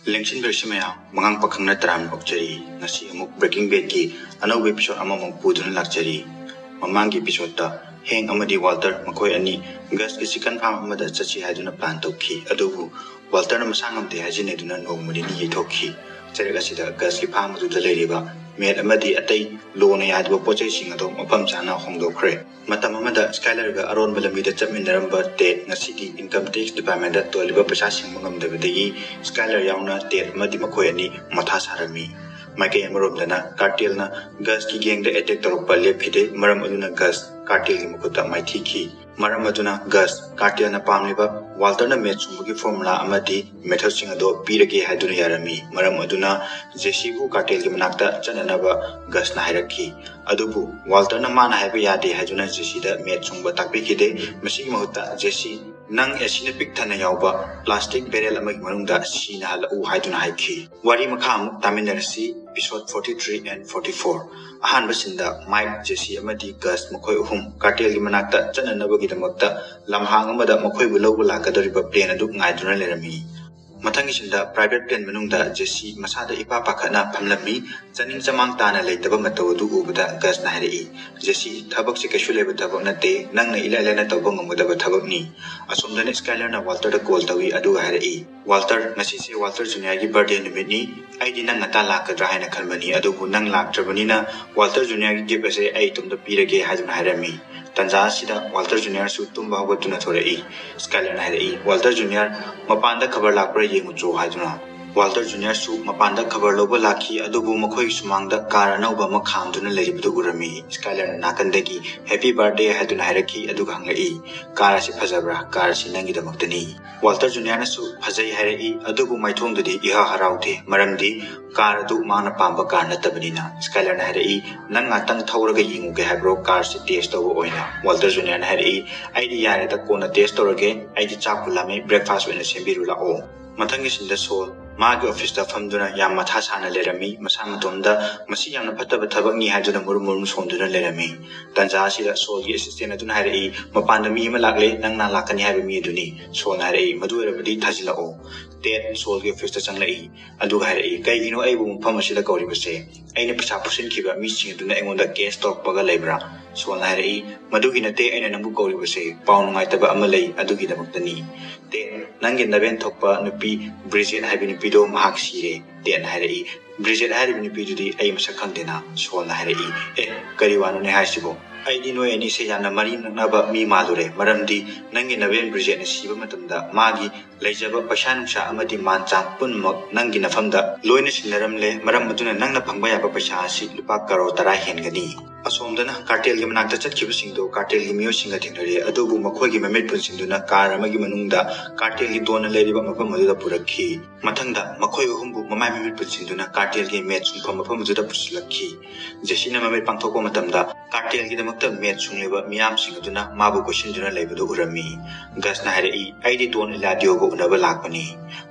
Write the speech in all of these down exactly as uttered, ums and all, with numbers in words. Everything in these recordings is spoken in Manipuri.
ꯂꯦꯡꯁꯤꯟꯕꯤꯔꯁꯤ ꯃꯌꯥꯝ, ꯃꯉꯥꯡ ꯄꯥꯈꯪꯅ ꯇꯔꯥꯝꯅ ꯑꯣꯛꯆꯔꯤ꯫ ꯉꯁꯤ ꯑꯃꯨꯛ Breaking Badꯀꯤ ꯑꯅꯧꯕ episode ꯑꯃꯃꯨꯛ ꯄꯨꯗꯨꯅ ꯂꯥꯛꯆꯔꯤ꯫ ꯃꯃꯥꯡꯒꯤ episodeꯇ Hank ꯑꯃꯗꯤ Walter ꯃꯈꯣꯏ ꯑꯅꯤ Gusꯀꯤ chicken farm ꯑꯃꯗ ꯆꯠꯁꯤ ꯍꯥꯏꯗꯨꯅ plan ꯇꯧꯈꯤ꯫ ꯑꯗꯨꯕꯨ Walterꯅ ꯃꯁꯥ ꯉꯝꯗꯦ ꯍꯥꯏꯖꯤꯟꯅꯗꯨꯅ ꯅꯣꯡꯃ ꯅꯤꯅꯤ ꯌꯩꯊꯣꯛꯈꯤ꯫ ꯆꯔꯛ ꯑꯁꯤꯗ Gusꯀꯤ farm ꯑꯗꯨꯗ ꯂꯩꯔꯤꯕ maid ꯑꯃꯗꯤ ꯑꯇꯩ ꯂꯣꯅ ꯌꯥꯗꯕ ꯄꯣꯠ ꯆꯩꯁꯤꯡ ꯑꯗꯨ ꯃꯐꯝ ꯆꯥꯅ ꯍꯣꯡꯗꯣꯛꯈ꯭ꯔꯦ꯫ ꯃꯇꯝ ꯑꯃꯗ Skylerꯒ ꯑꯔꯣꯟꯕ ꯂꯝꯕꯤꯗ ꯆꯠꯃꯤꯟꯅꯔꯝꯕ Ted ꯉꯁꯤꯗꯤ income tax departmentꯇ ꯇꯣꯜꯂꯤꯕ ꯄꯩꯁꯥ ꯁꯤꯡꯕ ꯉꯝꯗꯕꯗꯒꯤ Skyler ꯌꯥꯎꯅ Ted ꯑꯃꯗꯤ ꯃꯈꯣꯏ ꯑꯅꯤ ꯃꯊꯥ ꯁꯥꯔꯝꯃꯤ꯫ ꯃꯥꯏꯀꯩ ꯑꯃꯔꯣꯝꯗꯅ Cartelꯅ Gusꯀꯤ gangꯗ attack ꯇꯧꯔꯛꯄ ꯂꯦꯞꯈꯤꯗꯦ꯫ ꯃꯔꯝ ꯑꯗꯨꯅ Gus Cartelꯒꯤ ꯃꯈꯨꯠꯇ ꯃꯥꯏꯊꯤꯈꯤ꯫ ꯃꯔꯝ ꯑꯗꯨꯅ Gus Cartelꯅ ꯄꯥꯝꯂꯤꯕ Walterꯅ math ꯁꯨꯡꯕꯒꯤ formula ꯑꯃꯗꯤ methodꯁꯤꯡ ꯑꯗꯨ ꯄꯤꯔꯒꯦ ꯍꯥꯏꯗꯨꯅ ꯌꯥꯔꯝꯃꯤ꯫ ꯃꯔꯝ ꯑꯗꯨꯅ Jesseꯕꯨ Cartelꯒꯤ ꯃꯅꯥꯛꯇ ꯆꯠꯅꯅꯕ Gusꯅ ꯍꯥꯏꯔꯛꯈꯤ꯫ ꯑꯗꯨꯕꯨ Walterꯅ ꯃꯥꯅ ꯍꯥꯏꯕ ꯌꯥꯗꯦ ꯍꯥꯏꯗꯨꯅ Jesseꯗ math ꯁꯨꯡꯕ ꯇꯥꯛꯄꯤꯈꯤꯗꯦ꯫ ꯃꯁꯤꯒꯤ ꯃꯍꯨꯠꯇ Jesse, "ꯅꯪ ꯑꯦꯁꯤꯅ ꯄꯤꯛ ꯊꯟꯅ ꯌꯥꯎꯕ plastic barrel ꯑꯃꯒꯤ ꯃꯅꯨꯡꯗ ꯁꯤꯅꯍꯜꯂꯛꯎ" ꯍꯥꯏꯗꯨꯅ ꯍꯥꯏꯈꯤ꯫ ꯋꯥꯔꯤ ꯃꯈꯥ ꯑꯃꯨꯛ ꯇꯥꯃꯤꯟꯅꯔꯁꯤ, episode forty three and forty four꯫ ꯑꯍꯥꯟꯕ sceneꯗ Mike, Jesse ꯑꯃꯗꯤ Gus ꯃꯈꯣꯏ ꯑꯍꯨꯝ Cartelꯒꯤ ꯃꯅꯥꯛꯇ ꯆꯠꯅꯅꯕꯒꯤꯗꯃꯛꯇ ꯂꯝꯍꯥꯡ ꯑꯃꯗ ꯃꯈꯣꯏꯕꯨ ꯂꯧꯕ ꯂꯥꯛꯀꯗꯧꯔꯤꯕ plane ꯑꯗꯨ ꯉꯥꯏꯗꯨꯅ ꯂꯩꯔꯝꯃꯤ꯫ ꯃꯊꯪꯒꯤ sceneꯗ private plane ꯃꯅꯨꯡꯗ Jesse ꯃꯁꯥꯗ ꯏꯄꯥ ꯄꯥꯈꯠꯅ ꯐꯝꯂꯝꯃꯤ꯫ ꯆꯥꯅꯤꯡ ꯆꯃꯥꯡ ꯇꯥꯅ ꯂꯩꯇꯕ ꯃꯇꯧ ꯑꯗꯨ ꯎꯕꯗ Gusꯅ ꯍꯥꯏꯔꯛꯏ, "Jesse, ꯊꯕꯛꯁꯤ ꯀꯩꯁꯨ ꯂꯩꯕ ꯊꯕꯛ ꯅꯠꯇꯦ, ꯅꯪꯅ ꯏꯂꯥꯏ ꯂꯥꯏꯅ ꯇꯧꯕ ꯉꯝꯒꯗꯕ ꯊꯕꯛꯅꯤ꯫" ꯑꯁꯣꯝꯗꯅ Skylerꯅ Walterꯗ call ꯇꯧꯏ, ꯑꯗꯨꯒ ꯍꯥꯏꯔꯛꯏ, "Walter, ꯉꯁꯤꯁꯦ Walter Juniorꯒꯤ birthday ꯅꯨꯃꯤꯠꯅꯤ꯫ ꯑꯩꯗꯤ ꯅꯪ ꯉꯟꯇꯥ ꯂꯥꯛꯀꯗ꯭ꯔꯥ ꯍꯥꯏꯅ ꯈꯟꯕꯅꯤ, ꯑꯗꯨꯕꯨ ꯅꯪ ꯂꯥꯛꯇ꯭ꯔꯕꯅꯤꯅ Walter Juniorꯒꯤ gift ꯑꯁꯦ ꯑꯩ ꯏꯇꯣꯝꯇ ꯄꯤꯔꯒꯦ" ꯍꯥꯏꯗꯨꯅ ꯍꯥꯏꯔꯝꯃꯤ꯫ ꯇꯟꯖꯥ ꯑꯁꯤꯗ Walter Juniorꯁꯨ ꯇꯨꯝꯕ ꯍꯧꯒꯠꯇꯨꯅ ꯊꯣꯔꯛꯏ꯫ Skylerꯅ ꯍꯥꯏꯔꯛꯏ, "Walter Junior, ꯃꯄꯥꯟꯗ ꯈꯕꯔ ꯂꯥꯛꯄ꯭ꯔꯥ ꯌꯦꯡꯉꯨꯆꯣ" ꯍꯥꯏꯗꯨꯅ꯫ Walter Juniorꯁꯨ ꯃꯄꯥꯟꯗ ꯈꯕꯔ ꯂꯧꯕ ꯂꯥꯛꯈꯤ, ꯑꯗꯨꯕꯨ ꯃꯈꯣꯏꯒꯤ ꯁꯨꯃꯥꯡꯗ car ꯑꯅꯧꯕ ꯑꯃ ꯈꯥꯝꯗꯨꯅ ꯂꯩꯔꯤꯕꯗꯨ ꯎꯔꯝꯃꯤ꯫ Skylerꯅ ꯅꯥꯀꯟꯗꯒꯤ "Happy birthday" ꯍꯥꯏꯗꯨꯅ ꯍꯥꯏꯔꯛꯈꯤ, ꯑꯗꯨꯒ ꯍꯪꯂꯛꯏ, "Car ꯑꯁꯤ ꯐꯖꯕ꯭ꯔꯥ? Car ꯑꯁꯤ ꯅꯪꯒꯤꯗꯃꯛꯇꯅꯤ꯫" Walter Juniorꯅꯁꯨ "ꯐꯖꯩ" ꯍꯥꯏꯔꯛꯏ, ꯑꯗꯨꯕꯨ ꯃꯥꯏꯊꯣꯡꯗꯨꯗꯤ ꯏꯍꯥ ꯍꯔꯥꯎꯗꯦ, ꯃꯔꯝꯗꯤ car ꯑꯗꯨ ꯃꯥꯅ ꯄꯥꯝꯕ car ꯅꯠꯇꯕꯅꯤꯅ꯫ Skylerꯅ ꯍꯥꯏꯔꯛꯏ, "ꯅꯪ ꯉꯥꯛꯇꯪ ꯊꯧꯔꯒ ꯌꯦꯡꯉꯨꯒꯦ ꯍꯥꯏꯕ꯭ꯔꯣ, carꯁꯤ test ꯇꯧꯕ ꯑꯣꯏꯅ?" Walter Juniorꯅ ꯍꯥꯏꯔꯛꯏ, "ꯑꯩꯗꯤ ꯌꯥꯔꯦꯗ, ꯀꯣꯟꯅ test ꯇꯧꯔꯒꯦ, ꯑꯩꯗꯤ ꯆꯥꯛꯄꯨ ꯂꯥꯝꯃꯦ, breakfast ꯑꯣꯏꯅ ꯁꯦꯝꯕꯤꯔꯨ ꯂꯥꯛꯑꯣ꯫" ꯃꯊꯪꯒꯤ sceneꯗ Saul ꯃꯥꯒꯤ ꯑꯣꯐꯤꯁꯇ ꯐꯝꯗꯨꯅ ꯌꯥꯝ ꯃꯊꯥ ꯁꯥꯅ ꯂꯩꯔꯝꯃꯤ꯫ ꯃꯁꯥ ꯃꯇꯣꯝꯗ ꯃꯁꯤ ꯌꯥꯝꯅ ꯐꯠꯇꯕ ꯊꯕꯛꯅꯤ ꯍꯥꯏꯗꯨꯅ ꯃꯨꯔꯨꯝ ꯃꯨꯔꯨꯝ ꯁꯣꯟꯗꯨꯅ ꯂꯩꯔꯝꯃꯤ꯫ ꯇꯟꯖꯥ ꯑꯁꯤꯗ ꯁꯣꯜꯒꯤ ꯑꯦꯁꯤꯁꯇꯦꯟ ꯑꯗꯨꯅ ꯍꯥꯏꯔꯛꯏ, "ꯃꯄꯥꯟꯗ ꯃꯤ ꯑꯃ ꯂꯥꯛꯂꯦ, ꯅꯪ ꯅꯍꯥꯟ ꯂꯥꯛꯀꯅꯤ ꯍꯥꯏꯕ ꯃꯤ ꯑꯗꯨꯅꯤ"꯫ ꯁꯣꯜꯅ ꯍꯥꯏꯔꯛꯏ, "ꯃꯗꯨ ꯑꯣꯏꯔꯕꯗꯤ ꯊꯥꯖꯤꯜꯂꯛꯑꯣ"꯫ ꯇꯦꯠ ꯁꯣꯜꯒꯤ ꯑꯣꯐꯤꯁꯇ ꯆꯪꯂꯛꯏ꯫ ꯑꯗꯨꯒ ꯍꯥꯏꯔꯛꯏ, "ꯀꯩꯒꯤꯅꯣ ꯑꯩꯕꯨ ꯃꯐꯝ ꯑꯁꯤꯗ ꯀꯧꯔꯤꯕꯁꯦ? ꯑꯩꯅ ꯄꯩꯁꯥ ꯄꯨꯁꯤꯟꯈꯤꯕ ꯃꯤꯁꯤꯡ ꯑꯗꯨꯅ ꯑꯩꯉꯣꯟꯗ ꯀꯦꯁ ꯇꯧꯔꯛꯄꯒ ꯂꯩꯕ꯭ꯔꯥ?" ꯁꯣꯜꯅ ꯍꯥꯏꯔꯛꯏ, "ꯃꯗꯨꯒꯤ ꯅꯠꯇꯦ, ꯑꯩꯅ ꯅꯪꯕꯨ ꯀꯧꯔꯤꯕꯁꯦ ꯄꯥꯎ ꯅꯨꯡꯉꯥꯏꯇꯕ ꯑꯃ ꯂꯩ, ꯑꯗꯨꯒꯤꯗꯃꯛꯇꯅꯤ꯫ ꯇꯦꯠ, ꯅꯪꯒꯤ ꯅꯕꯦꯟ ꯊꯣꯛꯄ ꯅꯨꯄꯤ ꯕ꯭ꯔꯤꯖꯦꯠ ꯍꯥꯏꯕ ꯅꯨꯄꯤꯗꯣ, ꯃꯍꯥꯛ ꯁꯤꯔꯦ"꯫ ꯇꯦꯠꯅ ꯍꯥꯏꯔꯛꯏ, "ꯕ꯭ꯔꯤꯖꯦꯠ ꯍꯥꯏꯔꯤꯕ ꯅꯨꯄꯤꯗꯨꯗꯤ ꯑꯩ ꯃꯁꯛ ꯈꯪꯗꯦꯅ"꯫ ꯁꯣꯜꯅ ꯍꯥꯏꯔꯛꯏ, "ꯑꯦ, ꯀꯔꯤ ꯋꯥꯅꯣꯅꯦ ꯍꯥꯏꯁꯤꯕꯣ? ꯑꯩꯗꯤ ꯅꯣꯏ ꯑꯅꯤꯁꯦ ꯌꯥꯝꯅ ꯃꯔꯤ ꯅꯛꯅꯕ ꯃꯤ ꯃꯥꯜꯂꯨꯔꯦ, ꯃꯔꯝꯗꯤ ꯅꯪꯒꯤ ꯅꯕꯦꯟ ꯕ꯭ꯔꯤꯖꯦꯠꯅ ꯁꯤꯕ ꯃꯇꯝꯗ ꯃꯥꯒꯤ ꯂꯩꯖꯕ ꯄꯩꯁꯥ ꯅꯨꯡꯁꯥ ꯑꯃꯗꯤ ꯃꯥꯟ ꯆꯥꯡ ꯄꯨꯝꯅꯃꯛ ꯅꯪꯒꯤ ꯅꯐꯝꯗ ꯂꯣꯏꯅ ꯁꯤꯟꯅꯔꯝꯂꯦ, ꯃꯔꯝ ꯑꯗꯨꯅ ꯅꯪꯅ ꯐꯪꯕ ꯌꯥꯕ ꯄꯩꯁꯥ ꯑꯁꯤ ꯂꯨꯄꯥ ꯀꯔꯣꯔ ꯇꯔꯥ ꯍꯦꯟꯒꯅꯤ"꯫ ꯑꯁꯣꯝꯗꯅ ꯀꯥꯔꯇꯦꯜꯒꯤ ꯃꯅꯥꯛꯇ ꯆꯠꯈꯤꯕꯁꯤꯡꯗꯣ ꯀꯥꯔꯇꯦꯜꯒꯤ ꯃꯤꯑꯣꯏꯁꯤꯡꯒ ꯊꯦꯡꯅꯔꯦ, ꯑꯗꯨꯕꯨ ꯃꯈꯣꯏꯒꯤ ꯃꯃꯤꯠ ꯄꯨꯟꯁꯤꯟꯗꯨꯅ ꯀꯥꯔ ꯑꯃꯒꯤ ꯃꯅꯨꯡꯗ ꯀꯥꯔꯇꯦꯜꯒꯤ ꯗꯣꯟꯅ ꯂꯩꯔꯤꯕ ꯃꯐꯝ ꯑꯗꯨꯗ ꯄꯨꯔꯛꯈꯤ꯫ ꯃꯊꯪꯗ ꯃꯈꯣꯏ ꯑꯍꯨꯝꯕꯨ ꯃꯃꯥꯏ ꯃꯃꯤꯠ ꯄꯨꯟꯁꯤꯟꯗꯨꯅ ꯀꯥꯔꯇꯦꯜꯒꯤ ꯃꯦꯠ ꯁꯨꯡꯐꯝ ꯃꯐꯝ ꯑꯗꯨꯗ ꯄꯨꯁꯤꯜꯂꯛꯈꯤ꯫ ꯖꯦꯁꯤꯅ ꯃꯃꯤꯠ ꯄꯥꯡꯊꯣꯛꯄ ꯃꯇꯝꯗ ꯀꯥꯔꯇꯦꯜꯒꯤꯗꯃꯛꯇ ꯃꯦꯠ ꯁꯨꯡꯂꯤꯕ ꯃꯤꯌꯥꯝꯁꯤꯡ ꯑꯗꯨꯅ ꯃꯥꯕꯨ ꯀꯣꯏꯁꯤꯟꯗꯨꯅ ꯂꯩꯕꯗꯨ ꯎꯔꯝꯃꯤ꯫ ꯒꯁꯅ ꯍꯥꯏꯔꯛꯏ, "ꯑꯩꯗꯤ ꯗꯣꯟ ꯏꯂꯥꯗꯤꯑꯣꯒ ꯎꯅꯕ ꯂꯥꯛꯄꯅꯤ꯫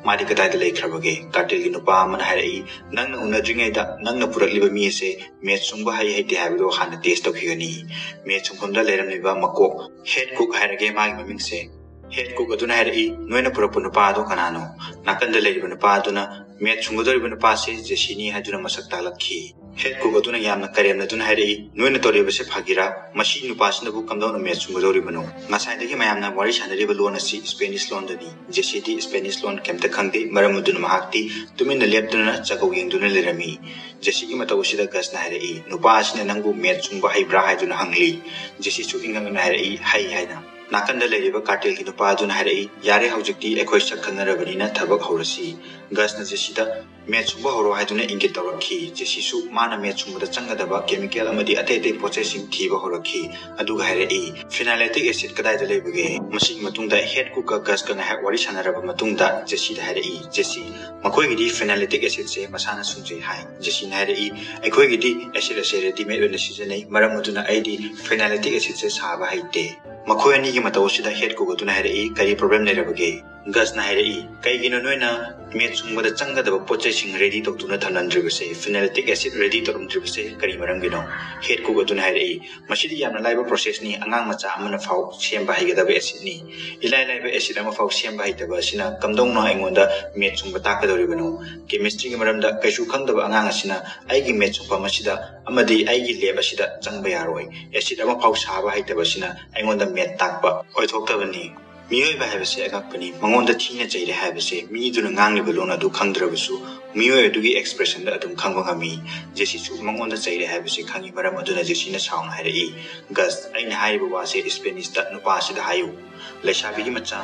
ꯃꯥꯗꯤ ꯀꯗꯥꯏꯗ ꯂꯩꯈ꯭ꯔꯕꯒꯦ?" ꯀꯥꯔꯇꯦꯜꯒꯤ ꯅꯨꯄꯥ ꯑꯃꯅ ꯍꯥꯏꯔꯛꯏ, "ꯅꯪꯅ ꯎꯅꯗ꯭ꯔꯤꯉꯩꯗ ꯅꯪꯅ ꯄꯨꯔꯛꯂꯤꯕ ꯃꯤ ꯑꯁꯦ ꯃꯦꯠ ꯁꯨꯡꯕ ꯍꯩ ꯍꯩꯇꯦ ꯍꯥꯏꯕꯗꯨ ꯍꯥꯟꯅ ꯇꯦꯁ ꯇꯧꯈꯤꯒꯅꯤ"꯫ ꯃꯦꯠ ꯁꯨꯡꯐꯝꯗ ꯂꯩꯔꯝꯂꯤꯕ ꯃꯀꯣꯛ, ꯍꯦꯗ ꯀꯨꯛ ꯍꯥꯏꯔꯒꯦ ꯃꯥꯒꯤ ꯃꯃꯤꯡꯁꯦ, ꯍꯦꯗ ꯀꯨꯛ ꯑꯗꯨꯅ ꯍꯥꯏꯔꯛꯏ, "ꯅꯣꯏꯅ ꯄꯨꯔꯛꯄ ꯅꯨꯄꯥ ꯑꯗꯨ ꯀꯅꯥꯅꯣ?" ꯅꯥꯀꯟꯗ ꯂꯩꯔꯤꯕ ꯅꯨꯄꯥ ꯑꯗꯨꯅ, "ꯃꯦꯠ ꯁꯨꯡꯒꯗꯧꯔꯤꯕ ꯅꯨꯄꯥꯁꯤ ꯖꯦꯁꯤꯅꯤ" ꯍꯥꯏꯗꯨꯅ ꯃꯁꯛ ꯇꯥꯛꯂꯛꯈꯤ꯫ ꯍꯦꯗ ꯀꯨꯛ ꯑꯗꯨꯅ ꯌꯥꯝꯅ ꯀꯔꯦꯝꯅꯗꯨꯅ ꯍꯥꯏꯔꯛꯏ, "ꯅꯣꯏꯅ ꯇꯧꯔꯤꯕꯁꯤ ꯐꯥꯒꯤꯔꯥ? ꯃꯁꯤ ꯅꯨꯄꯥꯁꯤꯅꯕꯨ ꯀꯝꯗꯧꯅ ꯃꯦꯠ ꯁꯨꯡꯒꯗꯧꯔꯤꯕꯅꯣ? ꯉꯁꯥꯏꯗꯒꯤ ꯃꯌꯥꯝꯅ ꯋꯥꯔꯤ ꯁꯥꯟꯅꯔꯤꯕ ꯂꯣꯟ ꯑꯁꯤ ꯏꯁꯄꯦꯅꯤꯁ ꯂꯣꯟꯗꯅꯤ"꯫ ꯖꯦꯁꯤꯗꯤ ꯏꯁꯄꯦꯅꯤꯁ ꯂꯣꯟ ꯀꯩꯝꯇ ꯈꯪꯗꯦ, ꯃꯔꯝ ꯑꯗꯨꯅ ꯃꯍꯥꯛꯇꯤ ꯇꯨꯃꯤꯟꯅ ꯂꯦꯞꯇꯨꯅ ꯆꯒꯧ ꯌꯦꯡꯗꯨꯅ ꯂꯩꯔꯝꯃꯤ꯫ ꯖꯦꯁꯤꯒꯤ ꯃꯇꯧ ꯑꯁꯤꯗ ꯒꯁꯅ ꯍꯥꯏꯔꯛꯏ, "ꯅꯨꯄꯥ ꯑꯁꯤꯅ ꯅꯪꯕꯨ ꯃꯦꯠ ꯁꯨꯡꯕ ꯍꯩꯕ꯭ꯔꯥ?" ꯍꯥꯏꯗꯨꯅ ꯍꯪꯂꯤ꯫ ꯖꯦꯁꯤꯁꯨ ꯏꯪꯉꯪꯅ ꯍꯥꯏꯔꯛꯏ, "ꯍꯩ" ꯍꯥꯏꯅ꯫ ꯅꯥꯀꯟꯗ ꯂꯩꯔꯤꯕ ꯀꯥꯔꯇꯦꯜꯒꯤ ꯅꯨꯄꯥ ꯑꯗꯨꯅ ꯍꯥꯏꯔꯛꯏ, "ꯌꯥꯔꯦ, ꯍꯧꯖꯤꯛꯇꯤ ꯑꯩꯈꯣꯏ ꯁꯛ ꯈꯪꯅꯔꯕꯅꯤꯅ ꯊꯕꯛ ꯍꯧꯔꯁꯤ"꯫ ꯒꯁꯅ ꯖꯦꯁꯤꯗ, "ꯃꯦꯠ ꯁꯨꯡꯕ ꯍꯧꯔꯣ" ꯍꯥꯏꯗꯨꯅ ꯏꯪꯒꯤꯠ ꯇꯧꯔꯛꯈꯤ꯫ ꯖꯦꯁꯤꯁꯨ ꯃꯥꯅ ꯃꯦꯠ ꯁꯨꯡꯕꯗ ꯆꯪꯒꯗꯕ ꯀꯦꯃꯤꯀꯦꯜ ꯑꯃꯗꯤ ꯑꯇꯩ ꯑꯇꯩ ꯄꯣꯠ ꯆꯩꯁꯤꯡ ꯊꯤꯕ ꯍꯧꯔꯛꯈꯤ꯫ ꯑꯗꯨꯒ ꯍꯥꯏꯔꯛꯏ, "ꯐꯤꯅꯥꯏꯂꯦꯇꯤꯛ ꯑꯦꯁꯤꯗ ꯀꯗꯥꯏꯗ ꯂꯩꯕꯒꯦ?" ꯃꯁꯤꯒꯤ ꯃꯇꯨꯡꯗ ꯍꯦꯗ ꯀꯨꯛꯀ ꯒꯁꯀ ꯉꯥꯏꯍꯥꯛ ꯋꯥꯔꯤ ꯁꯥꯟꯅꯔꯕ ꯃꯇꯨꯡꯗ ꯖꯦꯁꯤꯗ ꯍꯥꯏꯔꯛꯏ, "ꯖꯦꯁꯤ, ꯃꯈꯣꯏꯒꯤꯗꯤ ꯐꯤꯅꯥꯏꯂꯦꯇꯤꯛ ꯑꯦꯁꯤꯗꯁꯦ ꯃꯁꯥꯅ ꯁꯨꯡꯖꯩ ꯍꯥꯏ"꯫ ꯖꯦꯁꯤꯅ ꯍꯥꯏꯔꯛꯏ, "ꯑꯩꯈꯣꯏꯒꯤꯗꯤ ꯑꯦꯁꯤꯗ ꯑꯁꯦ ꯔꯦꯗꯤꯃꯦꯗ ꯑꯣꯏꯅ ꯁꯤꯖꯤꯟꯅꯩ, ꯃꯔꯝ ꯑꯗꯨꯅ ꯑꯩꯗꯤ ꯐꯤꯅꯥꯏꯂꯦꯇꯤꯛ ꯑꯦꯁꯤꯗꯁꯦ ꯁꯥꯕ ꯍꯩꯇꯦ"꯫ ꯃꯈꯣꯏ ꯑꯅꯤꯒꯤ ꯃꯇꯧ ꯑꯁꯤꯗ ꯍꯦꯗ ꯀꯨꯛ ꯑꯗꯨꯅ ꯍꯥꯏꯔꯛꯏ, "ꯀꯔꯤ ꯄ꯭ꯔꯣꯕ꯭ꯂꯦꯝ ꯂꯩꯔꯕꯒꯦ?" ꯒꯁꯅ ꯍꯥꯏꯔꯛꯏ, "ꯀꯩꯒꯤꯅꯣ ꯅꯣꯏꯅ ꯃꯦꯠ ꯁꯨꯡꯕꯗ ꯆꯪꯒꯗꯕ ꯄꯣꯠ ꯆꯩꯁꯤꯡ ꯔꯦꯗꯤ ꯇꯧꯗꯨꯅ ꯊꯝꯂꯝꯗ꯭ꯔꯤꯕꯁꯦ? ꯐꯤꯅꯥꯏꯂꯤꯇꯤꯛ ꯑꯦꯁꯤꯗ ꯔꯦꯗꯤ ꯇꯧꯔꯝꯗ꯭ꯔꯤꯕꯁꯦ ꯀꯔꯤ ꯃꯔꯝꯒꯤꯅꯣ?" ꯍꯦꯠ ꯀꯨꯛ ꯑꯗꯨꯅ ꯍꯥꯏꯔꯛꯏ, "ꯃꯁꯤꯗꯤ ꯌꯥꯝꯅ ꯂꯥꯏꯕ ꯄ꯭ꯔꯣꯁꯦꯁꯅꯤ꯫ ꯑꯉꯥꯡ ꯃꯆꯥ ꯑꯃꯅ ꯐꯥꯎ ꯁꯦꯝꯕ ꯍꯩꯒꯗꯕ ꯑꯦꯁꯤꯗꯅꯤ꯫ ꯏꯂꯥꯏ ꯂꯥꯏꯕ ꯑꯦꯁꯤꯠ ꯑꯃ ꯐꯥꯎ ꯁꯦꯝꯕ ꯍꯩꯇꯕ ꯑꯁꯤꯅ ꯀꯝꯗꯧꯅ ꯑꯩꯉꯣꯟꯗ ꯃꯦꯠ ꯁꯨꯡꯕ ꯇꯥꯛꯀꯗꯧꯔꯤꯕꯅꯣ? ꯀꯦꯃꯤꯁꯇ꯭ꯔꯤꯒꯤ ꯃꯔꯝꯗ ꯀꯩꯁꯨ ꯈꯪꯗꯕ ꯑꯉꯥꯡ ꯑꯁꯤꯅ ꯑꯩꯒꯤ ꯃꯦꯠ ꯁꯨꯡꯐꯝ ꯑꯁꯤꯗ ꯑꯃꯗꯤ ꯑꯩꯒꯤ ꯂꯦꯕ ꯑꯁꯤꯗ ꯆꯪꯕ ꯌꯥꯔꯣꯏ꯫ ꯑꯦꯁꯤꯠ ꯑꯃ ꯐꯥꯎ ꯁꯥꯕ ꯍꯩꯇꯕ ꯑꯁꯤꯅ ꯑꯩꯉꯣꯟꯗ ꯃꯦꯠ ꯇꯥꯛꯄ ꯑꯣꯏꯊꯣꯛꯇꯕꯅꯤ꯫ ꯃꯤꯑꯣꯏꯕ ꯍꯥꯏꯕꯁꯦ ꯑꯉꯛꯄꯅꯤ꯫ ꯃꯉꯣꯟꯗ ꯊꯤꯅ ꯆꯩꯔꯦ ꯍꯥꯏꯕꯁꯦ ꯃꯤꯗꯨꯅ ꯉꯥꯡꯂꯤꯕ ꯂꯣꯟ ꯑꯗꯨ ꯈꯪꯗ꯭ꯔꯕꯁꯨ ꯃꯤꯑꯣꯏ ꯑꯗꯨꯒꯤ ꯑꯦꯛꯁꯄ꯭ꯔꯦꯁꯟꯗ ꯑꯗꯨꯝ ꯈꯪꯕ ꯉꯝꯃꯤ꯫ ꯖꯦꯁꯤꯁꯨ ꯃꯉꯣꯟꯗ ꯆꯩꯔꯦ ꯍꯥꯏꯕꯁꯤ ꯈꯪꯏ꯫ ꯃꯔꯝ ꯑꯗꯨꯅ ꯖꯦꯁꯤꯅ ꯁꯥꯎꯅ ꯍꯥꯏꯔꯛꯏ, 'ꯒꯁ, ꯑꯩꯅ ꯍꯥꯏꯔꯤꯕ ꯋꯥꯁꯦ ꯏꯁꯄꯦꯅꯤꯁꯇ ꯅꯨꯄꯥ ꯑꯁꯤꯗ ꯍꯥꯏꯌꯨ꯫ ꯂꯩꯁꯥꯕꯤꯒꯤ ꯃꯆꯥ,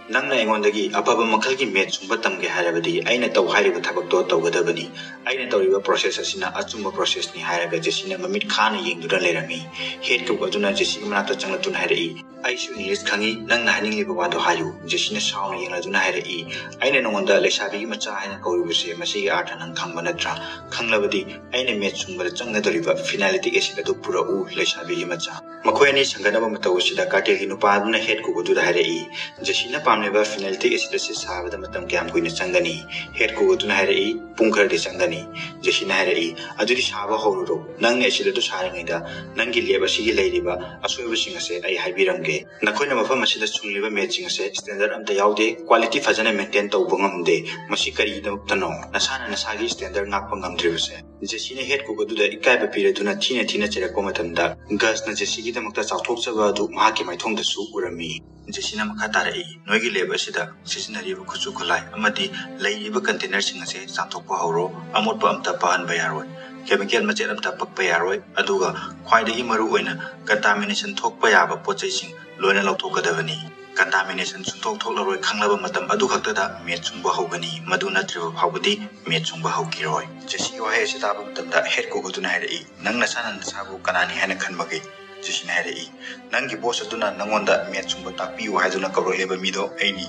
ꯅꯪꯅ ꯑꯩꯉꯣꯟꯗꯒꯤ ꯑꯐꯕ ꯃꯈꯜꯒꯤ ꯃꯦꯠ ꯁꯨꯡꯕ ꯇꯝꯒꯦ ꯍꯥꯏꯔꯕꯗꯤ ꯑꯩꯅ ꯇꯧ ꯍꯥꯏꯔꯤꯕ ꯊꯕꯛꯇꯣ ꯇꯧꯒꯗꯕꯅꯤ꯫ ꯑꯩꯅ ꯇꯧꯔꯤꯕ ꯄ꯭ꯔꯣꯁꯦꯁ ꯑꯁꯤꯅ ꯑꯆꯨꯝꯕ ꯄ꯭ꯔꯣꯁꯦꯁꯅꯤ,' ꯍꯥꯏꯔꯒ ꯖꯦꯁꯤꯅ ꯃꯃꯤꯠ ꯈꯥꯅ ꯌꯦꯡꯗꯨꯅ ꯂꯩꯔꯝꯃꯤ꯫ ꯍꯦꯠ ꯀꯨꯛ ꯑꯗꯨꯅ ꯖꯦꯁꯤꯒꯤ ꯃꯅꯥꯛꯇ ꯆꯪꯂꯛꯇꯨꯅ ꯍꯥꯏꯔꯛꯏ, "ꯑꯩꯁꯨ ꯏꯪꯂꯤꯁ ꯈꯪꯏ, ꯅꯪꯅ ꯍꯥꯏꯅꯤꯡꯂꯤꯕ ꯋꯥꯗꯣ ꯍꯥꯏꯌꯨ꯫" ꯖꯦꯁꯤꯅ ꯁꯥꯎꯅ ꯌꯦꯡꯂꯗꯨꯅ ꯍꯥꯏꯔꯛꯏ, "ꯑꯩꯅ ꯅꯉꯣꯟꯗ ꯂꯩꯁꯥꯕꯤꯒꯤ ꯃꯆꯥ ꯍꯥꯏꯅ ꯀꯧꯔꯤꯕꯁꯦ ꯃꯁꯤꯒꯤ ꯑꯥꯔꯊ ꯅꯪ ꯈꯪꯕ ꯅꯠꯇ꯭ꯔꯥ? ꯈꯪꯂꯕꯗꯤ ꯑꯩꯅ ꯃꯦꯠ ꯁꯨꯡꯕꯗ ꯆꯪꯒꯗꯧꯔꯤꯕ ꯐꯤꯅꯥꯏꯂꯤꯇꯤꯛ ꯑꯦꯁꯤꯠ ꯑꯗꯨ ꯄꯨꯔꯛꯎ, ꯂꯩꯁꯥꯕꯤꯒꯤ ꯃꯆꯥ꯫" ꯃꯈꯣꯏ ꯑꯅꯤ ꯁꯪꯒꯠꯅꯕ ꯃꯇꯧ ꯑꯁꯤꯗ ꯀꯥꯔꯇꯦꯜꯒꯤ ꯅꯨꯄꯥ ꯑꯗꯨꯅ ꯍꯦꯠ ꯀꯨꯛ ꯑꯗꯨꯗ ꯍꯥꯏꯔꯛꯏ, "ꯖꯦꯁꯤꯅ ꯄꯥꯝꯂꯤꯕ ꯐꯤꯅꯥꯏꯂꯤꯇꯤꯛ ꯑꯦꯁꯤꯠ ꯑꯁꯤ ꯁꯥꯕꯗ ꯃꯇꯝ ꯀꯌꯥꯝ ꯀꯨꯏꯅ ꯆꯪꯒꯅꯤ?" ꯍꯦꯠ ꯀꯨꯛ ꯑꯗꯨꯅ ꯍꯥꯏꯔꯛꯏ, "ꯄꯨꯡ ꯈꯔꯗꯤ ꯆꯪꯒꯅꯤ꯫" ꯖꯦꯁꯤꯅ ꯍꯥꯏꯔꯛꯏ, "ꯑꯗꯨꯗꯤ ꯁꯥꯕ ꯍꯧꯔꯨꯔꯣ꯫ ꯅꯪꯅ ꯑꯦꯁꯤꯠ ꯑꯗꯨ ꯁꯥꯔꯤꯉꯩꯗ ꯅꯪꯒꯤ ꯂꯦꯕ ꯑꯁꯤꯒꯤ ꯂꯩꯔꯤꯕ ꯑꯁꯣꯏꯕꯁꯤꯡ ꯑꯁꯦ ꯑꯩ ꯍꯥꯏꯕꯤꯔꯝꯒꯦ꯫ ꯅꯈꯣꯏꯅ ꯃꯐꯝ ꯑꯁꯤꯗ ꯁꯨꯡꯂꯤꯕ ꯃꯦꯠꯁꯤꯡ ꯑꯁꯦ ꯁ꯭ꯇꯦꯟꯗꯔꯗ ꯑꯝꯇ ꯌꯥꯎꯗꯦ, ꯀ꯭ꯋꯥꯂꯤꯇꯤ ꯐꯖꯅ ꯃꯦꯟꯇꯦꯟ ꯇꯧꯕ ꯉꯝꯗꯦ꯫ ꯃꯁꯤ ꯀꯔꯤꯒꯤꯗꯃꯛꯇꯅꯣ ꯅꯁꯥꯅ ꯅꯁꯥꯒꯤ ꯁ꯭ꯇꯦꯟꯗꯔꯗ ꯉꯥꯛꯄ ꯉꯝꯗ꯭ꯔꯤꯕꯁꯦ?" ꯖꯦꯁꯤꯅ ꯍꯦꯠ ꯀꯨꯛ ꯑꯗꯨꯗ ꯏꯀꯥꯏꯕ ꯄꯤꯔꯗꯨꯅ ꯊꯤꯅ ꯊꯤꯅ ꯆꯩꯔꯛꯄ ꯃꯇꯝꯗ, ꯒꯁꯅ ꯖꯦꯁꯤꯒꯤꯗꯃꯛꯇ ꯆꯥꯎꯊꯣꯛꯆꯕ ꯑꯗꯨ ꯃꯍꯥꯛꯀꯤ ꯃꯥꯏꯊꯣꯡꯗꯁꯨ ꯎꯔꯝꯃꯤ꯫ ꯖꯦꯁꯤꯅ ꯃꯈꯥ ꯇꯥꯔꯛꯏ, "ꯅꯣꯏꯒꯤ ꯂꯦꯕ ꯑꯁꯤꯗ ꯁꯤꯖꯤꯟꯅꯔꯤꯕ ꯈꯨꯠꯁꯨ ꯈꯨꯠꯂꯥꯏ ꯑꯃꯗꯤ ꯂꯩꯔꯤꯕ ꯀꯟꯇꯦꯅꯔꯁꯤꯡ ꯑꯁꯦ ꯆꯥꯝꯊꯣꯛꯄ ꯍꯧꯔꯣ꯫ ꯑꯃꯣꯠꯄ ꯑꯝꯇ ꯄꯥꯍꯟꯕ ꯌꯥꯔꯣꯏ꯫ ꯀꯦꯃꯤꯀꯦꯜ ꯃꯆꯦꯠ ꯑꯝꯇ ꯄꯛꯄ ꯌꯥꯔꯣꯏ꯫ ꯑꯗꯨꯒ ꯈ꯭ꯋꯥꯏꯗꯒꯤ ꯃꯔꯨ ꯑꯣꯏꯅ ꯀꯟꯇꯥꯃꯤꯅꯦꯁꯟ ꯊꯣꯛꯄ ꯌꯥꯕ ꯄꯣꯠ ꯆꯩꯁꯤꯡ ꯂꯣꯏꯅ ꯂꯧꯊꯣꯛꯀꯗꯕꯅꯤ꯫ ꯀꯟꯇꯥꯃꯤꯅꯦꯁꯟ ꯁꯨꯡꯊꯣꯛ ꯊꯣꯛꯂꯔꯣꯏ ꯈꯪꯂꯕ ꯃꯇꯝ ꯑꯗꯨ ꯈꯛꯇꯗ ꯃꯦꯠ ꯁꯨꯡꯕ ꯍꯧꯒꯅꯤ꯫ ꯃꯗꯨ ꯅꯠꯇ꯭ꯔꯤꯕ ꯐꯥꯎꯕꯗꯤ ꯃꯦꯠ ꯁꯨꯡꯕ ꯍꯧꯈꯤꯔꯣꯏ꯫" ꯖꯦꯁꯤꯒꯤ ꯋꯥꯍꯩ ꯑꯁꯤ ꯇꯥꯕ ꯃꯇꯝꯗ ꯍꯦꯠ ꯀꯨꯛ ꯑꯗꯨꯅ ꯍꯥꯏꯔꯛꯏ, "ꯅꯪ ꯅꯁꯥꯅ ꯅꯁꯥꯕꯨ ꯀꯅꯥꯅꯤ ꯍꯥꯏꯅ ꯈꯟꯕꯒꯦ?" ꯖꯦꯁꯤꯅ ꯍꯥꯏꯔꯛꯏ, "ꯅꯪꯒꯤ ꯕꯣꯁ ꯑꯗꯨꯅ ꯅꯪꯉꯣꯟꯗ ꯃꯦꯠ ꯁꯨꯡꯕ ꯇꯥꯛꯄꯤꯌꯨ ꯍꯥꯏꯗꯨꯅ ꯀꯧꯔꯛꯂꯤꯕ ꯃꯤꯗꯣ ꯑꯩꯅꯤ꯫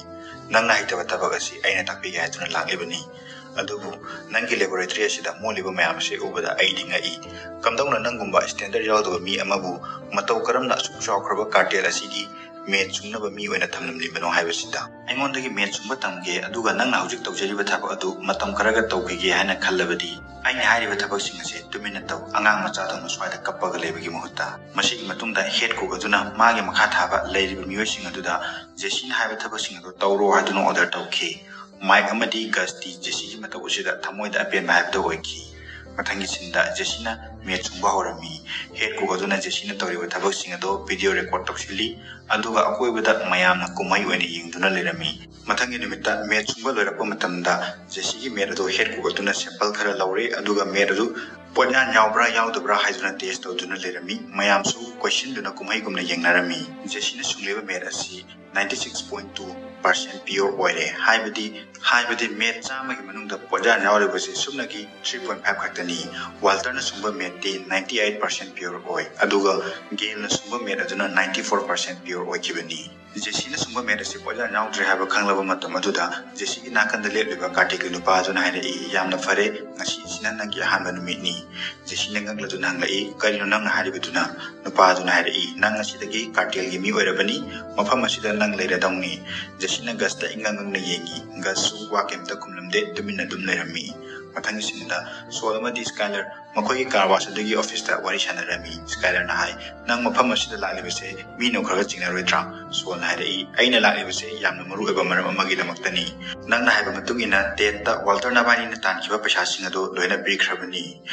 ꯅꯪꯅ ꯍꯩꯇꯕ ꯊꯕꯛ ꯑꯁꯤ ꯑꯩꯅ ꯇꯥꯛꯄꯤꯒꯦ ꯍꯥꯏꯗꯨꯅ ꯂꯥꯛꯂꯤꯕꯅꯤ꯫ ꯑꯗꯨꯕꯨ ꯅꯪꯒꯤ ꯂꯦꯕꯣꯔꯦꯇꯔꯤ ꯑꯁꯤꯗ ꯃꯣꯠꯂꯤꯕ ꯃꯌꯥꯝ ꯑꯁꯤ ꯎꯕꯗ ꯑꯩꯗꯤ ꯉꯛꯏ꯫ ꯀꯝꯗꯧꯅ ꯅꯪꯒꯨꯝꯕ ꯁ꯭ꯇꯦꯟꯗꯔꯗ ꯌꯥꯎꯗꯕ ꯃꯤ ꯑꯃꯕꯨ ꯃꯇꯧ ꯀꯔꯝꯅ ꯑꯁꯨꯛ ꯆꯥꯎꯈ꯭ꯔꯕ ꯀꯥꯔꯇꯦꯜ ꯑꯁꯤꯒꯤ ꯃꯦꯠ ꯁꯨꯡꯅꯕ ꯃꯤ ꯑꯣꯏꯅ ꯊꯝꯂꯝꯂꯤꯕꯅꯣ ꯍꯥꯏꯕꯁꯤꯗ꯫ ꯑꯩꯉꯣꯟꯗꯒꯤ ꯃꯦꯠ ꯁꯨꯡꯕ ꯇꯝꯒꯦ, ꯑꯗꯨꯒ ꯅꯪꯅ ꯍꯧꯖꯤꯛ ꯇꯧꯖꯔꯤꯕ ꯊꯕꯛ ꯑꯗꯨ ꯃꯇꯝ ꯈꯔꯒ ꯇꯧꯈꯤꯒꯦ ꯍꯥꯏꯅ ꯈꯜꯂꯕꯗꯤ, ꯑꯩꯅ ꯍꯥꯏꯔꯤꯕ ꯊꯕꯛꯁꯤꯡ ꯑꯁꯤ ꯇꯨꯃꯤꯟꯅ ꯇꯧ꯫ ꯑꯉꯥꯡ ꯃꯆꯥꯗꯧꯅ ꯁ꯭ꯋꯥꯏꯗ ꯀꯞꯄꯒ ꯂꯩꯕꯒꯤ ꯃꯍꯨꯠꯇ꯫ ꯃꯁꯤꯒꯤ ꯃꯇꯨꯡꯗ ꯍꯦꯠ ꯀꯨꯛ ꯑꯗꯨꯅ ꯃꯥꯒꯤ ꯃꯈꯥ ꯊꯥꯕ ꯂꯩꯔꯤꯕ ꯃꯤꯑꯣꯏꯁꯤꯡ ꯑꯗꯨꯗ ꯖꯦꯁꯤꯅ ꯍꯥꯏꯕ ꯊꯕꯛꯁꯤꯡ ꯑꯗꯨ ꯇꯧꯔꯣ ꯍꯥꯏꯗꯨꯅ ꯑꯣꯔꯗꯔ ꯇꯧꯈꯤ꯫ ꯃꯥꯏꯛ ꯑꯃꯗꯤ ꯒꯁꯇꯤ ꯖꯦꯁꯤꯒꯤ ꯃꯇꯧ ꯑꯁꯤꯗ ꯊꯃꯣꯏꯗ ꯑꯄꯦꯟꯕ ꯍꯥꯏꯕꯗꯨ ꯑꯣꯏꯈꯤ꯫ ꯃꯊꯪꯒꯤ ꯁꯤꯟꯗ ꯖꯦꯁꯤꯅ ꯃꯦꯠ ꯁꯨꯡꯕ ꯍꯧꯔꯝꯃꯤ꯫ ꯍꯦꯠ ꯀꯨꯛ ꯑꯗꯨꯅ ꯖꯦꯁꯤꯅ ꯇꯧꯔꯤꯕ ꯊꯕꯛꯁꯤꯡ ꯑꯗꯨ ꯚꯤꯗꯤꯑꯣ ꯔꯦꯀꯣꯔꯗ ꯇꯧꯁꯤꯜꯂꯤ, ꯑꯗꯨꯒ ꯑꯀꯣꯏꯕꯗ ꯃꯌꯥꯝꯅ ꯀꯨꯝꯍꯩ ꯑꯣꯏꯅ ꯌꯦꯡꯗꯨꯅ ꯂꯩꯔꯝꯃꯤ꯫ ꯃꯊꯪꯒꯤ ꯅꯨꯃꯤꯠꯇ ꯃꯦꯠ ꯁꯨꯡꯕ ꯂꯣꯏꯔꯛꯄ ꯃꯇꯝꯗ ꯖꯦꯁꯤꯒꯤ ꯃꯦꯠ ꯑꯗꯨ ꯍꯦꯠ ꯀꯨꯛ ꯑꯗꯨꯅ ꯁꯦꯝꯄꯜ ꯈꯔ ꯂꯧꯔꯦ, ꯑꯗꯨꯒ ꯃꯦꯠ ꯑꯗꯨ ꯄꯣꯠꯌꯥꯟ ꯌꯥꯎꯕ꯭ꯔꯥ ꯌꯥꯎꯗꯕ꯭ꯔꯥ ꯍꯥꯏꯗꯨꯅ ꯇꯦꯁ ꯇꯧꯗꯨꯅ ꯂꯩꯔꯝꯃꯤ꯫ ꯃꯌꯥꯝꯁꯨ ꯀꯣꯏꯁꯤꯟꯗꯨꯅ ꯀꯨꯝꯍꯩꯒꯨꯝꯅ ꯌꯦꯡꯅꯔꯝꯃꯤ꯫ ꯖꯦꯁꯤꯅ ꯁꯨꯡꯂꯤꯕ ꯃꯦꯠ ꯑꯁꯤ ninety six point two percent pure ꯑꯣꯏꯔꯦ, ꯍꯥꯏꯕꯗꯤ ꯍꯥꯏꯕꯗꯤ ꯃꯦꯠ ꯆꯥꯝꯃꯒꯤ ꯃꯅꯨꯡꯗ ꯄꯣꯠꯌꯥꯟ ꯌꯥꯎꯔꯤꯕꯁꯤ ꯁꯨꯞꯅꯒꯤ three point five ꯈꯛꯇꯅꯤ꯫ ꯋꯥꯜꯇꯔꯅ ꯁꯨꯡꯕ ꯃꯦꯠꯇꯤ ninety eight percent pure ꯑꯣꯏ, ꯑꯗꯨꯒ ꯒꯦꯜꯅ ꯁꯨꯡꯕ ꯃꯦꯠ ꯑꯗꯨꯅ ninety four percent pure ꯑꯣꯏꯈꯤꯕꯅꯤ꯫ ꯖꯦꯁꯤꯅ ꯁꯨꯡꯕ ꯃꯦꯠ ꯑꯁꯤ ꯄꯣꯠꯌꯥꯟ ꯌꯥꯎꯗ꯭ꯔꯦ ꯍꯥꯏꯕ ꯈꯪꯂꯕ ꯃꯇꯝ ꯑꯗꯨꯗ ꯖꯦꯁꯤꯒꯤ ꯅꯥꯀꯟꯗ ꯂꯦꯞꯂꯤꯕ ꯀꯥꯔꯇꯦꯜꯒꯤ ꯅꯨꯄꯥ ꯑꯗꯨꯅ ꯍꯥꯏꯔꯛꯏ, "ꯌꯥꯝꯅ ꯐꯔꯦ, ꯉꯁꯤꯁꯤꯅ ꯅꯪꯒꯤ ꯑꯍꯥꯟꯕ ꯅꯨꯃꯤꯠꯅꯤ꯫" ꯖꯦꯁꯤꯅ ꯉꯛꯂꯗꯨꯅ ꯍꯪꯂꯛꯏ, "ꯀꯔꯤꯅꯣ ꯅꯪꯅ ꯍꯥꯏꯔꯤꯕꯗꯨꯅ?" ꯅꯨꯄꯥ ꯑꯗꯨꯅ ꯍꯥꯏꯔꯛꯏ, "ꯅꯪ ꯉꯁꯤꯗꯒꯤ ꯀꯥꯔꯇꯦꯜꯒꯤ ꯃꯤ ꯑꯣꯏꯔꯕꯅꯤ, ꯃꯐꯝ ꯑꯁꯤꯗ ꯅꯪ ꯂꯩꯔꯗꯧꯅꯤ꯫" ꯖꯦꯁꯤꯅ ꯒꯁꯇ ꯏꯪꯉꯪ ꯉꯪꯅ ꯌꯦꯡꯉꯤ꯫ ꯒꯁꯁꯨ ꯋꯥ ꯀꯩꯝꯇ ꯈꯨꯝꯂꯝꯗꯦ, ꯇꯨꯃꯤꯟꯅ ꯑꯗꯨꯝ ꯂꯩꯔꯝꯃꯤ꯫ ꯃꯊꯪꯒꯤ ꯁꯤꯟꯗ ꯁꯣꯜ ꯑꯃꯗꯤ ꯁ꯭ꯀꯥꯏꯂꯔ ꯃꯈꯣꯏꯒꯤ ꯀꯥꯔ ꯋꯥꯁ ꯑꯗꯨꯒꯤ ꯑꯣꯐꯤꯁꯇ ꯋꯥꯔꯤ ꯁꯥꯟꯅꯔꯝꯃꯤ꯫ ꯁ꯭ꯀꯥꯏꯂꯔꯅ ꯍꯥꯏ, "ꯅꯪ ꯃꯐꯝ ꯑꯁꯤꯗ ꯂꯥꯛꯂꯤꯕꯁꯦ ꯃꯤ ꯅꯣꯛꯈ꯭ꯔꯒ ꯆꯤꯡꯅꯔꯣꯏꯗ꯭ꯔꯥ?" ꯁꯣꯜꯅ ꯍꯥꯏꯔꯛꯏ, "ꯑꯩꯅ ꯂꯥꯛꯂꯤꯕꯁꯦ ꯌꯥꯝꯅ ꯃꯔꯨ ꯑꯣꯏꯕ ꯃꯔꯝ ꯑꯃꯒꯤꯗꯃꯛꯇꯅꯤ꯫ ꯅꯪꯅ ꯍꯥꯏꯕ ꯃꯇꯨꯡ ꯏꯟꯅ ꯇꯦꯠꯇ ꯋꯥꯜꯇꯔ ꯅꯕꯥꯅꯤꯅ ꯇꯥꯟꯈꯤꯕ ꯄꯩꯁꯥꯁꯤꯡ ꯑꯗꯨ ꯂꯣꯏꯅ ꯄꯤꯈ꯭ꯔꯕꯅꯤ꯫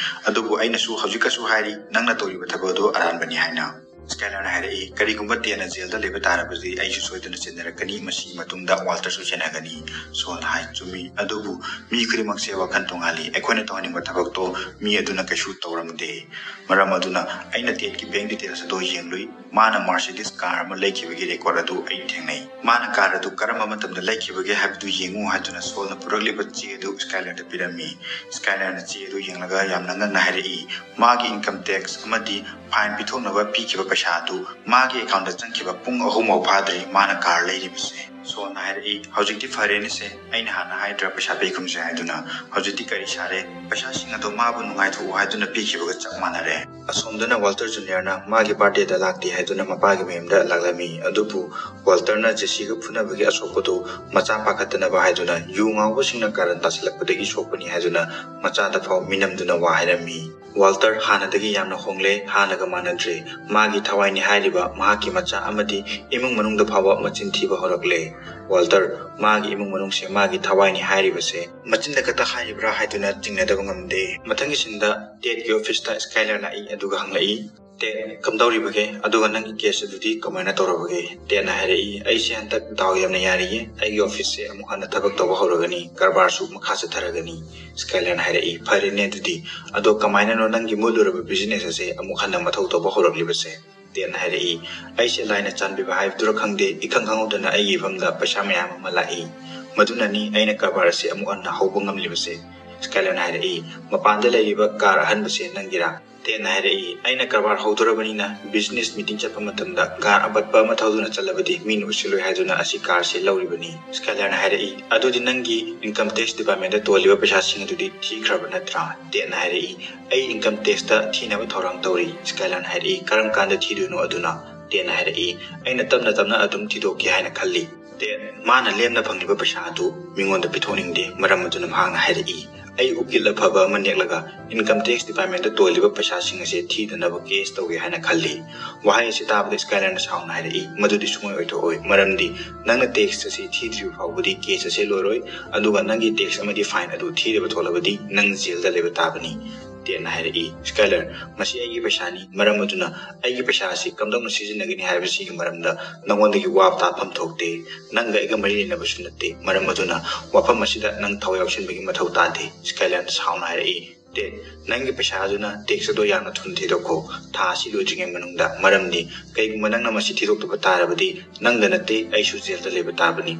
ꯑꯗꯨꯕꯨ ꯑꯩꯅꯁꯨ ꯍꯧꯖꯤꯛꯀꯁꯨ ꯍꯥꯏꯔꯤ, ꯅꯪꯅ ꯇꯧꯔꯤꯕ ꯊꯕꯛ ꯑꯗꯨ ꯑꯔꯥꯟꯕꯅꯤ ꯍꯥꯏꯅ꯫" ꯁ꯭ꯀꯥꯏꯂꯔꯅ ꯍꯥꯏꯔꯛꯏ, "ꯀꯔꯤꯒꯨꯝꯕ ꯇꯦꯠꯅ ꯖꯦꯜꯗ ꯂꯩꯕ ꯇꯥꯔꯕꯗꯤ ꯑꯩꯁꯨ ꯁꯣꯏꯗꯅ ꯆꯦꯟꯅꯔꯛꯀꯅꯤ, ꯃꯁꯤꯒꯤ ꯃꯇꯨꯡꯗ ꯋꯥꯜꯇꯔꯁꯨ ꯆꯦꯟꯅꯒꯅꯤ꯫" ꯁꯣꯜꯅ ꯍꯥꯏ, "ꯆꯨꯝꯃꯤ, ꯑꯗꯨꯕꯨ ꯃꯤ ꯈꯨꯗꯤꯡꯃꯛꯁꯦ ꯋꯥꯈꯜ ꯇꯣꯉꯥꯜꯂꯤ꯫ ꯑꯩꯈꯣꯏꯅ ꯇꯧꯍꯟꯅꯤꯡꯕ ꯊꯕꯛꯇꯣ ꯃꯤ ꯑꯗꯨꯅ ꯀꯩꯁꯨ ꯇꯧꯔꯝꯗꯦ꯫ ꯃꯔꯝ ꯑꯗꯨꯅ ꯑꯩꯅ ꯇꯦꯠꯀꯤ ꯕꯦꯡ ꯗꯤꯇꯦꯜꯁ ꯑꯗꯨ ꯌꯦꯡꯂꯨꯏ꯫ ꯃꯥꯅ ꯃꯥꯔꯁꯤꯗꯤꯁ ꯀꯥꯔ ꯑꯃ ꯂꯩꯈꯤꯕꯒꯤ ꯔꯦꯀꯣꯔꯗ ꯑꯗꯨ ꯑꯩ ꯊꯦꯡꯅꯩ꯫ ꯃꯥꯅ ꯀꯥꯔ ꯑꯗꯨ ꯀꯔꯝꯕ ꯃꯇꯝꯗ ꯂꯩꯈꯤꯕꯒꯦ ꯍꯥꯏꯕꯗꯨ ꯌꯦꯡꯉꯨ" ꯍꯥꯏꯗꯨꯅ ꯁꯣꯜꯅ ꯄꯨꯔꯛꯂꯤꯕ ꯆꯦ ꯑꯗꯨ ꯁ꯭ꯀꯥꯏꯂꯔꯗ ꯄꯤꯔꯝꯃꯤ꯫ ꯁ꯭ꯀꯥꯏꯂꯔꯅ ꯆꯦ ꯑꯗꯨ ꯌꯦꯡꯂꯒ ꯌꯥꯝꯅ ꯉꯛꯅ ꯍꯥꯏꯔꯛꯏ, "ꯃꯥꯒꯤ ꯏꯟꯀꯝ ꯇꯦꯛꯁ ꯑꯃꯗꯤ ꯐꯥꯏꯟ ꯄꯤꯊꯣꯛꯅꯕ ꯄꯤꯈꯤꯕ ꯄꯩꯁꯥ ꯑꯗꯨ ꯃꯥꯒꯤ ꯑꯦꯀꯥꯎꯟꯗ ꯆꯪꯈꯤꯕ ꯄꯨꯡ ꯑꯍꯨꯝ ꯐꯥꯎ ꯐꯥꯗ꯭ꯔꯤ ꯃꯥꯅ ꯀꯥꯔ ꯂꯩꯔꯤꯕꯁꯦ꯫" ꯁꯣꯟꯅ ꯍꯥꯏꯔꯛꯏ, "ꯍꯧꯖꯤꯛꯇꯤ ꯐꯔꯦꯅꯦꯁꯦ, ꯑꯩꯅ ꯍꯥꯟꯅ ꯍꯥꯏꯗ꯭ꯔꯥ ꯄꯩꯁꯥ ꯄꯤꯈꯨꯝꯁꯦ ꯍꯥꯏꯗꯨꯅ? ꯍꯧꯖꯤꯛꯇꯤ ꯀꯔꯤ ꯁꯥꯔꯦ? ꯄꯩꯁꯥꯁꯤꯡ ꯑꯗꯣ ꯃꯥꯕꯨ ꯅꯨꯡꯉꯥꯏꯊꯣꯛꯎ ꯍꯥꯏꯗꯨꯅ ꯄꯤꯈꯤꯕꯒ ꯆꯞ ꯃꯥꯟꯅꯔꯦ"꯫ ꯑꯁꯣꯝꯗꯅ ꯋꯥꯜꯇꯔ ꯖꯨꯅꯤꯌꯔꯅ ꯃꯥꯒꯤ ꯕꯥꯔꯗꯦꯗ ꯂꯥꯛꯇꯦ ꯍꯥꯏꯗꯨꯅ ꯃꯄꯥꯒꯤ ꯃꯌꯨꯝꯗ ꯂꯥꯛꯂꯝꯃꯤ꯫ ꯑꯗꯨꯕꯨ ꯋꯥꯜꯇꯔꯅ ꯖꯦꯁꯤꯒ ꯐꯨꯅꯕꯒꯤ ꯑꯁꯣꯛꯄꯗꯨ ꯃꯆꯥ ꯄꯥꯈꯠꯇꯅꯕ ꯍꯥꯏꯗꯨꯅ ꯌꯨ ꯉꯥꯎꯕꯁꯤꯡꯅ ꯀꯥꯔꯟ ꯇꯥꯁꯤꯜꯂꯛꯄꯗꯒꯤ ꯁꯣꯛꯄꯅꯤ ꯍꯥꯏꯗꯨꯅ ꯃꯆꯥꯗ ꯐꯥꯎ ꯃꯤꯅꯝꯗꯨꯅ ꯋꯥ ꯍꯥꯏꯔꯝꯃꯤ꯫ ꯋꯥꯜꯇꯔ ꯍꯥꯟꯅꯗꯒꯤ ꯌꯥꯝꯅ ꯍꯣꯡꯂꯦ, ꯍꯥꯟꯅꯒ ꯃꯥꯟꯅꯗ꯭ꯔꯦ꯫ ꯃꯥꯒꯤ ꯊꯋꯥꯏꯅꯤ ꯍꯥꯏꯔꯤꯕ ꯃꯍꯥꯛꯀꯤ ꯃꯆꯥ ꯑꯃꯗꯤ ꯏꯃꯨꯡ ꯃꯅꯨꯡꯗ ꯐꯥꯎꯕ ꯃꯆꯤꯟ ꯊꯤꯕ ꯍꯧꯔꯛꯂꯦ꯫ ꯋꯥꯜꯇꯔ, ꯃꯥꯒꯤ ꯏꯃꯨꯡ ꯃꯅꯨꯡꯁꯦ ꯃꯥꯒꯤ ꯊꯋꯥꯏꯅꯤ ꯍꯥꯏꯔꯤꯕꯁꯦ ꯃꯆꯤꯟꯗ ꯈꯛꯇ ꯍꯥꯏꯔꯤꯕ꯭ꯔꯥ ꯍꯥꯏꯗꯨꯅ ꯆꯤꯡꯅꯗꯕ ꯉꯝꯗꯦ꯫ ꯃꯊꯪꯒꯤ ꯁꯤꯟꯗ ꯇꯦꯠꯀꯤ ꯑꯣꯐꯤꯁꯇ ꯁ꯭ꯀꯥꯏꯂꯔ ꯂꯥꯛꯏ, ꯑꯗꯨꯒ ꯍꯪꯂꯛꯏ, "ꯇꯦꯠ, ꯀꯝꯗꯧꯔꯤꯕꯒꯦ? ꯑꯗꯨꯒ ꯅꯪꯒꯤ ꯀꯦꯁ ꯑꯗꯨꯗꯤ ꯀꯃꯥꯏꯅ ꯇꯧꯔꯕꯒꯦ?" ꯇꯦꯠꯅ ꯍꯥꯏꯔꯛꯏ, "ꯑꯩꯁꯦ ꯍꯟꯗꯛ ꯗꯥꯎ ꯌꯥꯝꯅ ꯌꯥꯔꯤꯌꯦ, ꯑꯩꯒꯤ ꯑꯣꯐꯤꯁꯁꯦ ꯑꯃꯨꯛ ꯍꯟꯅ ꯊꯕꯛ ꯇꯧꯕ ꯍꯧꯔꯒꯅꯤ, ꯀꯔꯕꯥꯔꯁꯨ ꯃꯈꯥ ꯆꯠꯊꯔꯒꯅꯤ"꯫ ꯁ꯭ꯀꯥꯏꯂꯔꯅ ꯍꯥꯏꯔꯛꯏ, "ꯐꯔꯦꯅꯦ ꯑꯗꯨꯗꯤ, ꯑꯗꯣ ꯀꯃꯥꯏꯅꯅꯣ ꯅꯪꯒꯤ ꯃꯨꯠꯂꯨꯔꯕ ꯕꯤꯖꯤꯅꯦꯁ ꯑꯁꯦ ꯑꯃꯨꯛ ꯍꯟꯅ ꯃꯊꯧ ꯇꯧꯕ ꯍꯧꯔꯛꯂꯤꯕꯁꯦ?" ꯇꯦꯠꯅ ꯍꯥꯏꯔꯛꯏ, "ꯑꯩꯁꯦ ꯂꯥꯏꯅ ꯆꯥꯟꯕꯤꯕ ꯍꯥꯏꯕꯗꯨꯔ ꯈꯪꯗꯦ, ꯏꯈꯪ ꯈꯪꯍꯧꯗꯅ ꯑꯩꯒꯤ ꯏꯐꯝꯗ ꯄꯩꯁꯥ ꯃꯌꯥꯝ ꯑꯃ ꯂꯥꯛꯏ꯫ ꯃꯗꯨꯅꯅꯤ ꯑꯩꯅ ꯀꯔꯕꯥꯔ ꯑꯁꯤ ꯑꯃꯨꯛ ꯍꯟꯅ ꯍꯧꯕ ꯉꯝꯂꯤꯕꯁꯦ"꯫ ꯁ꯭ꯀꯥꯏꯂꯔꯅ ꯍꯥꯏꯔꯛꯏ, "ꯃꯄꯥꯟꯗ ꯂꯩꯔꯤꯕ ꯀꯥꯔ ꯑꯍꯟꯕꯁꯦ ꯅꯪꯒꯤꯔꯥ?" ꯇꯦꯠꯅ ꯍꯥꯏꯔꯛꯏ, "ꯑꯩꯅ ꯀꯔꯕꯥꯔ ꯍꯧꯗꯣꯔꯕꯅꯤꯅ ꯕꯤꯖꯤꯅꯦꯁ ꯃꯤꯇꯤꯡ ꯆꯠꯄ ꯃꯇꯝꯗ ꯀꯥꯔ ꯑꯄꯠꯄ ꯑꯃ ꯊꯧꯗꯨꯅ ꯆꯠꯂꯕꯗꯤ ꯃꯤꯅ ꯎꯁꯤꯜꯂꯣꯏ ꯍꯥꯏꯗꯨꯅ ꯑꯁꯤ ꯀꯥꯔꯁꯤ ꯂꯧꯔꯤꯕꯅꯤ"꯫ ꯁ꯭ꯀꯥꯏꯂꯔꯅ ꯍꯥꯏꯔꯛꯏ, "ꯑꯗꯨꯗꯤ ꯅꯪꯒꯤ ꯏꯟꯀꯝ ꯇꯦꯛꯁ ꯗꯤꯄꯥꯔꯠꯃꯦꯟꯗ ꯇꯣꯜꯂꯤꯕ ꯄꯩꯁꯥꯁꯤꯡ ꯑꯗꯨꯗꯤ ꯊꯤꯈ꯭ꯔꯕ ꯅꯠꯇ꯭ꯔꯥ?" ꯇꯦꯠꯅ ꯍꯥꯏꯔꯛꯏ, "ꯑꯩ ꯏꯟꯀꯝ ꯇꯦꯛꯁꯇ ꯊꯤꯅꯕ ꯊꯧꯔꯥꯡ ꯇꯧꯔꯤ"꯫ ꯁ꯭ꯀꯥꯏꯂꯔꯅ ꯍꯥꯏꯔꯛꯏ, "ꯀꯔꯝ ꯀꯥꯟꯗ ꯊꯤꯗꯣꯏꯅꯣ ꯑꯗꯨꯅ?" ꯇꯦꯠꯅ ꯍꯥꯏꯔꯛꯏ, "ꯑꯩꯅ ꯇꯞꯅ ꯇꯞꯅ ꯑꯗꯨꯝ ꯊꯤꯗꯣꯛꯀꯦ ꯍꯥꯏꯅ ꯈꯜꯂꯤ"꯫ ꯇꯦꯠ, ꯃꯥꯅ ꯂꯦꯝꯅ ꯐꯪꯂꯤꯕ ꯄꯩꯁꯥ ꯑꯗꯨ ꯃꯤꯉꯣꯟꯗ ꯄꯤꯊꯣꯛꯅꯤꯡꯗꯦ꯫ ꯃꯔꯝ ꯑꯗꯨꯅ ꯃꯍꯥꯛꯅ ꯍꯥꯏꯔꯛꯏ, "ꯑꯩ ꯎꯀꯤꯜ ꯑꯐꯕ ꯑꯃ ꯅꯦꯛꯂꯒ ꯏꯟꯀꯝ ꯇꯦꯛꯁ ꯗꯤꯄꯥꯔꯠꯃꯦꯟꯗ ꯇꯣꯜꯂꯤꯕ ꯄꯩꯁꯥꯁꯤꯡ ꯑꯁꯦ ꯊꯤꯗꯅꯕ ꯀꯦꯁ ꯇꯧꯒꯦ ꯍꯥꯏꯅ ꯈꯜꯂꯤ"꯫ ꯋꯥꯍꯩ ꯑꯁꯤ ꯇꯥꯕꯗ ꯁ꯭ꯀꯥꯏꯂꯔꯅ ꯁꯥꯎꯅ ꯍꯥꯏꯔꯛꯏ, "ꯃꯗꯨꯗꯤ ꯁꯨꯡꯑꯣꯏ ꯑꯣꯏꯊꯣꯛꯑꯣꯏ, ꯃꯔꯝꯗꯤ ꯅꯪꯅ ꯇꯦꯛꯁ ꯑꯁꯤ ꯊꯤꯗ꯭ꯔꯤꯕ ꯐꯥꯎꯕꯗꯤ ꯀꯦꯁ ꯑꯁꯤ ꯂꯣꯏꯔꯣꯏ, ꯑꯗꯨꯒ ꯅꯪꯒꯤ ꯇꯦꯛꯁ ꯑꯃꯗꯤ ꯐꯥꯏꯟ ꯑꯗꯨ ꯊꯤꯗꯕ ꯊꯣꯛꯂꯕꯗꯤ ꯅꯪ ꯖꯦꯜꯗ ꯂꯩꯕ ꯇꯥꯕꯅꯤ"꯫ ꯇꯦꯠꯅ ꯍꯥꯏꯔꯛꯏ, "ꯁ꯭ꯀꯥꯏꯂꯔ, ꯃꯁꯤ ꯑꯩꯒꯤ ꯄꯩꯁꯥꯅꯤ, ꯃꯔꯝ ꯑꯗꯨꯅ ꯑꯩꯒꯤ ꯄꯩꯁꯥ ꯑꯁꯤ ꯀꯝꯗꯧꯅ ꯁꯤꯖꯤꯟꯅꯒꯅꯤ ꯍꯥꯏꯕꯁꯤꯒꯤ ꯃꯔꯝꯗ ꯅꯉꯣꯟꯗꯒꯤ ꯋꯥ ꯇꯥꯐꯝ ꯊꯣꯛꯇꯦ꯫ ꯅꯪꯒ ꯑꯩꯒ ꯃꯔꯤ ꯂꯩꯅꯕꯁꯨ ꯅꯠꯇꯦ, ꯃꯔꯝ ꯑꯗꯨꯅ ꯋꯥꯐꯝ ꯑꯁꯤꯗ ꯅꯪ ꯊꯋꯥꯏ ꯌꯥꯎꯁꯤꯟꯕꯒꯤ ꯃꯊꯧ ꯇꯥꯗꯦ"꯫ ꯁ꯭ꯀꯥꯏꯂꯔꯅ ꯁꯥꯎꯅ ꯍꯥꯏꯔꯛꯏ, "ꯇꯦꯠ, ꯅꯪꯒꯤ ꯄꯩꯁꯥ ꯑꯗꯨꯅ ꯇꯦꯛꯁ ꯑꯗꯣ ꯌꯥꯝꯅ ꯊꯨꯅ ꯊꯤꯗꯣꯛꯈꯣ꯫ ꯊꯥ ꯑꯁꯤ ꯂꯣꯏꯗ꯭ꯔꯤꯉꯩ ꯃꯅꯨꯡꯗ, ꯃꯔꯝꯗꯤ ꯀꯩꯒꯨꯝꯕ ꯅꯪꯅ ꯃꯁꯤ ꯊꯤꯗꯣꯛꯇꯕ ꯇꯥꯔꯕꯗꯤ ꯅꯪꯗ ꯅꯠꯇꯦ, ꯑꯩꯁꯨ ꯖꯦꯜꯗ ꯂꯩꯕ ꯇꯥꯕꯅꯤ꯫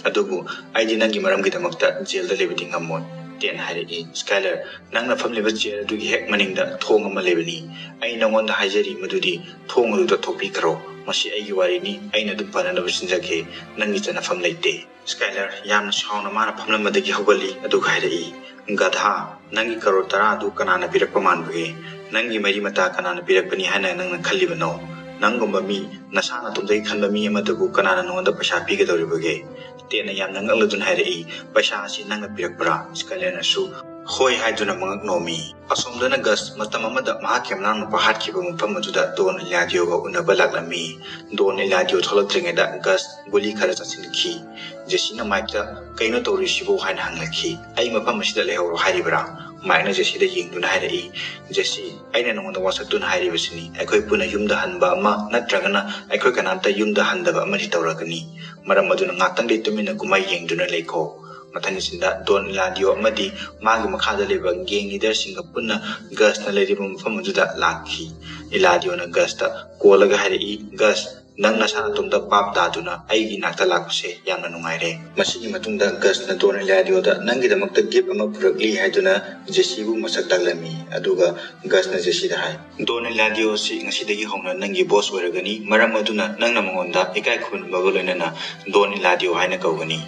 ꯑꯗꯨꯕꯨ ꯑꯩꯗꯤ ꯅꯪꯒꯤ ꯃꯔꯝꯒꯤꯗꯃꯛꯇ ꯖꯦꯜꯗ ꯂꯩꯕꯗꯤ ꯉꯝꯃꯣꯏ"꯫ ꯇꯦꯟ ꯍꯥꯏꯔꯛꯏ, "ꯁ꯭ꯀꯥꯏꯂꯔ, ꯅꯪꯅ ꯐꯝꯂꯤꯕ ꯆꯤꯌꯔ ꯑꯗꯨꯒꯤ ꯍꯦꯛ ꯃꯅꯤꯡꯗ ꯊꯣꯡ ꯑꯃ ꯂꯩꯕꯅꯤ꯫ ꯑꯩ ꯅꯉꯣꯟꯗ ꯍꯥꯏꯖꯔꯤ ꯃꯗꯨꯗꯤ ꯊꯣꯡ ꯑꯗꯨꯗ ꯊꯣꯛꯄꯤꯈ꯭ꯔꯣ꯫ ꯃꯁꯤ ꯑꯩꯒꯤ ꯋꯥꯔꯤꯅꯤ, ꯑꯩꯅ ꯑꯗꯨꯝ ꯐꯅꯅꯕ ꯁꯤꯟꯖꯒꯦ꯫ ꯅꯪꯒꯤ ꯆꯠꯅꯐꯝ ꯂꯩꯇꯦ꯫" ꯁ꯭ꯀꯥꯏꯂꯔ ꯌꯥꯝꯅ ꯁꯥꯎꯅ ꯃꯥꯅ ꯐꯝꯂꯝꯕꯗꯒꯤ ꯍꯧꯒꯠꯂꯤ, ꯑꯗꯨꯒ ꯍꯥꯏꯔꯛꯏ, "ꯒꯙꯥ, ꯅꯪꯒꯤ ꯀꯔꯣꯔ ꯇꯔꯥ ꯑꯗꯨ ꯀꯅꯥꯅ ꯄꯤꯔꯛꯄ ꯃꯥꯟꯕꯒꯦ? ꯅꯪꯒꯤ ꯃꯔꯤ ꯃꯇꯥ ꯀꯅꯥꯅ ꯄꯤꯔꯛꯄꯅꯤ ꯍꯥꯏꯅ ꯅꯪꯅ ꯈꯜꯂꯤꯕꯅꯣ? ꯅꯪꯒꯨꯝꯕ ꯃꯤ, ꯅꯁꯥ ꯅꯇꯣꯝꯗꯒꯤ ꯈꯟꯕ ꯃꯤ ꯑꯃꯗꯨꯕꯨ ꯀꯅꯥꯅ ꯅꯉꯣꯟꯗ ꯄꯩꯁꯥ ꯄꯤꯒꯗꯧꯔꯤꯕꯒꯦ?" ꯇꯦꯟꯅ ꯌꯥꯝꯅ ꯉꯛꯂꯗꯨꯅ ꯍꯥꯏꯔꯛꯏ, "ꯄꯩꯁꯥ ꯑꯁꯤ ꯅꯪꯅ ꯄꯤꯔꯛꯄ꯭ꯔꯥ?" ꯁ꯭ꯀꯥꯏꯂꯔꯅꯁꯨ ꯍꯣꯏ ꯍꯥꯏꯗꯨꯅ ꯃꯉꯛ ꯅꯣꯝꯃꯤ꯫ ꯑꯁꯣꯝꯗꯅ ꯒꯁ ꯃꯇꯝ ꯑꯃꯗ ꯃꯍꯥꯛꯀꯤ ꯃꯅꯥꯎꯅꯨꯄꯥ ꯍꯥꯠꯈꯤꯕ ꯃꯐꯝ ꯑꯗꯨꯗ ꯗꯣꯟ ꯏꯂꯥꯗꯤꯑꯣꯒ ꯎꯅꯕ ꯂꯥꯛꯂꯝꯃꯤ꯫ ꯗꯣꯟ ꯏꯂꯥꯗꯤꯑꯣ ꯊꯣꯛꯂꯛꯇ꯭ꯔꯤꯉꯩꯗ ꯒꯁ ꯒꯨꯂꯤ ꯈꯔ ꯆꯥꯁꯤꯟꯈꯤ꯫ ꯖꯦꯁꯤꯅ ꯃꯥꯏꯛꯇ, "ꯀꯩꯅꯣ ꯇꯧꯔꯤꯁꯤꯕꯨ?" ꯍꯥꯏꯅ ꯍꯪꯂꯛꯈꯤ꯫ "ꯑꯩ ꯃꯐꯝ ꯑꯁꯤꯗ ꯂꯩꯍꯧꯔꯣ ꯍꯥꯏꯔꯤꯕ꯭ꯔꯥ?" ꯃꯥꯏꯛꯅ ꯖꯦꯁꯤꯗ ꯌꯦꯡꯗꯨꯅ ꯍꯥꯏꯔꯛꯏ, "ꯖꯦꯁꯤ, ꯑꯩꯅ ꯅꯉꯣꯟꯗ ꯋꯥꯁꯛꯇꯨꯅ ꯍꯥꯏꯔꯤꯕꯁꯤꯅꯤ, ꯑꯩꯈꯣꯏ ꯄꯨꯟꯅ ꯌꯨꯝꯗ ꯍꯟꯕ ꯑꯃ ꯅꯠꯇ꯭ꯔꯒꯅ ꯑꯩꯈꯣꯏ ꯀꯅꯥꯝꯇ ꯌꯨꯝꯗ ꯍꯟꯗꯕ ꯑꯃꯗꯤ ꯇꯧꯔꯒꯅꯤ꯫ ꯃꯔꯝ ꯑꯗꯨꯅ ꯉꯥꯛꯇꯪꯗꯤ ꯇꯨꯃꯤꯟꯅ ꯀꯨꯝꯍꯩ ꯌꯦꯡꯗꯨꯅ ꯂꯩꯈꯣ꯫" ꯃꯊꯪꯒꯤ ꯁꯤꯟꯗ ꯗꯣꯟ ꯏꯂꯥꯗꯤꯑꯣ ꯑꯃꯗꯤ ꯃꯥꯒꯤ ꯃꯈꯥꯗ ꯂꯩꯕ ꯒꯦꯡ ꯂꯤꯗꯔꯁꯤꯡꯒ ꯄꯨꯟꯅ ꯒꯁꯅ ꯂꯩꯔꯤꯕ ꯃꯐꯝ ꯑꯗꯨꯗ ꯂꯥꯛꯈꯤ꯫ ꯏꯂꯥꯗꯤꯑꯣꯅ ꯒꯁꯇ ꯀꯣꯜꯂꯒ ꯍꯥꯏꯔꯛꯏ, "ꯒꯁ, ꯅꯪ ꯅꯁꯥ ꯅꯇꯣꯝꯇ ꯄꯥꯞ ꯇꯥꯗꯨꯅ ꯑꯩꯒꯤ ꯏꯅꯥꯛꯇ ꯂꯥꯛꯄꯁꯦ ꯌꯥꯝꯅ ꯅꯨꯡꯉꯥꯏꯔꯦ꯫" ꯃꯁꯤꯒꯤ ꯃꯇꯨꯡꯗ ꯒꯁꯅ ꯗꯣꯟ ꯏꯂꯥꯗꯤꯑꯣꯗ ꯅꯪꯒꯤꯗꯃꯛꯇ ꯒꯤꯐ ꯑꯃ ꯄꯨꯔꯛꯂꯤ ꯍꯥꯏꯗꯨꯅ ꯖꯦꯁꯤꯕꯨ ꯃꯁꯛ ꯇꯥꯛꯂꯝꯃꯤ, ꯑꯗꯨꯒ ꯒꯁꯅ ꯖꯦꯁꯤꯗ ꯍꯥꯏ, "ꯗꯣꯟ ꯏꯂꯥꯗꯤꯑꯣ ꯑꯁꯤ ꯉꯁꯤꯗꯒꯤ ꯍꯧꯅ ꯅꯪꯒꯤ ꯕꯣꯁ ꯑꯣꯏꯔꯒꯅꯤ, ꯃꯔꯝ ꯑꯗꯨꯅ ꯅꯪꯅ ꯃꯉꯣꯟꯗ ꯏꯀꯥꯏ ꯈꯨꯝꯅꯕꯒ ꯂꯣꯏꯅꯅ ꯗꯣꯟ ꯏꯂꯥꯗꯤꯑꯣ ꯍꯥꯏꯅ ꯀꯧꯒꯅꯤ꯫"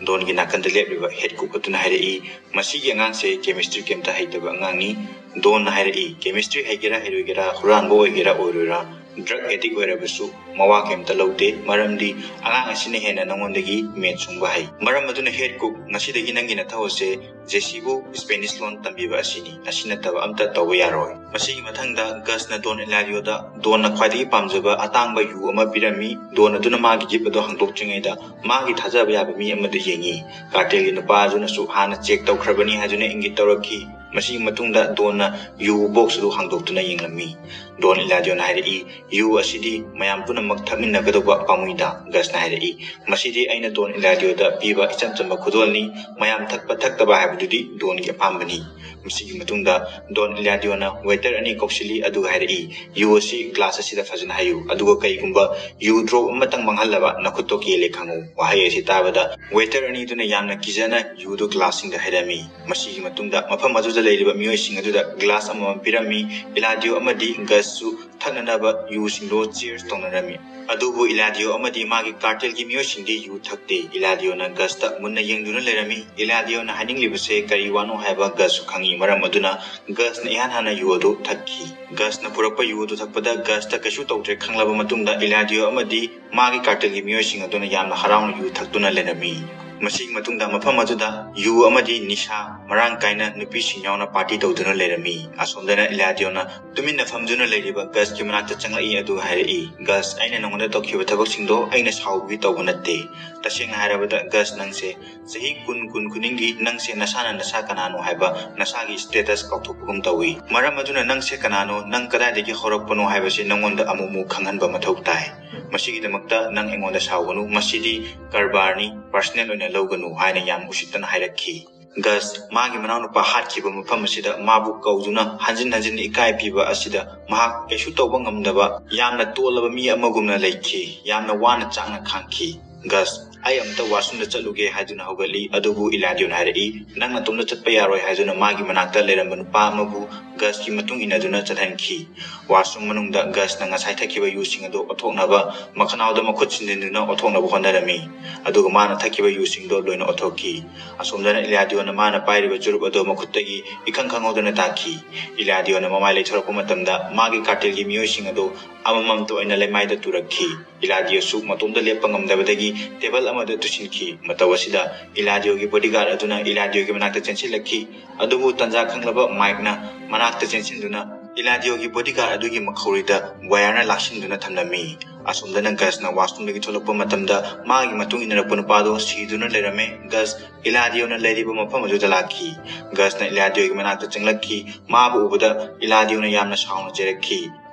ꯗꯣꯟꯒꯤ ꯅꯥꯀꯟꯗ ꯂꯦꯞꯂꯤꯕ ꯍꯦꯠ ꯀꯨꯛ ꯑꯗꯨꯅ ꯍꯥꯏꯔꯛꯏ, "ꯃꯁꯤꯒꯤ ꯑꯉꯥꯡꯁꯦ ꯀꯦꯃꯤꯁꯇ꯭ꯔꯤ ꯀꯩꯝꯇ ꯍꯩꯇꯕ ꯑꯉꯥꯡꯅꯤ꯫" ꯗꯣꯟꯅ ꯍꯥꯏꯔꯛꯏ, "ꯀꯦꯃꯤꯁꯇ꯭ꯔꯤ ꯍꯩꯒꯦꯔꯥ ꯍꯩꯔꯣꯏꯒꯦꯔꯥ, ꯍꯨꯔꯥꯟꯕ ꯑꯣꯏꯒꯦꯔꯥ ꯑꯣꯏꯔꯣꯏꯔꯥ, ꯗ꯭ꯔꯒ ꯑꯦꯗꯤꯛ ꯑꯣꯏꯔꯕꯁꯨ ꯃꯋꯥ ꯀꯩꯝꯇ ꯂꯧꯗꯦ, ꯃꯔꯝꯗꯤ ꯑꯉꯥꯡ ꯑꯁꯤꯅ ꯍꯦꯟꯅ ꯅꯉꯣꯟꯗꯒꯤ ꯃꯦꯠ ꯁꯨꯡꯕ ꯍꯩ꯫ ꯃꯔꯝ ꯑꯗꯨꯅ ꯍꯦꯠ ꯀꯨꯛ, ꯉꯁꯤꯗꯒꯤ ꯅꯪꯒꯤ ꯅꯊꯧ ꯑꯁꯦ ꯖꯦꯁꯤꯕꯨ ꯁ꯭ꯄꯦꯅꯤꯁ ꯂꯣꯟ ꯇꯝꯕꯤꯕ ꯑꯁꯤꯅꯤ꯫ ꯑꯁꯤ ꯅꯠꯇꯕ ꯑꯝꯇ ꯇꯧꯕ ꯌꯥꯔꯣꯏ꯫" ꯃꯁꯤꯒꯤ ꯃꯊꯪꯗ ꯒꯁꯅ ꯗꯣꯟ ꯏꯂꯥꯗꯤꯑꯣꯗ ꯗꯣꯟꯅ ꯈ꯭ꯋꯥꯏꯗꯒꯤ ꯄꯥꯝꯖꯕ ꯑꯇꯥꯡꯕ ꯌꯨ ꯑꯃ ꯄꯤꯔꯝꯃꯤ꯫ ꯗꯣꯟ ꯑꯗꯨꯅ ꯃꯥꯒꯤ ꯒꯤꯐ ꯑꯗꯨ ꯍꯥꯡꯗꯣꯛꯇ꯭ꯔꯤꯉꯩꯗ ꯃꯥꯒꯤ ꯊꯥꯖꯕ ꯌꯥꯕ ꯃꯤ ꯑꯃꯗ ꯌꯦꯡꯉꯤ꯫ ꯀꯥꯔꯇꯦꯜꯒꯤ ꯅꯨꯄꯥ ꯑꯗꯨꯅꯁꯨ ꯍꯥꯟꯅ ꯆꯦꯛ ꯇꯧꯈ꯭ꯔꯕꯅꯤ ꯍꯥꯏꯗꯨꯅ ꯏꯪꯒꯤꯠ ꯇꯧꯔꯛꯈꯤ꯫ ꯃꯁꯤꯒꯤ ꯃꯇꯨꯡꯗ ꯗꯣꯟꯅ ꯌꯨ ꯕꯣꯛꯁ ꯑꯗꯨ ꯍꯥꯡꯗꯣꯛꯇꯨꯅ ꯌꯦꯡꯂꯝꯃꯤ꯫ ꯗꯣꯟ ꯏꯂꯥꯗꯤꯑꯣꯅ ꯍꯥꯏꯔꯛꯏ, "ꯌꯨ ꯑꯁꯤꯗꯤ ꯃꯌꯥꯝ ꯄꯨꯝꯅꯃꯛ ꯊꯛꯃꯤꯟꯅꯒꯗꯧꯕ ꯄꯥꯝꯃꯨꯏꯗ꯫" ꯒꯁꯅ ꯍꯥꯏꯔꯛꯏ, "ꯃꯁꯤꯗꯤ ꯑꯩꯅ ꯗꯣꯟ ꯏꯂꯥꯗꯤꯑꯣꯗ ꯄꯤꯕ ꯏꯆꯝ ꯆꯝꯕ ꯈꯨꯗꯣꯜꯅꯤ꯫ ꯃꯌꯥꯝ ꯊꯛꯄ ꯊꯛꯇꯕ ꯍꯥꯏꯕꯗꯨꯗꯤ ꯗꯣꯟꯒꯤ ꯑꯄꯥꯝꯕꯅꯤ꯫" ꯃꯁꯤꯒꯤ ꯃꯇꯨꯡꯗ ꯗꯣꯟ ꯏꯂꯥꯗꯤꯑꯣꯅ ꯋꯦꯇꯔ ꯑꯅꯤ ꯀꯧꯁꯤꯜꯂꯤ, ꯑꯗꯨꯒ ꯍꯥꯏꯔꯛꯏ, "ꯌꯨ ꯑꯁꯤ ꯒ꯭ꯂꯥꯁ ꯑꯁꯤꯗ ꯐꯖꯅ ꯍꯩꯌꯨ, ꯑꯗꯨꯒ ꯀꯩꯒꯨꯝꯕ ꯌꯨ ꯗ꯭ꯔꯣꯞ ꯑꯃꯇꯪ ꯃꯥꯡꯍꯜꯂꯕ ꯅꯈꯨꯠꯇꯣ ꯀꯦꯜꯂꯦ ꯈꯪꯉꯨ"꯫ ꯋꯥꯍꯩ ꯑꯁꯤ ꯇꯥꯕꯗ ꯋꯦꯇꯔ ꯑꯅꯤꯗꯨꯅ ꯌꯥꯝꯅ ꯀꯤꯖꯅ ꯌꯨꯗꯨ ꯒ꯭ꯂꯥꯁꯁꯤꯡꯗ ꯍꯩꯔꯝꯃꯤ꯫ ꯃꯁꯤꯒꯤ ꯃꯇꯨꯡꯗ ꯃꯐꯝ ꯑꯗꯨꯗ ꯂꯩꯔꯤꯕ ꯃꯤꯑꯣꯏꯁꯤꯡ ꯑꯗꯨꯗ ꯒ꯭ꯂꯥꯁ ꯑꯃꯃꯝ ꯄꯤꯔꯝꯃꯤ꯫ ꯏꯂꯥꯗꯤꯑꯣ ꯑꯃꯗꯤ ꯒꯁꯁꯨ ꯊꯛꯅꯅꯕ ꯌꯨꯁꯤꯡꯗꯣ ꯆꯤꯌꯔꯁ ꯇꯧꯅꯔꯝꯃꯤ꯫ ꯑꯗꯨꯕꯨ ꯏꯂꯥꯗꯤꯑꯣ ꯑꯃꯗꯤ ꯃꯥꯒꯤ ꯀꯥꯔꯇꯦꯜꯒꯤ ꯃꯤꯑꯣꯏꯁꯤꯡꯗꯤ ꯌꯨ ꯊꯛꯇꯦ꯫ ꯏꯂꯥꯗꯤꯑꯣꯅ ꯒꯁꯇ ꯃꯨꯟꯅ ꯌꯦꯡꯗꯨꯅ ꯂꯩꯔꯝꯃꯤ꯫ ꯏꯂꯥꯗꯤꯑꯣꯅ ꯍꯥꯏꯅꯤꯡꯂꯤꯕꯁꯦ ꯀꯔꯤ ꯋꯥꯅꯣ ꯍꯥꯏꯕ ꯒꯁꯁꯨ ꯈꯪꯏ꯫ ꯃꯔꯝ ꯑꯗꯨꯅ ꯒꯁꯅ ꯏꯍꯥꯟ ꯍꯥꯟꯅ ꯌꯨ ꯑꯗꯨ ꯊꯛꯈꯤ꯫ ꯒꯁꯅ ꯄꯨꯔꯛꯄ ꯌꯨ ꯑꯗꯨ ꯊꯛꯄꯗ ꯒꯁꯇ ꯀꯩꯁꯨ ꯇꯧꯗ꯭ꯔꯦ ꯈꯪꯂꯕ ꯃꯇꯨꯡꯗ ꯏꯂꯥꯗꯤꯑꯣ ꯑꯃꯗꯤ ꯃꯥꯒꯤ ꯀꯥꯔꯇꯦꯜꯒꯤ ꯃꯤꯑꯣꯏꯁꯤꯡ ꯑꯗꯨꯅ ꯌꯥꯝꯅ ꯍꯔꯥꯎꯅ ꯌꯨ ꯊꯛꯇꯨꯅ ꯂꯩꯔꯝꯃꯤ꯫ ꯃꯁꯤꯒꯤ ꯃꯇꯨꯡꯗ ꯃꯐꯝ ꯑꯗꯨꯗ ꯌꯨ ꯑꯃꯗꯤ ꯅꯤꯁꯥ ꯃꯔꯥꯡ ꯀꯥꯏꯅ ꯅꯨꯄꯤꯁꯤꯡ ꯌꯥꯎꯅ ꯄꯥꯔꯇꯤ ꯇꯧꯗꯨꯅ ꯂꯩꯔꯝꯃꯤ꯫ ꯑꯁꯣꯝꯗꯅ ꯏꯂꯥꯗꯤꯑꯣꯅ ꯇꯨꯃꯤꯟꯅ ꯐꯝꯗꯨꯅ ꯂꯩꯔꯤꯕ ꯒꯁꯀꯤ ꯃꯅꯥꯛꯇ ꯆꯪꯂꯛꯏ, ꯑꯗꯨꯒ ꯍꯥꯏꯔꯛꯏ, "ꯒꯁ, ꯑꯩꯅ ꯅꯉꯣꯟꯗ ꯇꯧꯈꯤꯕ ꯊꯕꯛꯁꯤꯡꯗꯣ ꯑꯩꯅ ꯁꯥꯎꯕꯒꯤ ꯇꯧꯕ ꯅꯠꯇꯦ꯫ ꯇꯁꯦꯡꯅ ꯍꯥꯏꯔꯕꯗ ꯒꯁ, ꯅꯪꯁꯦ ꯆꯍꯤ ꯀꯨꯟ, ꯀꯨꯟ ꯈꯨꯗꯤꯡꯒꯤ ꯅꯪꯁꯦ ꯅꯁꯥꯅ ꯅꯁꯥ ꯀꯅꯥꯅꯣ ꯍꯥꯏꯕ ꯅꯁꯥꯒꯤ ꯁ꯭ꯇꯦꯇꯁ ꯀꯥꯎꯊꯣꯛꯄꯒꯨꯝ ꯇꯧꯏ꯫ ꯃꯔꯝ ꯑꯗꯨꯅ ꯅꯪꯁꯦ ꯀꯅꯥꯅꯣ, ꯅꯪ ꯀꯗꯥꯏꯗꯒꯤ ꯍꯧꯔꯛꯄꯅꯣ ꯍꯥꯏꯕꯁꯤ ꯅꯉꯣꯟꯗ ꯑꯃꯨꯛ ꯑꯃꯨꯛ ꯈꯪꯍꯟꯕ ꯃꯊꯧ ꯇꯥꯏ꯫ ꯃꯁꯤꯒꯤꯗꯃꯛꯇ ꯅꯪ ꯑꯩꯉꯣꯟꯗ ꯁꯥꯎꯒꯅꯨ, ꯃꯁꯤꯗꯤ ꯀꯔꯕꯥꯔꯅꯤ, ꯄꯔꯁꯅꯦꯜ ꯑꯣꯏꯅ ꯂꯧꯒꯅꯨ" ꯍꯥꯏꯅ ꯌꯥꯝ ꯎꯁꯤꯠꯇꯅ ꯍꯥꯏꯔꯛꯈꯤ꯫ ꯒꯁ ꯃꯥꯒꯤ ꯃꯅꯥꯎꯅꯨꯄꯥ ꯍꯥꯠꯈꯤꯕ ꯃꯐꯝ ꯑꯁꯤꯗ ꯃꯥꯕꯨ ꯀꯧꯗꯨꯅ ꯍꯟꯖꯤꯟ ꯍꯟꯖꯤꯟ ꯏꯀꯥꯏ ꯄꯤꯕ ꯑꯁꯤꯗ ꯃꯍꯥꯛ ꯀꯩꯁꯨ ꯇꯧꯕ ꯉꯝꯗꯕ, ꯌꯥꯝꯅ ꯇꯣꯜꯂꯕ ꯃꯤ ꯑꯃꯒꯨꯝꯅ ꯂꯩꯈꯤ꯫ ꯌꯥꯝꯅ ꯋꯥꯅ ꯆꯥꯛꯅ ꯈꯥꯡꯈꯤ꯫ "ꯒꯁ, ꯑꯩ ꯑꯝꯇ ꯋꯥꯁꯔꯨꯝꯗ ꯆꯠꯂꯨꯒꯦ" ꯍꯥꯏꯗꯨꯅ ꯍꯧꯒꯠꯂꯤ꯫ ꯑꯗꯨꯕꯨ ꯏꯂꯥꯗꯤꯑꯣꯅ ꯍꯥꯏꯔꯛꯏ, "ꯅꯪ ꯅꯇꯣꯝꯇ ꯆꯠꯄ ꯌꯥꯔꯣꯏ" ꯍꯥꯏꯗꯨꯅ ꯃꯥꯒꯤ ꯃꯅꯥꯛꯇ ꯂꯩꯔꯝꯕ ꯅꯨꯄꯥ ꯑꯃꯕꯨ ꯒꯁꯀꯤ ꯃꯇꯨꯡ ꯏꯟꯅꯗꯨꯅ ꯆꯠꯍꯟꯈꯤ꯫ ꯋꯥꯁꯔꯨꯝ ꯃꯅꯨꯡꯗ ꯒꯁꯅ ꯉꯁꯥꯏ ꯊꯛꯈꯤꯕ ꯌꯨꯁꯤꯡ ꯑꯗꯨ ꯑꯣꯠꯊꯣꯛꯅꯕ ꯃꯈꯅꯥꯎꯗ ꯃꯈꯨꯠ ꯁꯤꯟꯖꯤꯟꯗꯨꯅ ꯑꯣꯠꯊꯣꯛꯅꯕ ꯍꯣꯠꯅꯔꯝꯃꯤ꯫ ꯑꯗꯨꯒ ꯃꯥꯅ ꯊꯛꯈꯤꯕ ꯌꯨꯁꯤꯡꯗꯣ ꯂꯣꯏꯅ ꯑꯣꯠꯊꯣꯛꯈꯤ꯫ ꯑꯁꯣꯝꯗꯅ ꯏꯂꯥꯗꯤꯑꯣꯅ ꯃꯥꯅ ꯄꯥꯏꯔꯤꯕ ꯆꯨꯔꯨꯞ ꯑꯗꯨ ꯃꯈꯨꯠꯇꯒꯤ ꯏꯈꯪ ꯈꯪꯍꯧꯗꯅ ꯇꯥꯈꯤ꯫ ꯏꯂꯥꯗꯤꯑꯣꯅ ꯃꯃꯥꯏ ꯂꯩꯊꯣꯔꯛꯄ ꯃꯇꯝꯗ ꯃꯥꯒꯤ ꯀꯥꯔꯇꯦꯜꯒꯤ ꯃꯤꯑꯣꯏꯁꯤꯡ ꯑꯗꯨ ꯑꯃꯃꯝꯇ ꯑꯣꯏꯅ ꯂꯩꯃꯥꯏꯗ ꯇꯨꯔꯛꯈꯤ꯫ ꯏꯂꯥꯗꯤꯑꯣꯁꯨ ꯃꯇꯣꯝꯇ ꯂꯦꯞꯄ ꯉꯝꯗꯕꯗꯒꯤ ꯇꯦꯕꯜ ꯑꯃꯗ ꯇꯨꯁꯤꯟꯈꯤ꯫ ꯃꯇꯧ ꯑꯁꯤꯗ ꯏꯂꯥꯗꯤꯑꯣꯒꯤ ꯕꯣꯗꯤꯒꯥꯔꯗ ꯑꯗꯨꯅ ꯏꯂꯥꯗꯤꯑꯣꯒꯤ ꯃꯅꯥꯛꯇ ꯆꯦꯟꯁꯤꯜꯂꯛꯈꯤ꯫ ꯑꯗꯨꯕꯨ ꯇꯟꯖꯥ ꯈꯪꯂꯕ ꯃꯥꯏꯛꯅ ꯃꯅꯥꯛꯇ ꯆꯦꯟꯁꯤꯟꯗꯨꯅ ꯏꯂꯥꯗꯤꯑꯣꯒꯤ ꯕꯣꯗꯤꯒꯥꯔꯗ ꯑꯗꯨꯒꯤ ꯃꯈꯧꯔꯤꯗ ꯋꯥꯌꯔꯅ ꯂꯥꯛꯁꯤꯟꯗꯨꯅ ꯊꯝꯂꯝꯃꯤ꯫ ꯑꯁꯣꯝꯗꯅ ꯒꯁꯅ ꯋꯥꯁꯔꯨꯝꯗꯒꯤ ꯊꯣꯛꯂꯛꯄ ꯃꯇꯝꯗ ꯃꯥꯒꯤ ꯃꯇꯨꯡ ꯏꯟꯅꯔꯛꯄ ꯅꯨꯄꯥꯗꯣ ꯁꯤꯗꯨꯅ ꯂꯩꯔꯝꯃꯦ꯫ ꯒꯁ ꯏꯂꯥꯗꯤꯑꯣꯅ ꯂꯩꯔꯤꯕ ꯃꯐꯝ ꯑꯗꯨꯗ ꯂꯥꯛꯈꯤ꯫ ꯒꯁꯅ ꯏꯂꯥꯗꯤꯑꯣꯒꯤ ꯃꯅꯥꯛꯇ ꯆꯪꯂꯛꯈꯤ꯫ ꯃꯥꯕꯨ ꯎꯕꯗ ꯏꯂꯥꯗꯤꯑꯣꯅ ꯌꯥꯝꯅ ꯁꯥꯎꯅ ꯆꯩꯔꯛꯈꯤ꯫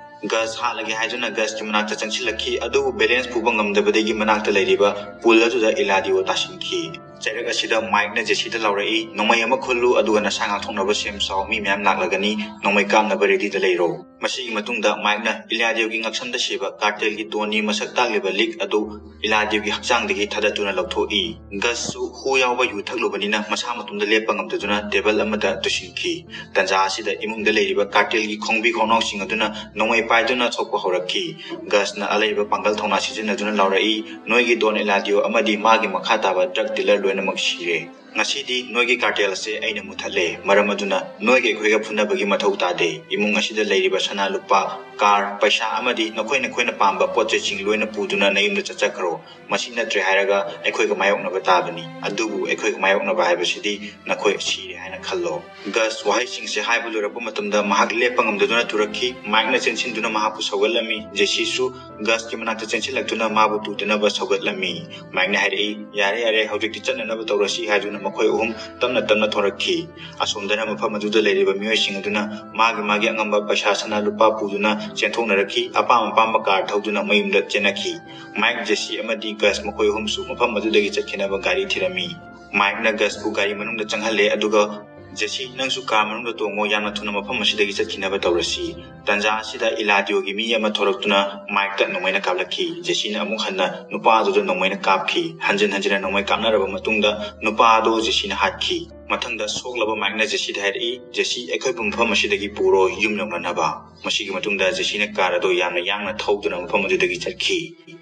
ꯒꯁ ꯍꯥꯠꯂꯒꯦ ꯍꯥꯏꯗꯨꯅ ꯒꯁꯀꯤ ꯃꯅꯥꯛꯇ ꯆꯪꯁꯤꯜꯂꯛꯈꯤ, ꯑꯗꯨꯕꯨ ꯕꯦꯂꯦꯟꯁ ꯄꯨꯕ ꯉꯝꯗꯕꯗꯒꯤ ꯃꯅꯥꯛꯇ ꯂꯩꯔꯤꯕ ꯄꯨꯜ ꯑꯗꯨꯗ ꯏꯂꯥꯗꯤꯑꯣ ꯇꯥꯁꯤꯟꯈꯤ꯫ ꯆꯩꯔꯛ ꯑꯁꯤꯗ ꯃꯥꯏꯛꯅ ꯖꯦꯁꯤꯗ ꯂꯥꯎꯔꯛꯏ, "ꯅꯣꯡꯃꯩ ꯑꯃ ꯈꯨꯜꯂꯨ, ꯑꯗꯨꯒ ꯅꯁꯥ ꯉꯥꯛꯊꯣꯛꯅꯕ ꯁꯦꯝ ꯁꯥꯎ, ꯃꯤ ꯃꯌꯥꯝ ꯂꯥꯛꯂꯒꯅꯤ, ꯅꯣꯡꯃꯩ ꯀꯥꯞꯅꯕ ꯔꯦꯗꯤꯗ ꯂꯩꯔꯣ"꯫ ꯃꯁꯤꯒꯤ ꯃꯇꯨꯡꯗ ꯃꯥꯏꯛꯅ ꯏꯂꯤꯌꯥꯗꯤꯑꯣꯒꯤ ꯉꯛꯁꯝꯗ ꯁꯤꯕ ꯀꯥꯔꯇꯦꯜꯒꯤ ꯗꯣꯟꯅꯤ ꯃꯁꯛ ꯇꯥꯛꯂꯤꯕ ꯂꯤꯛ ꯑꯗꯨ ꯏꯂꯤꯌꯥꯗꯤꯑꯣꯒꯤ ꯍꯛꯆꯥꯡꯗꯒꯤ ꯊꯥꯗꯠꯇꯨꯅ ꯂꯧꯊꯣꯛꯏ꯫ ꯒꯁꯁꯨ ꯍꯨ ꯌꯥꯎꯕ ꯌꯨ ꯊꯛꯂꯨꯕꯅꯤꯅ ꯃꯁꯥ ꯃꯇꯣꯝꯗ ꯂꯦꯞꯄ ꯉꯝꯗꯗꯨꯅ ꯇꯦꯕꯜ ꯑꯃꯗ ꯇꯨꯁꯤꯟꯈꯤ꯫ ꯇꯟꯖꯥ ꯑꯁꯤꯗ ꯏꯃꯨꯡꯗ ꯂꯩꯔꯤꯕ ꯀꯥꯔꯇꯦꯜꯒꯤ ꯈꯣꯡꯕꯤ ꯈꯣꯡꯅꯥꯎꯁꯤꯡ ꯑꯗꯨꯅ ꯅꯣꯡꯃꯩ ꯄꯥꯏꯗꯨꯅ ꯊꯣꯛꯄ ꯍꯧꯔꯛꯈꯤ꯫ ꯒꯁꯅ ꯑꯂꯩꯕ ꯄꯥꯡꯒꯜ ꯊꯧꯅꯥ ꯁꯤꯖꯤꯟꯅꯗꯨꯅ ꯂꯥꯎꯔꯛꯏ, "ꯅꯣꯏꯒꯤ ꯗꯣꯟ ꯏꯂꯤꯌꯥꯗꯤꯑꯣ ꯑꯃꯗꯤ ꯃꯥꯒꯤ ꯃꯈꯥ ꯇꯥꯕ ꯗ꯭ꯔꯒ ꯗꯤꯂꯔ ꯂꯣꯏꯅꯃꯛ ꯁꯤꯔꯦ꯫ ꯉꯁꯤꯗꯤ ꯅꯣꯏꯒꯤ ꯀꯥꯔꯇꯦꯜ ꯑꯁꯦ ꯑꯩꯅ ꯃꯨꯊꯠꯂꯦ꯫ ꯃꯔꯝ ꯑꯗꯨꯅ ꯅꯣꯏꯒ ꯑꯩꯈꯣꯏꯒ ꯐꯨꯅꯕꯒꯤ ꯃꯊꯧ ꯇꯥꯗꯦ꯫ ꯏꯃꯨꯡ ꯑꯁꯤꯗ ꯂꯩꯔꯤꯕ ꯁꯅꯥ ꯂꯨꯄꯥ, ꯀꯥꯔ, ꯄꯩꯁꯥ ꯑꯃꯗꯤ ꯅꯈꯣꯏ ꯅꯈꯣꯏꯅ ꯄꯥꯝꯕ ꯄꯣꯠ ꯆꯩꯁꯤꯡ ꯂꯣꯏꯅ ꯄꯨꯗꯨꯅ ꯅꯌꯨꯝꯗ ꯆꯠꯆꯈ꯭ꯔꯣ꯫ ꯃꯁꯤ ꯅꯠꯇ꯭ꯔꯦ ꯍꯥꯏꯔꯒ ꯑꯩꯈꯣꯏꯒ ꯃꯥꯌꯣꯛꯅꯕ ꯇꯥꯕꯅꯤ꯫ ꯑꯗꯨꯕꯨ ꯑꯩꯈꯣꯏꯒ ꯃꯥꯌꯣꯛꯅꯕ ꯍꯥꯏꯕꯁꯤꯗꯤ ꯅꯈꯣꯏ ꯁꯤꯔꯦ ꯍꯥꯏꯅ ꯈꯜꯂꯣ"꯫ ꯒꯁ ꯋꯥꯍꯩꯁꯤꯡꯁꯦ ꯍꯥꯏꯕ ꯂꯣꯏꯔꯛꯄ ꯃꯇꯝꯗ ꯃꯍꯥꯛ ꯂꯦꯞꯄ ꯉꯝꯗꯗꯨꯅ ꯇꯨꯔꯛꯈꯤ꯫ ꯃꯥꯏꯛꯅ ꯆꯦꯟꯁꯤꯟꯗꯨꯅ ꯃꯍꯥꯛꯄꯨ ꯁꯧꯒꯠꯂꯝꯃꯤ꯫ ꯖꯦꯁꯤꯁꯨ ꯒꯁꯀꯤ ꯃꯅꯥꯛꯇ ꯆꯦꯟꯁꯤꯜꯂꯛꯇꯨꯅ ꯃꯥꯕꯨ ꯇꯨꯗꯅꯕ ꯁꯧꯒꯠꯂꯝꯃꯤ꯫ ꯃꯥꯏꯛꯅ ꯍꯥꯏꯔꯛꯏ, "ꯌꯥꯔꯦ, ꯌꯥꯔꯦ, ꯍꯧꯖꯤꯛꯇꯤ ꯆꯠꯅꯅꯕ ꯇꯧꯔꯁꯤ" ꯍꯥꯏꯗꯨꯅ ꯃꯈꯣꯏ ꯑꯍꯨꯝ ꯇꯞꯅ ꯇꯞꯅ ꯊꯣꯔꯛꯈꯤ꯫ ꯑꯁꯣꯝꯗꯅ ꯃꯐꯝ ꯑꯗꯨꯗ ꯂꯩꯔꯤꯕ ꯃꯤꯑꯣꯏꯁꯤꯡ ꯑꯗꯨꯅ ꯃꯥꯒꯤ ꯃꯥꯒꯤ ꯑꯉꯝꯕ ꯄꯩꯁꯥ ꯁꯅꯥ ꯂꯨꯄꯥ ꯄꯨꯗꯨꯅ ꯆꯦꯟꯊꯣꯛꯅꯔꯛꯈꯤ꯫ ꯑꯄꯥꯝ ꯑꯄꯥꯝꯕ ꯀꯥꯔ ꯊꯧꯗꯨꯅ ꯃꯌꯨꯝꯗ ꯆꯦꯟꯅꯈꯤ꯫ ꯃꯥꯏꯛ, ꯖꯦꯁꯤ ꯑꯃꯗꯤ ꯒꯁ ꯃꯈꯣꯏ ꯑꯍꯨꯝꯁꯨ ꯃꯐꯝ ꯑꯗꯨꯗꯒꯤ ꯆꯠꯈꯤꯅꯕ ꯒꯥꯔꯤ ꯊꯤꯔꯝꯃꯤ꯫ ꯃꯥꯏꯛꯅ ꯒꯁꯄꯨ ꯒꯥꯔꯤ ꯃꯅꯨꯡꯗ ꯆꯪꯍꯜꯂꯦ, ꯑꯗꯨꯒ "ꯖꯦꯁꯤ, ꯅꯪꯁꯨ ꯀꯥꯔ ꯃꯅꯨꯡꯗ ꯇꯣꯡꯉꯣ, ꯌꯥꯝꯅ ꯊꯨꯅ ꯃꯐꯝ ꯑꯁꯤꯗꯒꯤ ꯆꯠꯈꯤꯅꯕ ꯇꯧꯔꯁꯤ"꯫ ꯇꯟꯖꯥ ꯑꯁꯤꯗ ꯏꯂꯤꯌꯥꯗꯤꯑꯣꯒꯤ ꯃꯤ ꯑꯃ ꯊꯣꯔꯛꯇꯨꯅ ꯃꯥꯏꯛꯇ ꯅꯣꯡꯃꯩꯅ ꯀꯥꯞꯂꯛꯈꯤ꯫ ꯖꯦꯁꯤꯅ ꯑꯃꯨꯛ ꯍꯟꯅ ꯅꯨꯄꯥ ꯑꯗꯨꯗ ꯅꯣꯡꯃꯩꯅ ꯀꯥꯞꯈꯤ꯫ ꯍꯟꯖꯤꯟ ꯍꯟꯖꯤꯟꯅ ꯅꯣꯡꯃꯩ ꯀꯥꯞꯅꯔꯕ ꯃꯇꯨꯡꯗ ꯅꯨꯄꯥ ꯑꯗꯨ ꯖꯦꯁꯤꯅ ꯍꯥꯠꯈꯤ꯫ ꯃꯊꯪꯗ ꯁꯣꯛꯂꯕ ꯃꯥꯏꯛꯅ ꯖꯦꯁꯤꯗ ꯍꯥꯏꯔꯛꯏ, "ꯖꯦꯁꯤ, ꯑꯩꯈꯣꯏꯕꯨ ꯃꯐꯝ ꯑꯁꯤꯗꯒꯤ ꯄꯨꯔꯣ, ꯌꯨꯝ ꯌꯧꯅꯅꯕ"꯫ ꯃꯁꯤꯒꯤ ꯃꯇꯨꯡꯗ ꯖꯦꯁꯤꯅ ꯀꯥꯔ ꯑꯗꯨ ꯌꯥꯝꯅ ꯌꯥꯡꯅ ꯊꯧꯗꯨꯅ ꯃꯐꯝ ꯑꯗꯨꯗꯒꯤ ꯆꯠꯈꯤ꯫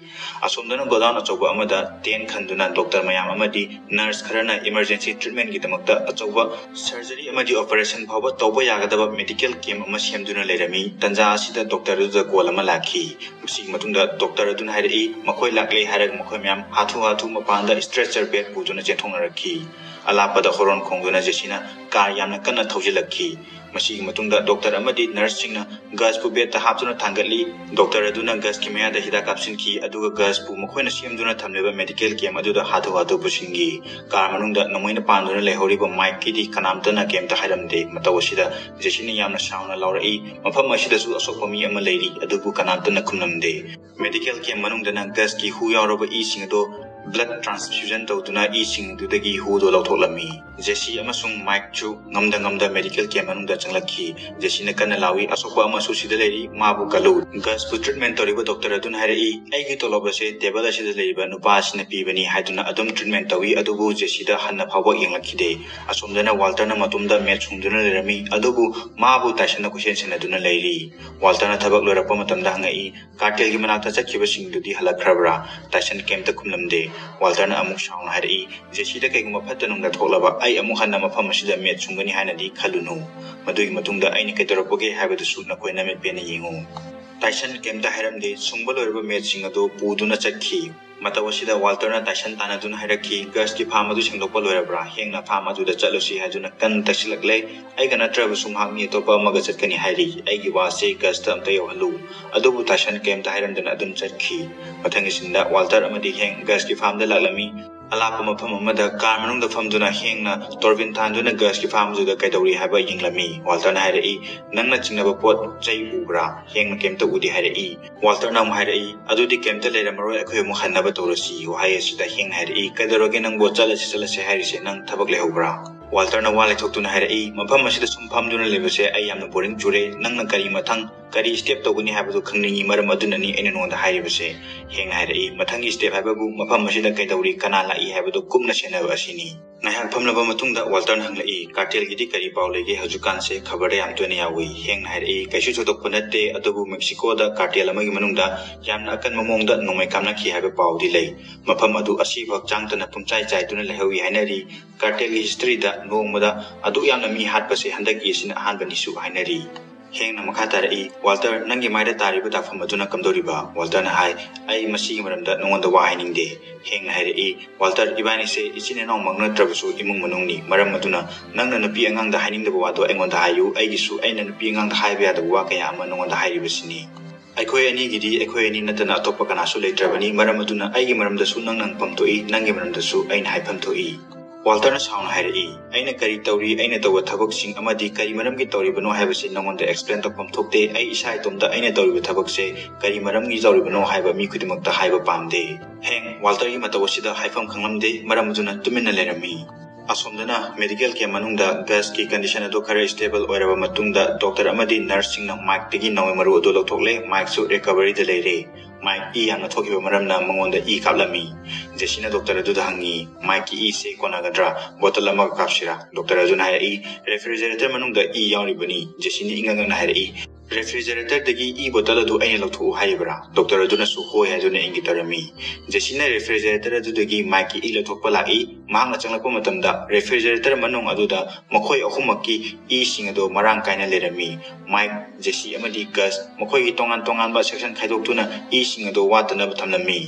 ꯑꯁꯣꯝꯗꯅ ꯒꯣꯗꯥꯎꯟ ꯑꯆꯧꯕ ꯑꯃꯗ ꯇꯦꯟ ꯈꯟꯗꯨꯅ ꯗꯣꯛꯇꯔ ꯃꯌꯥꯝ ꯑꯃꯗꯤ ꯅꯔꯁ ꯈꯔꯅ ꯏꯃꯔꯖꯦꯟꯁꯤ ꯇ꯭ꯔꯤꯠꯃꯦꯟꯒꯤꯗꯃꯛꯇ ꯑꯆꯧꯕ ꯁꯔꯖꯔꯤ ꯑꯃꯗꯤ ꯑꯣꯄꯔꯦꯁꯟ ꯐꯥꯎꯕ ꯇꯧꯕ ꯌꯥꯒꯗꯕ ꯃꯦꯗꯤꯀꯦꯜ ꯀꯦꯝꯞ ꯑꯃ ꯁꯦꯝꯗꯨꯅ ꯂꯩꯔꯝꯃꯤ꯫ ꯇꯟꯖꯥ ꯑꯁꯤꯗ ꯗꯣꯛꯇꯔ ꯑꯗꯨꯗ ꯀꯣꯜ ꯑꯃ ꯂꯥꯛꯈꯤ꯫ ꯃꯁꯤꯒꯤ ꯃꯇꯨꯡꯗ ꯗꯣꯛꯇꯔ ꯑꯗꯨꯅ ꯍꯥꯏꯔꯛꯏ, ꯃꯈꯣꯏ ꯂꯥꯛꯂꯦ ꯍꯥꯏꯔꯒ ꯃꯈꯣꯏ ꯃꯌꯥꯝ ꯍꯥꯊꯨ ꯍꯥꯊꯨ ꯃꯄꯥꯟꯗ ꯁ꯭ꯇ꯭ꯔꯦꯆꯔ ꯕꯦꯗ ꯄꯨꯗꯨꯅ ꯆꯦꯟꯊꯣꯛꯅꯔꯛꯈꯤ꯫ ꯑꯂꯥꯞꯄꯗ ꯍꯣꯔꯣꯟ ꯈꯣꯡꯗꯨꯅ ꯖꯦꯁꯤꯅ ꯀꯥꯔ ꯌꯥꯝꯅ ꯀꯟꯅ ꯊꯧꯖꯤꯜꯂꯛꯈꯤ꯫ ꯃꯁꯤꯒꯤ ꯃꯇꯨꯡꯗ ꯗꯣꯛꯇꯔ ꯑꯃꯗꯤ ꯅꯔꯁꯁꯤꯡꯅ ꯒꯁꯄꯨ ꯕꯦꯗꯇ ꯍꯥꯞꯇꯨꯅ ꯊꯥꯡꯒꯠꯂꯤ꯫ ꯗꯣꯛꯇꯔ ꯑꯗꯨꯅ ꯒꯁꯀꯤ ꯃꯌꯥꯗ ꯍꯤꯗꯥꯛ ꯀꯥꯞꯁꯤꯟꯈꯤ, ꯑꯗꯨꯒ ꯒꯁꯄꯨ ꯃꯈꯣꯏꯅ ꯁꯦꯝꯗꯨꯅ ꯊꯝꯂꯤꯕ ꯃꯦꯗꯤꯀꯦꯜ ꯀꯦꯝꯞ ꯑꯗꯨꯗ ꯍꯥꯊꯨ ꯍꯥꯊꯨ ꯄꯨꯁꯤꯟꯈꯤ꯫ ꯀꯥꯔ ꯃꯅꯨꯡꯗ ꯅꯣꯡꯃꯩꯅ ꯄꯥꯟꯗꯨꯅ ꯂꯩꯍꯧꯔꯤꯕ ꯃꯥꯏꯛꯀꯤꯗꯤ ꯀꯅꯥꯝꯇꯅ ꯀꯩꯝꯇ ꯍꯥꯏꯔꯝꯗꯦ꯫ ꯃꯇꯧ ꯑꯁꯤꯗ ꯖꯦꯁꯤꯅ ꯌꯥꯝꯅ ꯁꯥꯎꯅ ꯂꯥꯎꯔꯛꯏ, "ꯃꯐꯝ ꯑꯁꯤꯗꯁꯨ ꯑꯁꯣꯛꯄ ꯃꯤ ꯑꯃ ꯂꯩꯔꯤ, ꯑꯗꯨꯕꯨ ꯀꯅꯥꯝꯇꯅ ꯈꯨꯝꯂꯝꯗꯦ"꯫ ꯃꯦꯗꯤꯀꯦꯜ ꯀꯦꯝꯞ ꯃꯅꯨꯡꯗꯅ ꯒꯁꯀꯤ ꯍꯨ ꯌꯥꯎꯔꯕ ꯏꯁꯤꯡ ꯑꯗꯨ blood transfusion ꯇꯧꯗꯨꯅ ꯏꯁꯤꯡꯗꯨꯗꯒꯤ ꯍꯨꯗꯣ ꯂꯧꯊꯣꯛꯂꯝꯃꯤ꯫ ꯖꯦꯁꯤ ꯑꯃꯁꯨꯡ ꯃꯥꯏꯛꯁꯨ ꯉꯝꯗ ꯉꯝꯗ medical camp ꯃꯅꯨꯡꯗ ꯆꯪꯂꯛꯈꯤ꯫ ꯖꯦꯁꯤꯅ ꯀꯟꯅ ꯂꯥꯎꯏ, "ꯑꯁꯣꯛꯄ ꯑꯃꯁꯨ ꯁꯤꯗ ꯂꯩꯔꯤ, ꯃꯥꯕꯨ ꯀꯜꯂꯨ꯫" ꯒꯁꯄꯨ treatment ꯇꯧꯔꯤꯕ doctor ꯑꯗꯨꯅ ꯍꯥꯏꯔꯛꯏ, "ꯑꯩꯒꯤ ꯇꯣꯂꯣꯞ ꯑꯁꯦ table ꯑꯁꯤꯗ ꯂꯩꯔꯤꯕ ꯅꯨꯄꯥ ꯑꯁꯤꯅ ꯄꯤꯕꯅꯤ" ꯍꯥꯏꯗꯨꯅ ꯑꯗꯨꯝ treatment ꯇꯧꯏ꯫ ꯑꯗꯨꯕꯨ ꯖꯦꯁꯤꯗ ꯍꯟꯅ ꯐꯥꯎꯕ ꯌꯦꯡꯂꯛꯈꯤꯗꯦ꯫ ꯑꯁꯣꯝꯗꯅ ꯋꯥꯜꯇꯔꯅ ꯃꯇꯣꯝꯗ ꯃꯦꯠ ꯁꯨꯡꯗꯨꯅ ꯂꯩꯔꯝꯃꯤ, ꯑꯗꯨꯕꯨ ꯃꯥꯕꯨ ꯇꯥꯏꯁꯟꯅ ꯀꯣꯏꯁꯦꯟ ꯁꯦꯟꯅꯗꯨꯅ ꯂꯩꯔꯤ꯫ ꯋꯥꯜꯇꯔꯅ ꯊꯕꯛ ꯂꯣꯏꯔꯛꯄ ꯃꯇꯝꯗ ꯍꯪꯉꯛꯏ, "ꯀꯥꯔꯇꯦꯜꯒꯤ ꯃꯅꯥꯛꯇ ꯆꯠꯈꯤꯕꯁꯤꯡꯗꯨꯗꯤ ꯍꯜꯂꯛꯈ꯭ꯔꯕ꯭ꯔꯥ?" ꯇꯥꯏꯁꯟ ꯀꯩꯝꯇ ꯈꯨꯝꯂꯝꯗꯦ꯫ ꯋꯥꯜꯇꯔꯅ ꯑꯃꯨꯛ ꯁꯥꯎꯅ ꯍꯥꯏꯔꯛꯏ, "ꯖꯦꯁꯤꯗ ꯀꯩꯒꯨꯝꯕ ꯐꯠꯇ ꯅꯨꯡꯗ ꯊꯣꯛꯂꯕ, ꯑꯩ ꯑꯃꯨꯛ ꯍꯟꯅ ꯃꯐꯝ ꯑꯁꯤꯗ ꯃꯦꯠ ꯁꯨꯡꯒꯅꯤ ꯍꯥꯏꯅꯗꯤ ꯈꯜꯂꯨꯅꯨ꯫ ꯃꯗꯨꯒꯤ ꯃꯇꯨꯡꯗ ꯑꯩꯅ ꯀꯩꯗꯧꯔꯛꯄꯒꯦ ꯍꯥꯏꯕꯗꯨꯁꯨ ꯅꯈꯣꯏ ꯅꯃꯤꯠ ꯄꯦꯟꯅ ꯌꯦꯡꯉꯨ꯫" ꯇꯥꯏꯁꯟ ꯀꯩꯝꯇ ꯍꯥꯏꯔꯝꯗꯦ꯫ ꯁꯨꯡꯕ ꯂꯣꯏꯔꯕ ꯃꯦꯠꯁꯤꯡ ꯑꯗꯨ ꯄꯨꯗꯨꯅ ꯆꯠꯈꯤ꯫ ꯃꯇꯧ ꯑꯁꯤꯗ ꯋꯥꯜꯇꯔꯅ ꯇꯥꯏꯁꯟ ꯇꯥꯟꯅꯗꯨꯅ ꯍꯥꯏꯔꯛꯈꯤ, "ꯒꯁꯀꯤ ꯐꯥꯔꯝ ꯑꯗꯨ ꯁꯦꯡꯗꯣꯛꯄ ꯂꯣꯏꯔꯕ꯭ꯔꯥ? ꯍꯦꯡꯅ ꯐꯥꯔꯝ ꯑꯗꯨꯗ ꯆꯠꯂꯨꯁꯤ" ꯍꯥꯏꯗꯨꯅ ꯀꯟꯅ ꯇꯛꯁꯤꯜꯂꯛꯂꯦ꯫ "ꯑꯩꯒ ꯅꯠꯇ꯭ꯔꯕꯁꯨ ꯃꯍꯥꯛ ꯃꯤ ꯑꯇꯣꯞꯄ ꯑꯃꯒ ꯆꯠꯀꯅꯤ ꯍꯥꯏꯔꯤ꯫ ꯑꯩꯒꯤ ꯋꯥꯁꯦ ꯒꯁꯇ ꯑꯝꯇ ꯌꯧꯍꯜꯂꯨ꯫" ꯑꯗꯨꯕꯨ ꯇꯥꯏꯁꯟ ꯀꯩꯝꯇ ꯍꯥꯏꯔꯝꯗꯅ ꯑꯗꯨꯝ ꯆꯠꯈꯤ꯫ ꯃꯊꯪꯒꯤ ꯁꯤꯟꯗ ꯋꯥꯜꯇꯔ ꯑꯃꯗꯤ ꯍꯦꯡ ꯒꯁꯀꯤ ꯐꯥꯔꯝꯗ ꯂꯥꯛꯂꯝꯃꯤ꯫ ꯑꯂꯥꯞꯄ ꯃꯐꯝ ꯑꯃꯗ ꯀꯥꯔ ꯃꯅꯨꯡꯗ ꯐꯝꯗꯨꯅ ꯍꯦꯡꯅ ꯇꯣꯔꯕꯤꯟ ꯊꯥꯟꯗꯨꯅ ꯒꯁꯀꯤ ꯐꯥꯔꯝꯗꯨꯗ ꯀꯩꯗꯧꯔꯤ ꯍꯥꯏꯕ ꯌꯦꯡꯂꯝꯃꯤ꯫ ꯋꯥꯜꯇꯔꯅ ꯍꯥꯏꯔꯛꯏ, "ꯅꯪꯅ ꯆꯤꯡꯅꯕ ꯄꯣꯠ ꯆꯩ ꯎꯕ꯭ꯔꯥ?" ꯍꯦꯡꯅ ꯀꯩꯝꯇ ꯎꯗꯦ ꯍꯥꯏꯔꯛꯏ꯫ ꯋꯥꯜꯇꯔꯅ ꯑꯃꯨꯛ ꯍꯥꯏꯔꯛꯏ, "ꯑꯗꯨꯗꯤ ꯀꯩꯝꯇ ꯂꯩꯔꯝꯃꯔꯣꯏ, ꯑꯩꯈꯣꯏ ꯑꯃꯨꯛ ꯍꯟꯅꯕ ꯇꯧꯔꯁꯤ꯫" ꯋꯥꯍꯩ ꯑꯁꯤꯗ ꯍꯦꯡꯅ ꯍꯥꯏꯔꯛꯏ, "ꯀꯩꯗꯧꯔꯒꯦ ꯅꯪꯕꯨ ꯆꯠꯂꯁꯤ ꯆꯠꯂꯁꯤ ꯍꯥꯏꯔꯤꯁꯦ? ꯅꯪ ꯊꯕꯛ ꯂꯩꯍꯧꯕ꯭ꯔꯥ?" ꯋꯥꯜꯇꯔꯅ ꯋꯥ ꯂꯩꯊꯣꯛꯇꯨꯅ ꯍꯥꯏꯔꯛꯏ, "ꯃꯐꯝ ꯑꯁꯤꯗ ꯁꯨꯝ ꯐꯝꯗꯨꯅ ꯂꯩꯕꯁꯦ ꯑꯩ ꯌꯥꯝꯅ ꯕꯣꯔꯤꯡ ꯆꯨꯔꯦ꯫ ꯅꯪꯅ ꯀꯔꯤ ꯃꯊꯪ ꯀꯔꯤ step ꯇꯧꯒꯅꯤ ꯍꯥꯏꯕꯗꯨ ꯈꯪꯅꯤꯡꯏ, ꯃꯔꯝ ꯑꯗꯨꯅꯅꯤ ꯑꯩꯅ ꯅꯉꯣꯟꯗ ꯍꯥꯏꯔꯤꯕꯁꯦ꯫" ꯍꯦꯡꯅ ꯍꯥꯏꯔꯛꯏ, "ꯃꯊꯪꯒꯤ step ꯍꯥꯏꯕꯕꯨ ꯃꯐꯝ ꯑꯁꯤꯗ ꯀꯩꯗꯧꯔꯤ, ꯀꯅꯥ ꯂꯥꯛꯏ ꯍꯥꯏꯕꯗꯨ ꯀꯨꯞꯅ ꯁꯦꯟꯅꯕ ꯑꯁꯤꯅꯤ꯫" ꯉꯥꯏꯍꯥꯛ ꯐꯝꯂꯕ ꯃꯇꯨꯡꯗ ꯋꯥꯜꯇꯔꯅ ꯍꯪꯂꯛꯏ, "ꯀꯥꯔꯇꯦꯜꯒꯤꯗꯤ ꯀꯔꯤ ꯄꯥꯎ ꯂꯩꯒꯦ? ꯍꯧꯖꯤꯛꯀꯥꯟꯁꯦ ꯈꯕꯔꯗ ꯌꯥꯝ ꯇꯣꯏꯅ ꯌꯥꯎꯏ꯫" ꯍꯦꯡꯅ ꯍꯥꯏꯔꯛꯏ, "ꯀꯩꯁꯨ ꯊꯣꯏꯗꯣꯛꯄ ꯅꯠꯇꯦ, ꯑꯗꯨꯕꯨ ꯃꯦꯛꯁꯤꯀꯣꯗ ꯀꯥꯔꯇꯦꯜ ꯑꯃꯒꯤ ꯃꯅꯨꯡꯗ ꯌꯥꯝꯅ ꯑꯀꯟꯕ ꯃꯑꯣꯡꯗ ꯅꯣꯡꯃꯩ ꯀꯥꯞꯅꯈꯤ ꯍꯥꯏꯕ ꯄꯥꯎꯗꯤ ꯂꯩ꯫ ꯃꯐꯝ ꯑꯗꯨ ꯑꯁꯤꯕ ꯍꯛꯆꯥꯡꯇꯅ ꯄꯨꯝꯆꯥꯏ ꯆꯥꯏꯗꯨꯅ ꯂꯩꯍꯧꯏ ꯍꯥꯏꯅꯔꯤ꯫ ꯀꯥꯔꯇꯦꯜꯒꯤ historyꯗ ꯅꯣꯡꯃꯗ ꯑꯗꯨꯛ ꯌꯥꯝꯅ ꯃꯤ ꯍꯥꯠꯄꯁꯦ ꯍꯟꯗꯛꯀꯤ ꯑꯁꯤꯅ ꯑꯍꯥꯟꯕꯅꯤꯁꯨ ꯍꯥꯏꯅꯔꯤ꯫" ꯍꯦꯡꯅ ꯃꯈꯥ ꯇꯥꯔꯛꯏ, "ꯋꯥꯜꯇꯔ, ꯅꯪꯒꯤ ꯃꯥꯏꯗ ꯇꯥꯔꯤꯕ ꯗꯥꯛꯐꯝ ꯑꯗꯨꯅ ꯀꯝꯗꯧꯔꯤꯕ?" ꯋꯥꯜꯇꯔꯅ ꯍꯥꯏ, "ꯑꯩ ꯃꯁꯤꯒꯤ ꯃꯔꯝꯗ ꯅꯉꯣꯟꯗ ꯋꯥ ꯍꯥꯏꯅꯤꯡꯗꯦ꯫" ꯍꯦꯡꯅ ꯍꯥꯏꯔꯛꯏ, "ꯋꯥꯜꯇꯔ, ꯏꯕꯥꯅꯤꯁꯦ ꯏꯆꯤꯟ ꯏꯅꯥꯎꯃꯛ ꯅꯠꯇ꯭ꯔꯕꯁꯨ ꯏꯃꯨꯡ ꯃꯅꯨꯡꯅꯤ꯫ ꯃꯔꯝ ꯑꯗꯨꯅ ꯅꯪꯅ ꯅꯨꯄꯤ ꯑꯉꯥꯡꯗ ꯍꯥꯏꯅꯤꯡꯗꯕ ꯋꯥꯗꯣ ꯑꯩꯉꯣꯟꯗ ꯍꯥꯏꯌꯨ꯫ ꯑꯩꯒꯤꯁꯨ ꯑꯩꯅ ꯅꯨꯄꯤ ꯑꯉꯥꯡꯗ ꯍꯥꯏꯕ ꯌꯥꯗꯕ ꯋꯥ ꯀꯌꯥ ꯑꯃ ꯅꯉꯣꯟꯗ ꯍꯥꯏꯔꯤꯕꯁꯤꯅꯤ꯫ ꯑꯩꯈꯣꯏ ꯑꯅꯤꯒꯤꯗꯤ ꯑꯩꯈꯣꯏ ꯑꯅꯤ ꯅꯠꯇꯅ ꯑꯇꯣꯞꯄ ꯀꯅꯥꯁꯨ ꯂꯩꯇ꯭ꯔꯕꯅꯤ꯫ ꯃꯔꯝ ꯑꯗꯨꯅ ꯑꯩꯒꯤ ꯃꯔꯝꯗꯁꯨ ꯅꯪꯅ ꯍꯪꯐꯝ ꯊꯣꯛꯏ, ꯅꯪꯒꯤ ꯃꯔꯝꯗꯁꯨ ꯑꯩꯅ ꯍꯥꯏꯐꯝ ꯊꯣꯛꯏ꯫" ꯋꯥꯜꯇꯔꯅ ꯁꯥꯎꯅ ꯍꯥꯏꯔꯛꯏ, "ꯑꯩꯅ ꯀꯔꯤ ꯇꯧꯔꯤ, ꯑꯩꯅ ꯇꯧꯕ ꯊꯕꯛꯁꯤꯡ ꯑꯃꯗꯤ ꯀꯔꯤ ꯃꯔꯝꯒꯤ ꯇꯧꯔꯤꯕꯅꯣ ꯍꯥꯏꯕꯁꯤ ꯅꯉꯣꯟꯗ ꯑꯦꯛꯁꯄ꯭ꯂꯦꯟ ꯇꯧꯐꯝ ꯊꯣꯛꯇꯦ꯫ ꯑꯩ ꯏꯁꯥ ꯏꯇꯣꯝꯇ ꯑꯩꯅ ꯇꯧꯔꯤꯕ ꯊꯕꯛꯁꯦ ꯀꯔꯤ ꯃꯔꯝꯒꯤ ꯇꯧꯔꯤꯕꯅꯣ ꯍꯥꯏꯕ ꯃꯤ ꯈꯨꯗꯤꯡꯃꯛꯇ ꯍꯥꯏꯕ ꯄꯥꯝꯗꯦ"꯫ ꯍꯦꯡ ꯋꯥꯜꯇꯔꯒꯤ ꯃꯇꯧ ꯑꯁꯤꯗ ꯍꯥꯏꯐꯝ ꯈꯪꯂꯝꯗꯦ, ꯃꯔꯝ ꯑꯗꯨꯅ ꯇꯨꯃꯤꯟꯅ ꯂꯩꯔꯝꯃꯤ꯫ ꯑꯁꯣꯝꯗꯅ ꯃꯦꯗꯤꯀꯦꯜ ꯀꯦꯝ ꯃꯅꯨꯡꯗ ꯒꯁꯀꯤ ꯀꯟꯗꯤꯁꯟ ꯑꯗꯨ ꯈꯔ ꯁ꯭ꯇꯦꯕꯜ ꯑꯣꯏꯔꯕ ꯃꯇꯨꯡꯗ ꯗꯣꯛꯇꯔ ꯑꯃꯗꯤ ꯅꯔꯁꯁꯤꯡꯅ ꯃꯥꯏꯛꯇꯒꯤ ꯅꯥꯎꯃꯩ ꯃꯔꯨ ꯑꯗꯨ ꯂꯧꯊꯣꯛꯂꯦ꯫ ꯃꯥꯏꯛꯁꯨ ꯔꯤꯀꯚꯔꯤꯗ ꯂꯩꯔꯦ꯫ ꯃꯥꯏꯛ ꯏ ꯌꯥꯝꯅ ꯊꯣꯛꯈꯤꯕ ꯃꯔꯝꯅ ꯃꯉꯣꯟꯗ ꯏ ꯀꯥꯞꯂꯝꯃꯤ꯫ ꯖꯦꯁꯤꯅ ꯗꯣꯛꯇꯔ ꯑꯗꯨꯗ ꯍꯪꯉꯤ, "ꯃꯥꯏꯛꯀꯤ ꯏꯁꯦ ꯀꯣꯟꯅꯒꯗ꯭ꯔꯥ? ꯕꯣꯇꯜ ꯑꯃꯒ ꯀꯥꯞꯁꯤꯔꯥ?" ꯗꯣꯛꯇꯔ ꯑꯗꯨꯅ ꯍꯥꯏꯔꯛꯏ, "ꯔꯦꯐ꯭ꯔꯤꯖꯔꯦꯇꯔ ꯃꯅꯨꯡꯗ ꯏ ꯌꯥꯎꯔꯤꯕꯅꯤ"꯫ ꯖꯦꯁꯤꯅ ꯏꯉꯛ ꯉꯛꯅ ꯍꯥꯏꯔꯛꯏ, "ꯔꯦꯐ꯭ꯔꯤꯖꯔꯦꯇꯔꯗꯒꯤ ꯏ ꯕꯣꯇꯜ ꯑꯗꯨ ꯑꯩꯅ ꯂꯧꯊꯣꯛꯎ ꯍꯥꯏꯔꯤꯕ꯭ꯔꯥ?" ꯗꯣꯛꯇꯔ ꯑꯗꯨꯅꯁꯨ ꯍꯣꯏ ꯍꯥꯏꯗꯨꯅ ꯏꯪꯒꯤꯠ ꯇꯧꯔꯝꯃꯤ꯫ ꯖꯦꯁꯤꯅ ꯔꯦꯐ꯭ꯔꯤꯖꯔꯦꯇꯔ ꯑꯗꯨꯗꯒꯤ ꯃꯥꯏꯛꯀꯤ ꯏ ꯂꯧꯊꯣꯛꯄ ꯂꯥꯛꯏ꯫ ꯃꯍꯥꯛꯅ ꯆꯪꯂꯛꯄ ꯃꯇꯝꯗ ꯔꯦꯐ꯭ꯔꯤꯖꯔꯦꯇꯔ ꯃꯅꯨꯡ ꯑꯗꯨꯗ ꯃꯈꯣꯏ ꯑꯍꯨꯝꯃꯛꯀꯤ ꯏꯁꯤꯡ ꯑꯗꯨ ꯃꯔꯥꯡ ꯀꯥꯏꯅ ꯂꯩꯔꯝꯃꯤ꯫ ꯃꯥꯏꯛ, ꯖꯦꯁꯤ ꯑꯃꯗꯤ ꯒꯁ ꯃꯈꯣꯏꯒꯤ ꯇꯣꯉꯥꯟ ꯇꯣꯉꯥꯟꯕ ꯁꯦꯛꯁꯟ ꯈꯥꯏꯗꯣꯛꯇꯨꯅ ꯏꯁꯤꯡ ꯑꯗꯨ ꯋꯥꯠꯇꯅꯕ ꯊꯝꯂꯝꯃꯤ꯫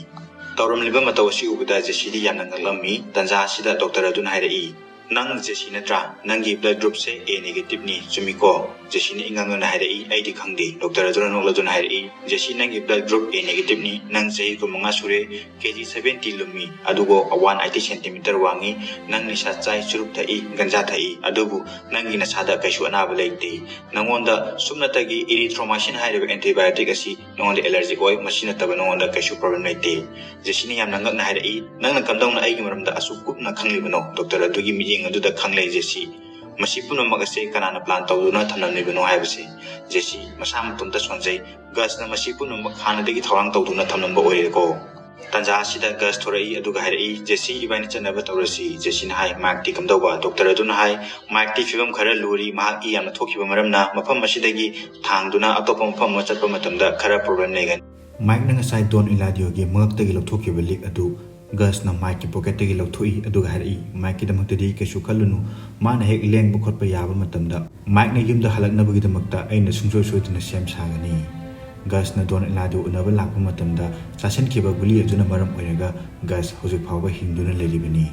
ꯇꯧꯔꯝꯂꯤꯕ ꯃꯇꯧ ꯑꯁꯤ ꯎꯕꯗ ꯖꯦꯁꯤꯗꯤ ꯌꯥꯝꯅ ꯉꯛꯂꯝꯃꯤ꯫ ꯇꯥꯟꯖꯥ ꯑꯁꯤꯗ ꯗꯣꯛꯇꯔ ꯑꯗꯨꯅ ꯍꯥꯏꯔꯛꯏ, "ꯅꯪ ꯖꯦꯁꯤ ꯅꯠꯇ꯭ꯔꯥ? ꯅꯪꯒꯤ ꯕ꯭ꯂꯗ ꯒ꯭ꯔꯨꯞꯁꯦ ꯑꯦ ꯅꯦꯒꯦꯇꯤꯚꯅꯤ, ꯆꯨꯝꯃꯤꯀꯣ?" ꯖꯦꯁꯤꯅ ꯏꯉꯛ ꯉꯛꯅ ꯍꯥꯏꯔꯛꯏ, "ꯑꯩꯗꯤ ꯈꯪꯗꯦ"꯫ ꯗꯣꯛꯇꯔ ꯑꯗꯨꯅ ꯅꯣꯛꯂꯗꯨꯅ ꯍꯥꯏꯔꯛꯏ, "ꯖꯦꯁꯤ, ꯅꯪꯒꯤ ꯕ꯭ꯂꯗ ꯒ꯭ꯔꯨꯞ ꯑꯦ ꯅꯦꯒꯦꯇꯤꯚꯅꯤ꯫ ꯅꯪ ꯆꯍꯤ ꯀꯨꯟꯃꯉꯥ ꯁꯨꯔꯦ, ꯀꯦ ꯖꯤ ꯁꯚꯦꯟꯇꯤ ꯂꯨꯝꯃꯤ, ꯑꯗꯨꯒ ꯋꯥꯟ ꯑꯩꯠꯇꯤ ꯁꯦꯟꯇꯤꯃꯤꯇꯔ ꯋꯥꯡꯉꯤ꯫ ꯅꯪ ꯅꯤꯁꯥ ꯆꯥꯏ, ꯆꯨꯔꯨꯞ ꯊꯛꯏ, ꯒꯟꯖꯥ ꯊꯛꯏ, ꯑꯗꯨꯕꯨ ꯅꯪꯒꯤ ꯅꯁꯥꯗ ꯀꯩꯁꯨ ꯑꯅꯥꯕ ꯂꯩꯇꯦ꯫ ꯅꯉꯣꯟꯗ ꯁꯨꯞꯅꯇꯒꯤ ꯏꯔꯤꯊ꯭ꯔꯣꯃꯥꯏꯁꯤꯟ ꯍꯥꯏꯔꯤꯕ ꯑꯦꯟꯇꯤꯕꯥꯏꯑꯣꯇꯤꯛ ꯑꯁꯤ ꯅꯉꯣꯟꯗ ꯑꯦꯂꯔꯖꯤꯛ ꯑꯣꯏ, ꯃꯁꯤ ꯅꯠꯇꯕ ꯅꯉꯣꯟꯗ ꯀꯩꯁꯨ ꯄ꯭ꯔꯣꯕ꯭ꯂꯦꯝ ꯂꯩꯇꯦ"꯫ ꯖꯦꯁꯤꯅ ꯌꯥꯝꯅ ꯉꯛꯅ ꯍꯥꯏꯔꯛꯏ, "ꯅꯪꯅ ꯀꯝꯗꯧꯅ ꯑꯩꯒꯤ ꯃꯔꯝꯗ ꯑꯁꯨꯛ ꯀꯨꯞꯅ ꯈꯪꯂꯤꯕꯅꯣ?" ꯗꯣꯛꯇꯔ ꯑꯗꯨꯒꯤ ꯃꯤꯠꯌꯦꯡ ꯑꯗꯨꯗ ꯈꯪꯂꯦ ꯖꯦꯁꯤ꯫ ꯃꯁꯤ ꯄꯨꯝꯅꯃꯛ ꯑꯁꯦ ꯀꯅꯥꯅ ꯄ꯭ꯂꯥꯟ ꯇꯧꯗꯨꯅ ꯊꯝꯂꯝꯂꯤꯕꯅꯣ ꯍꯥꯏꯕꯁꯦ꯫ ꯖꯦꯁꯤ ꯃꯁꯥ ꯃꯇꯣꯝꯇ ꯁꯣꯟꯖꯩ꯫ ꯒꯁꯅ ꯃꯁꯤ ꯄꯨꯝꯅꯃꯛ ꯍꯥꯟꯅꯗꯒꯤ ꯊꯧꯔꯥꯡ ꯇꯧꯗꯨꯅ ꯊꯝꯂꯝꯕ ꯑꯣꯏꯔꯦꯀꯣ꯫ ꯇꯥꯟꯖꯥ ꯑꯁꯤꯗ ꯒꯁ ꯊꯣꯔꯛꯏ ꯑꯗꯨꯒ ꯍꯥꯏꯔꯛꯏ, "ꯖꯦꯁꯤ, ꯏꯕꯥꯅꯤ ꯆꯠꯅꯕ ꯇꯧꯔꯁꯤ"꯫ ꯖꯦꯁꯤꯅ ꯍꯥꯏ, "ꯃꯥꯏꯛꯇꯤ ꯀꯝꯗꯧꯕ?" ꯗꯣꯛꯇꯔ ꯑꯗꯨꯅ ꯍꯥꯏ, "ꯃꯥꯏꯛꯇꯤ ꯐꯤꯕꯝ ꯈꯔ ꯂꯨꯔꯤ, ꯃꯍꯥꯛ ꯏ ꯌꯥꯝꯅ ꯊꯣꯛꯈꯤꯕ ꯃꯔꯝꯅ ꯃꯐꯝ ꯑꯁꯤꯗꯒꯤ ꯊꯥꯡꯗꯨꯅ ꯑꯇꯣꯞꯄ ꯃꯐꯝ ꯑꯃ ꯆꯠꯄ ꯃꯇꯝꯗ ꯈꯔ ꯄ꯭ꯔꯣꯕ꯭ꯂꯦꯝ ꯂꯩꯒꯅꯤ"꯫ ꯃꯥꯏꯛꯅ ꯉꯁꯥꯏ ꯗꯣꯟ ꯏꯂꯥꯗꯤꯑꯣꯒꯤ ꯃꯉꯛꯇꯒꯤ ꯂꯧꯊꯣꯛꯈꯤꯕ ꯂꯤꯛ ꯑꯗꯨ ꯒꯁꯅ ꯃꯥꯏꯛꯀꯤ ꯄꯣꯀꯦꯠꯇꯒꯤ ꯂꯧꯊꯣꯛꯏ ꯑꯗꯨꯒ ꯍꯥꯏꯔꯛꯏ, "ꯃꯥꯏꯛꯀꯤꯗꯃꯛꯇꯗꯤ ꯀꯩꯁꯨ ꯈꯜꯂꯨꯅꯨ, ꯃꯥꯅ ꯍꯦꯛ ꯂꯦꯡꯕ ꯈꯣꯠꯄ ꯌꯥꯕ ꯃꯇꯝꯗ ꯃꯥꯏꯛꯅ ꯌꯨꯝꯗ ꯍꯜꯂꯛꯅꯕꯒꯤꯗꯃꯛꯇ ꯑꯩꯅ ꯁꯨꯡꯁꯣꯏ ꯁꯣꯏꯗꯅ ꯁꯦꯝ ꯁꯥꯒꯅꯤ"꯫ ꯒꯁꯅ ꯗꯣꯟ ꯏꯂꯥꯗꯤꯑꯣ ꯎꯅꯕ ꯂꯥꯛꯄ ꯃꯇꯝꯗ ꯆꯥꯁꯤꯟꯈꯤꯕ ꯒꯨꯂꯤ ꯑꯗꯨꯅ ꯃꯔꯝ ꯑꯣꯏꯔꯒ ꯒꯁ ꯍꯧꯖꯤꯛ ꯐꯥꯎꯕ ꯍꯤꯡꯗꯨꯅ ꯂꯩꯔꯤꯕꯅꯤ꯫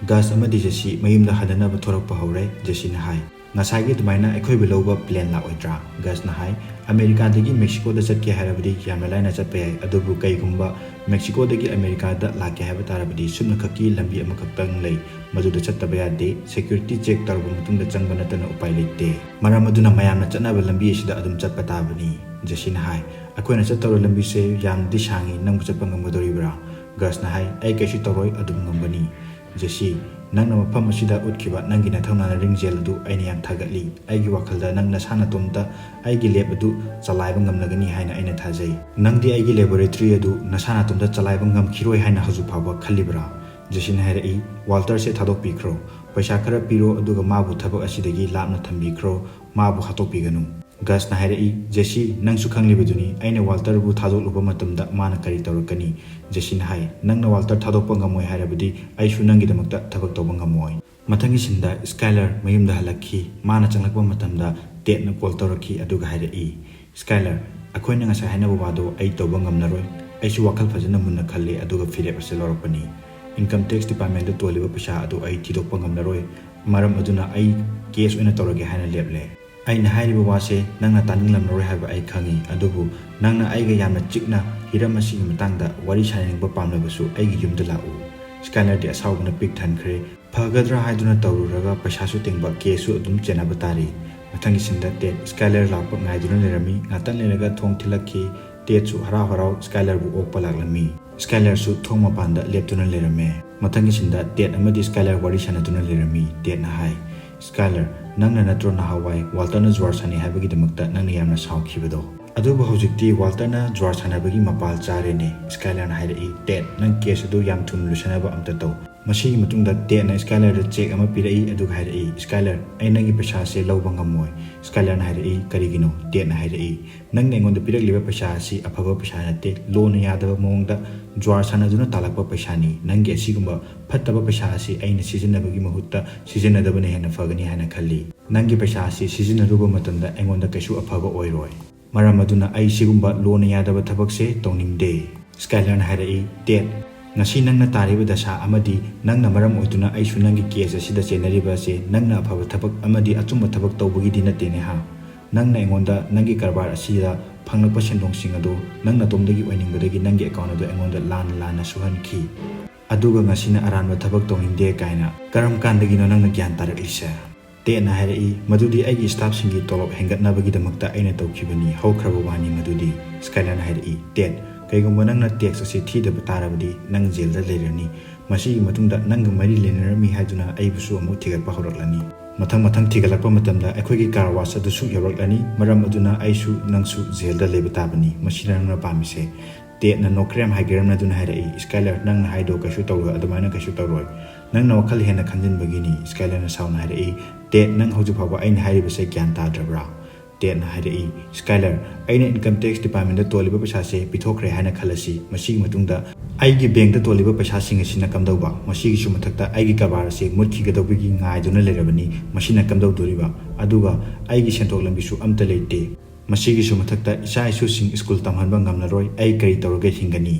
ꯒꯁ ꯑꯃꯗꯤ ꯖꯦꯁꯤ ꯃꯌꯨꯝꯗ ꯍꯟꯅꯅꯕ ꯊꯣꯔꯛꯄ ꯍꯧꯔꯦ꯫ ꯖꯦꯁꯤꯅ ꯍꯥꯏ, "ꯉꯁꯥꯏꯒꯤ ꯑꯗꯨꯃꯥꯏꯅ ꯑꯩꯈꯣꯏꯕꯨ ꯂꯧꯕ ꯄ꯭ꯂꯦꯟ ꯂꯥꯛꯑꯣꯏꯗ꯭ꯔꯥ?" ꯒꯁꯅ ꯍꯥꯏ, "ꯑꯃꯦꯔꯤꯀꯥꯗꯒꯤ ꯃꯦꯛꯁꯤꯀꯣꯗ ꯆꯠꯀꯦ ꯍꯥꯏꯔꯕꯗꯤ ꯌꯥꯝꯅ ꯂꯥꯏꯅ ꯆꯠꯄ ꯌꯥꯏ, ꯑꯗꯨꯕꯨ ꯀꯩꯒꯨꯝꯕ ꯃꯦꯛꯁꯤꯀꯣꯗꯒꯤ ꯑꯃꯦꯔꯤꯀꯥꯗ ꯂꯥꯛꯀꯦ ꯍꯥꯏꯕ ꯇꯥꯔꯕꯗꯤ ꯁꯨꯞꯅꯈꯛꯀꯤ ꯂꯝꯕꯤ ꯑꯃꯈꯛꯇꯪ ꯂꯩ, ꯃꯗꯨꯗ ꯆꯠꯇꯕ ꯌꯥꯗꯦ꯫ ꯁꯦꯀ꯭ꯌꯨꯔꯤꯇꯤ ꯆꯦꯛ ꯇꯧꯔꯕ ꯃꯇꯨꯡꯗ ꯆꯪꯕ ꯅꯠꯇꯅ ꯎꯄꯥꯏ ꯂꯩꯇꯦ꯫ ꯃꯔꯝ ꯑꯗꯨꯅ ꯃꯌꯥꯝꯅ ꯆꯠꯅꯕ ꯂꯝꯕꯤ ꯑꯁꯤꯗ ꯑꯗꯨꯝ ꯆꯠꯄ ꯇꯥꯕꯅꯤ꯫" ꯖꯦꯁꯤꯅ ꯍꯥꯏ, "ꯑꯩꯈꯣꯏꯅ ꯆꯠꯇꯧꯔ ꯂꯝꯕꯤꯁꯦ ꯌꯥꯝꯅꯗꯤ ꯁꯥꯡꯉꯤ, ꯅꯪꯕꯨ ꯆꯠꯄ ꯉꯝꯒꯗꯧꯔꯤꯕ꯭ꯔꯥ?" ꯒꯁꯅ ꯍꯥꯏ, "ꯑꯩ ꯀꯩꯁꯨ ꯇꯧꯔꯣꯏ, ꯑꯗꯨꯝ ꯉꯝꯒꯅꯤ꯫ ꯖꯦꯁꯤ, ꯅꯪꯅ ꯃꯐꯝ ꯑꯁꯤꯗ ꯎꯠꯈꯤꯕ ꯅꯪꯒꯤ ꯅꯊꯧꯅꯥ ꯅꯔꯤꯡꯖꯦꯜ ꯑꯗꯨ ꯑꯩꯅ ꯌꯥꯝ ꯊꯥꯒꯠꯂꯤ꯫ ꯑꯩꯒꯤ ꯋꯥꯈꯜꯗ ꯅꯪ ꯅꯁꯥ ꯅꯇꯣꯝꯇ ꯑꯩꯒꯤ ꯂꯦꯞ ꯑꯗꯨ ꯆꯂꯥꯏꯕ ꯉꯝꯂꯒꯅꯤ ꯍꯥꯏꯅ ꯑꯩꯅ ꯊꯥꯖꯩ꯫ ꯅꯪꯗꯤ ꯑꯩꯒꯤ ꯂꯦꯕꯣꯔꯦꯇꯔꯤ ꯑꯗꯨ ꯅꯁꯥ ꯅꯇꯣꯝꯇ ꯆꯂꯥꯏꯕ ꯉꯝꯈꯤꯔꯣꯏ ꯍꯥꯏꯅ ꯍꯧꯖꯤꯛ ꯐꯥꯎꯕ ꯈꯜꯂꯤꯕ꯭ꯔꯥ?" ꯖꯦꯁꯤꯅ ꯍꯥꯏꯔꯛꯏ, "ꯋꯥꯜꯇꯔꯁꯦ ꯊꯥꯗꯣꯛꯄꯤꯈ꯭ꯔꯣ꯫ ꯄꯩꯁꯥ ꯈꯔ ꯄꯤꯔꯣ, ꯑꯗꯨꯒ ꯃꯥꯕꯨ ꯊꯕꯛ ꯑꯁꯤꯗꯒꯤ ꯂꯥꯞꯅ ꯊꯝꯕꯤꯈ꯭ꯔꯣ꯫ ꯃꯥꯕꯨ ꯍꯥꯠꯇꯣꯛꯄꯤꯒꯅꯨ꯫" ꯒꯁꯅ ꯍꯥꯏꯔꯛꯏ, "ꯖꯦꯁꯤ, ꯅꯪꯁꯨ ꯈꯪꯂꯤꯕꯗꯨꯅꯤ, ꯑꯩꯅ ꯋꯥꯜꯇꯔꯕꯨ ꯊꯥꯗꯣꯛꯂꯨꯕ ꯃꯇꯝꯗ ꯃꯥꯅ ꯀꯔꯤ ꯇꯧꯔꯛꯀꯅꯤ꯫" ꯖꯦꯁꯤꯅ ꯍꯥꯏ, "ꯅꯪꯅ ꯋꯥꯜꯇꯔ ꯊꯥꯗꯣꯛꯄ ꯉꯝꯃꯣꯏ ꯍꯥꯏꯔꯕꯗꯤ ꯑꯩꯁꯨ ꯅꯪꯒꯤꯗꯃꯛꯇ ꯊꯕꯛ ꯇꯧꯕ ꯉꯝꯃꯣꯏ꯫" ꯃꯊꯪꯒꯤ ꯁꯤꯟꯗ ꯁ꯭ꯀꯥꯏꯂꯔ ꯃꯌꯨꯝꯗ ꯍꯜꯂꯛꯈꯤ꯫ ꯃꯥꯅ ꯆꯪꯂꯛꯄ ꯃꯇꯝꯗ ꯇꯦꯠꯅ ꯀꯣꯜ ꯇꯧꯔꯛꯈꯤ, ꯑꯗꯨꯒ ꯍꯥꯏꯔꯛꯏ, "ꯁ꯭ꯀꯥꯏꯂꯔ, ꯑꯩꯈꯣꯏꯅ ꯉꯁꯥꯏ ꯍꯥꯏꯅꯕ ꯋꯥꯗꯣ ꯑꯩ ꯇꯧꯕ ꯉꯝꯂꯔꯣꯏ꯫ ꯑꯩꯁꯨ ꯋꯥꯈꯜ ꯐꯖꯅ ꯃꯨꯟꯅ ꯈꯜꯂꯦ, ꯑꯗꯨꯒ ꯐꯤꯔꯦꯞ ꯑꯁꯤ ꯂꯧꯔꯛꯄꯅꯤ꯫ ꯏꯟꯀꯝ ꯇꯦꯛꯁ ꯗꯤꯄꯥꯔꯠꯃꯦꯟꯗ ꯇꯣꯜꯂꯤꯕ ꯄꯩꯁꯥ ꯑꯗꯨ ꯑꯩ ꯊꯤꯗꯣꯛꯄ ꯉꯝꯂꯔꯣꯏ꯫ ꯃꯔꯝ ꯑꯗꯨꯅ ꯑꯩ ꯀꯦꯁ ꯑꯣꯏꯅ ꯇꯧꯔꯒꯦ ꯍꯥꯏꯅ ꯂꯦꯞꯂꯦ꯫ ꯑꯩꯅ ꯍꯥꯏꯔꯤꯕ ꯋꯥꯁꯦ ꯅꯪꯅ ꯇꯥꯅꯤꯡꯂꯝꯂꯔꯣꯏ ꯍꯥꯏꯕ ꯑꯩ ꯈꯪꯏ, ꯑꯗꯨꯕꯨ ꯅꯪꯅ ꯑꯩꯒ ꯌꯥꯝꯅ ꯆꯤꯛꯅ ꯍꯤꯔꯝ ꯑꯁꯤꯒꯤ ꯃꯇꯥꯡꯗ ꯋꯥꯔꯤ ꯁꯥꯟꯅꯅꯤꯡꯕ ꯄꯥꯝꯂꯕꯁꯨ ꯑꯩꯒꯤ ꯌꯨꯝꯗ ꯂꯥꯛꯎ꯫" ꯁ꯭ꯀꯥꯏꯂꯔꯗꯤ ꯑꯁꯥꯎꯕꯅ ꯄꯤꯛ ꯊꯟꯈ꯭ꯔꯦ꯫ ꯐꯒꯗ꯭ꯔꯥ ꯍꯥꯏꯗꯨꯅ ꯇꯧꯔꯨꯔꯒ ꯄꯩꯁꯥꯁꯨ ꯇꯤꯡꯕ, ꯀꯦꯁꯁꯨ ꯑꯗꯨꯝ ꯆꯦꯟꯅꯕ ꯇꯥꯔꯤ꯫ ꯃꯊꯪꯒꯤ ꯁꯤꯟꯗ ꯇꯦꯠ ꯁ꯭ꯀꯥꯏꯂꯔ ꯂꯥꯛꯄ ꯉꯥꯏꯗꯨꯅ ꯂꯩꯔꯝꯃꯤ꯫ ꯉꯥꯛꯇꯪ ꯂꯩꯔꯒ ꯊꯣꯡ ꯊꯤꯜꯂꯛꯈꯤ꯫ ꯇꯦꯠꯁꯨ ꯍꯔꯥꯎ ꯍꯔꯥꯎ ꯁ꯭ꯀꯥꯏꯂꯔꯕꯨ ꯑꯣꯛꯄ ꯂꯥꯛꯂꯝꯃꯤ꯫ ꯁ꯭ꯀꯥꯏꯂꯔꯁꯨ ꯊꯣꯡ ꯃꯄꯥꯟꯗ ꯂꯦꯞꯇꯨꯅ ꯂꯩꯔꯝꯃꯦ꯫ ꯃꯊꯪꯒꯤ ꯁꯤꯟꯗ ꯇꯦꯠ ꯑꯃꯗꯤ ꯁ꯭ꯀꯥꯏꯂꯔ ꯋꯥꯔꯤ ꯁꯥꯟꯅꯗꯨꯅ ꯂꯩꯔꯝꯃꯤ꯫ ꯇꯦꯠꯅ ꯍꯥꯏ, "ꯁ꯭ꯀꯥꯏꯂꯔ, ꯅꯪꯅ ꯅꯠꯇ꯭ꯔꯣ ꯅꯍꯥꯟꯋꯥꯏ ꯋꯥꯜꯇꯔꯅ ꯖꯨꯋꯥꯔ ꯁꯥꯟꯅꯩ ꯍꯥꯏꯕꯒꯤꯗꯃꯛꯇ ꯅꯪꯅ ꯌꯥꯝꯅ ꯁꯥꯎꯈꯤꯕꯗꯣ? ꯑꯗꯨꯕꯨ ꯍꯧꯖꯤꯛꯇꯤ ꯋꯥꯜꯇꯔꯅ ꯖꯨꯋꯥꯔ ꯁꯥꯟꯅꯕꯒꯤ ꯃꯄꯥꯜ ꯆꯥꯔꯦꯅꯦ꯫" ꯁ꯭ꯀꯥꯏꯂꯔꯅ ꯍꯥꯏꯔꯛꯏ, "ꯇꯦꯠ, ꯅꯪ ꯀꯦꯁ ꯑꯗꯨ ꯌꯥꯝ ꯊꯨꯅ ꯂꯣꯏꯁꯤꯟꯅꯕ ꯑꯝꯇ ꯇꯧ꯫" ꯃꯁꯤꯒꯤ ꯃꯇꯨꯡꯗ ꯇꯦꯠꯅ ꯁ꯭ꯀꯥꯏꯂꯔꯗ ꯆꯦꯛ ꯑꯃ ꯄꯤꯔꯛꯏ, ꯑꯗꯨꯒ ꯍꯥꯏꯔꯛꯏ, "ꯁ꯭ꯀꯥꯏꯂꯔ, ꯑꯩ ꯅꯪꯒꯤ ꯄꯩꯁꯥꯁꯦ ꯂꯧꯕ ꯉꯝꯃꯣꯏ꯫" ꯁ꯭ꯀꯥꯏꯂꯔꯅ ꯍꯥꯏꯔꯛꯏ, "ꯀꯔꯤꯒꯤꯅꯣ?" ꯇꯦꯠꯅ ꯍꯥꯏꯔꯛꯏ, "ꯅꯪꯅ ꯑꯩꯉꯣꯟꯗ ꯄꯤꯔꯛꯂꯤꯕ ꯄꯩꯁꯥ ꯑꯁꯤ ꯑꯐꯕ ꯄꯩꯁꯥ ꯅꯠꯇꯦ, ꯂꯣꯅ ꯌꯥꯗꯕ ꯃꯑꯣꯡꯗ ꯖꯨꯋꯥꯔ ꯁꯥꯟꯅꯗꯨꯅ ꯇꯥꯜꯂꯛꯄ ꯄꯩꯁꯥꯅꯤ꯫ ꯅꯪꯒꯤ ꯑꯁꯤꯒꯨꯝꯕ ꯐꯠꯇꯕ ꯄꯩꯁꯥ ꯑꯁꯤ ꯑꯩꯅ ꯁꯤꯖꯤꯟꯅꯕꯒꯤ ꯃꯍꯨꯠꯇ ꯁꯤꯖꯤꯟꯅꯗꯕꯅ ꯍꯦꯟꯅ ꯐꯒꯅꯤ ꯍꯥꯏꯅ ꯈꯜꯂꯤ꯫ ꯅꯪꯒꯤ ꯄꯩꯁꯥ ꯑꯁꯤ ꯁꯤꯖꯤꯟꯅꯔꯨꯕ ꯃꯇꯝꯗ ꯑꯩꯉꯣꯟꯗ ꯀꯩꯁꯨ ꯑꯐꯕ ꯑꯣꯏꯔꯣꯏ꯫ ꯃꯔꯝ ꯑꯗꯨꯅ ꯑꯩ ꯁꯤꯒꯨꯝꯕ ꯂꯣꯅ ꯌꯥꯗꯕ ꯊꯕꯛꯁꯦ ꯇꯧꯅꯤꯡꯗꯦ꯫" ꯁ꯭ꯀꯥꯏꯂꯔꯅ ꯍꯥꯏꯔꯛꯏ, "ꯇꯦꯠ, ꯉꯁꯤ ꯅꯪꯅ ꯇꯥꯔꯤꯕ ꯗꯁꯥ ꯑꯃꯗꯤ ꯅꯪꯅ ꯃꯔꯝ ꯑꯣꯏꯗꯨꯅ ꯑꯩꯁꯨ ꯅꯪꯒꯤ ꯀꯦꯁ ꯑꯁꯤꯗ ꯆꯦꯟꯅꯔꯤꯕ ꯑꯁꯦ ꯅꯪꯅ ꯑꯐꯕ ꯊꯕꯛ ꯑꯃꯗꯤ ꯑꯆꯨꯝꯕ ꯊꯕꯛ ꯇꯧꯕꯒꯤꯗꯤ ꯅꯠꯇꯦꯅꯦ ꯍꯥ? ꯅꯪꯅ ꯑꯩꯉꯣꯟꯗ ꯅꯪꯒꯤ ꯀꯔꯕꯥꯔ ꯑꯁꯤꯗ ꯐꯪꯂꯛꯄ ꯁꯦꯟꯗꯣꯡꯁꯤꯡ ꯑꯗꯣ ꯅꯪ ꯅꯇꯣꯝꯗꯒꯤ ꯑꯣꯏꯅꯤꯡꯕꯗꯒꯤ ꯅꯪꯒꯤ ꯑꯦꯀꯥꯎꯟ ꯑꯗꯣ ꯑꯩꯉꯣꯟꯗ ꯂꯥꯟꯅ ꯂꯥꯟꯅ ꯁꯨꯍꯟꯈꯤ꯫ ꯑꯗꯨꯒ ꯉꯁꯤꯅ ꯑꯔꯥꯟꯕ ꯊꯕꯛ ꯇꯧꯅꯤꯡꯗꯦ ꯀꯥꯏꯅ ꯀꯔꯝ ꯀꯥꯟꯗꯒꯤꯅꯣ ꯅꯪꯅ ꯒ꯭ꯌꯥꯟ ꯇꯥꯔꯛꯂꯤꯁꯦ? ꯇꯦꯠꯅ ꯍꯥꯏꯔꯛꯏ, "ꯃꯗꯨꯗꯤ ꯑꯩꯒꯤ ꯁ꯭ꯇꯥꯐꯁꯤꯡꯒꯤ ꯇꯣꯂꯣꯞ ꯍꯦꯟꯒꯠꯅꯕꯒꯤꯗꯃꯛꯇ ꯑꯩꯅ ꯇꯧꯈꯤꯕꯅꯤ, ꯍꯧꯈ꯭ꯔꯕ ꯋꯥꯅꯤ ꯃꯗꯨꯗꯤ꯫" ꯁ꯭ꯀꯥꯏꯂꯔꯅ ꯍꯥꯏꯔꯛꯏ, "ꯇꯦꯠ, ꯀꯩꯒꯨꯝꯕ ꯅꯪꯅ ꯇꯦꯛꯁ ꯑꯁꯤ ꯊꯤꯗꯕ ꯇꯥꯔꯕꯗꯤ ꯅꯪ ꯖꯦꯜꯗ ꯂꯩꯔꯅꯤ꯫ ꯃꯁꯤꯒꯤ ꯃꯇꯨꯡꯗ ꯅꯪꯒ ꯃꯔꯤ ꯂꯩꯅꯔꯝꯃꯤ ꯍꯥꯏꯗꯨꯅ ꯑꯩꯕꯨꯁꯨ ꯑꯃꯨꯛ ꯊꯤꯒꯠꯄ ꯍꯧꯔꯛꯂꯅꯤ꯫ ꯃꯊꯪ ꯃꯊꯪ ꯊꯤꯒꯠꯂꯛꯄ ꯃꯇꯝꯗ ꯑꯩꯈꯣꯏꯒꯤ ꯀꯥꯔ ꯋꯥꯁ ꯑꯗꯨꯁꯨ ꯌꯧꯔꯛꯂꯅꯤ꯫ ꯃꯔꯝ ꯑꯗꯨꯅ ꯑꯩꯁꯨ ꯅꯪꯁꯨ ꯖꯦꯜꯗ ꯂꯩꯕ ꯇꯥꯕꯅꯤ꯫ ꯃꯁꯤꯅ ꯅꯪꯅ ꯄꯥꯝꯃꯤꯁꯦ?" ꯇꯦꯠꯅ ꯅꯣꯛꯈ꯭ꯔꯦꯝ ꯍꯥꯏꯒꯦꯔꯝꯅꯗꯨꯅ ꯍꯥꯏꯔꯛꯏ, "ꯁ꯭ꯀꯥꯏꯂꯔ, ꯅꯪꯅ ꯍꯥꯏꯗꯣ ꯀꯩꯁꯨ ꯇꯧꯔꯣꯏ, ꯑꯗꯨꯃꯥꯏꯅ ꯀꯩꯁꯨ ꯇꯧꯔꯣꯏ꯫ ꯅꯪꯅ ꯋꯥꯈꯜ ꯍꯦꯟꯅ ꯈꯟꯖꯤꯟꯕꯒꯤꯅꯤ꯫" ꯁ꯭ꯀꯥꯏꯂꯔꯅ ꯁꯥꯎꯅ ꯍꯥꯏꯔꯛꯏ, "ꯇꯦꯠ, ꯅꯪ ꯍꯧꯖꯤꯛ ꯐꯥꯎꯕ ꯑꯩꯅ ꯍꯥꯏꯔꯤꯕꯁꯦ ꯒ꯭ꯌꯥꯟ ꯇꯥꯗ꯭ꯔꯕ꯭ꯔꯥ?" ꯇꯦꯠꯅ ꯍꯥꯏꯔꯛꯏ, "ꯁ꯭ꯀꯥꯏꯂꯔ, ꯑꯩꯅ ꯏꯟꯀꯝ ꯇꯦꯛꯁ ꯗꯤꯄꯥꯔꯠꯃꯦꯟꯗ ꯇꯣꯜꯂꯤꯕ ꯄꯩꯁꯥꯁꯦ ꯄꯤꯊꯣꯛꯈ꯭ꯔꯦ ꯍꯥꯏꯅ ꯈꯜꯂꯁꯤ꯫ ꯃꯁꯤꯒꯤ ꯃꯇꯨꯡꯗ ꯑꯩꯒꯤ ꯕꯦꯡꯛꯇ ꯇꯣꯜꯂꯤꯕ ꯄꯩꯁꯥꯁꯤꯡ ꯑꯁꯤꯅ ꯀꯝꯗꯧꯕ? ꯃꯁꯤꯒꯤꯁꯨ ꯃꯊꯛꯇ ꯑꯩꯒꯤ ꯀꯔꯕꯥꯔ ꯑꯁꯤ ꯃꯨꯠꯈꯤꯒꯗꯧꯕꯒꯤ ꯉꯥꯏꯗꯨꯅ ꯂꯩꯔꯕꯅꯤ꯫ ꯃꯁꯤꯅ ꯀꯝꯗꯧꯗꯣꯔꯤꯕ? ꯑꯗꯨꯒ ꯑꯩꯒꯤ ꯁꯦꯟꯊꯣꯛ ꯂꯝꯕꯤꯁꯨ ꯑꯝꯇ ꯂꯩꯇꯦ꯫ ꯃꯁꯤꯒꯤꯁꯨ ꯃꯊꯛꯇ ꯏꯆꯥ ꯏꯁꯨꯁꯤꯡ ꯁ꯭ꯀꯨꯜ ꯇꯝꯍꯟꯕ ꯉꯝꯂꯔꯣꯏ꯫ ꯑꯩ ꯀꯔꯤ ꯇꯧꯔꯒ ꯍꯤꯡꯒꯅꯤ?"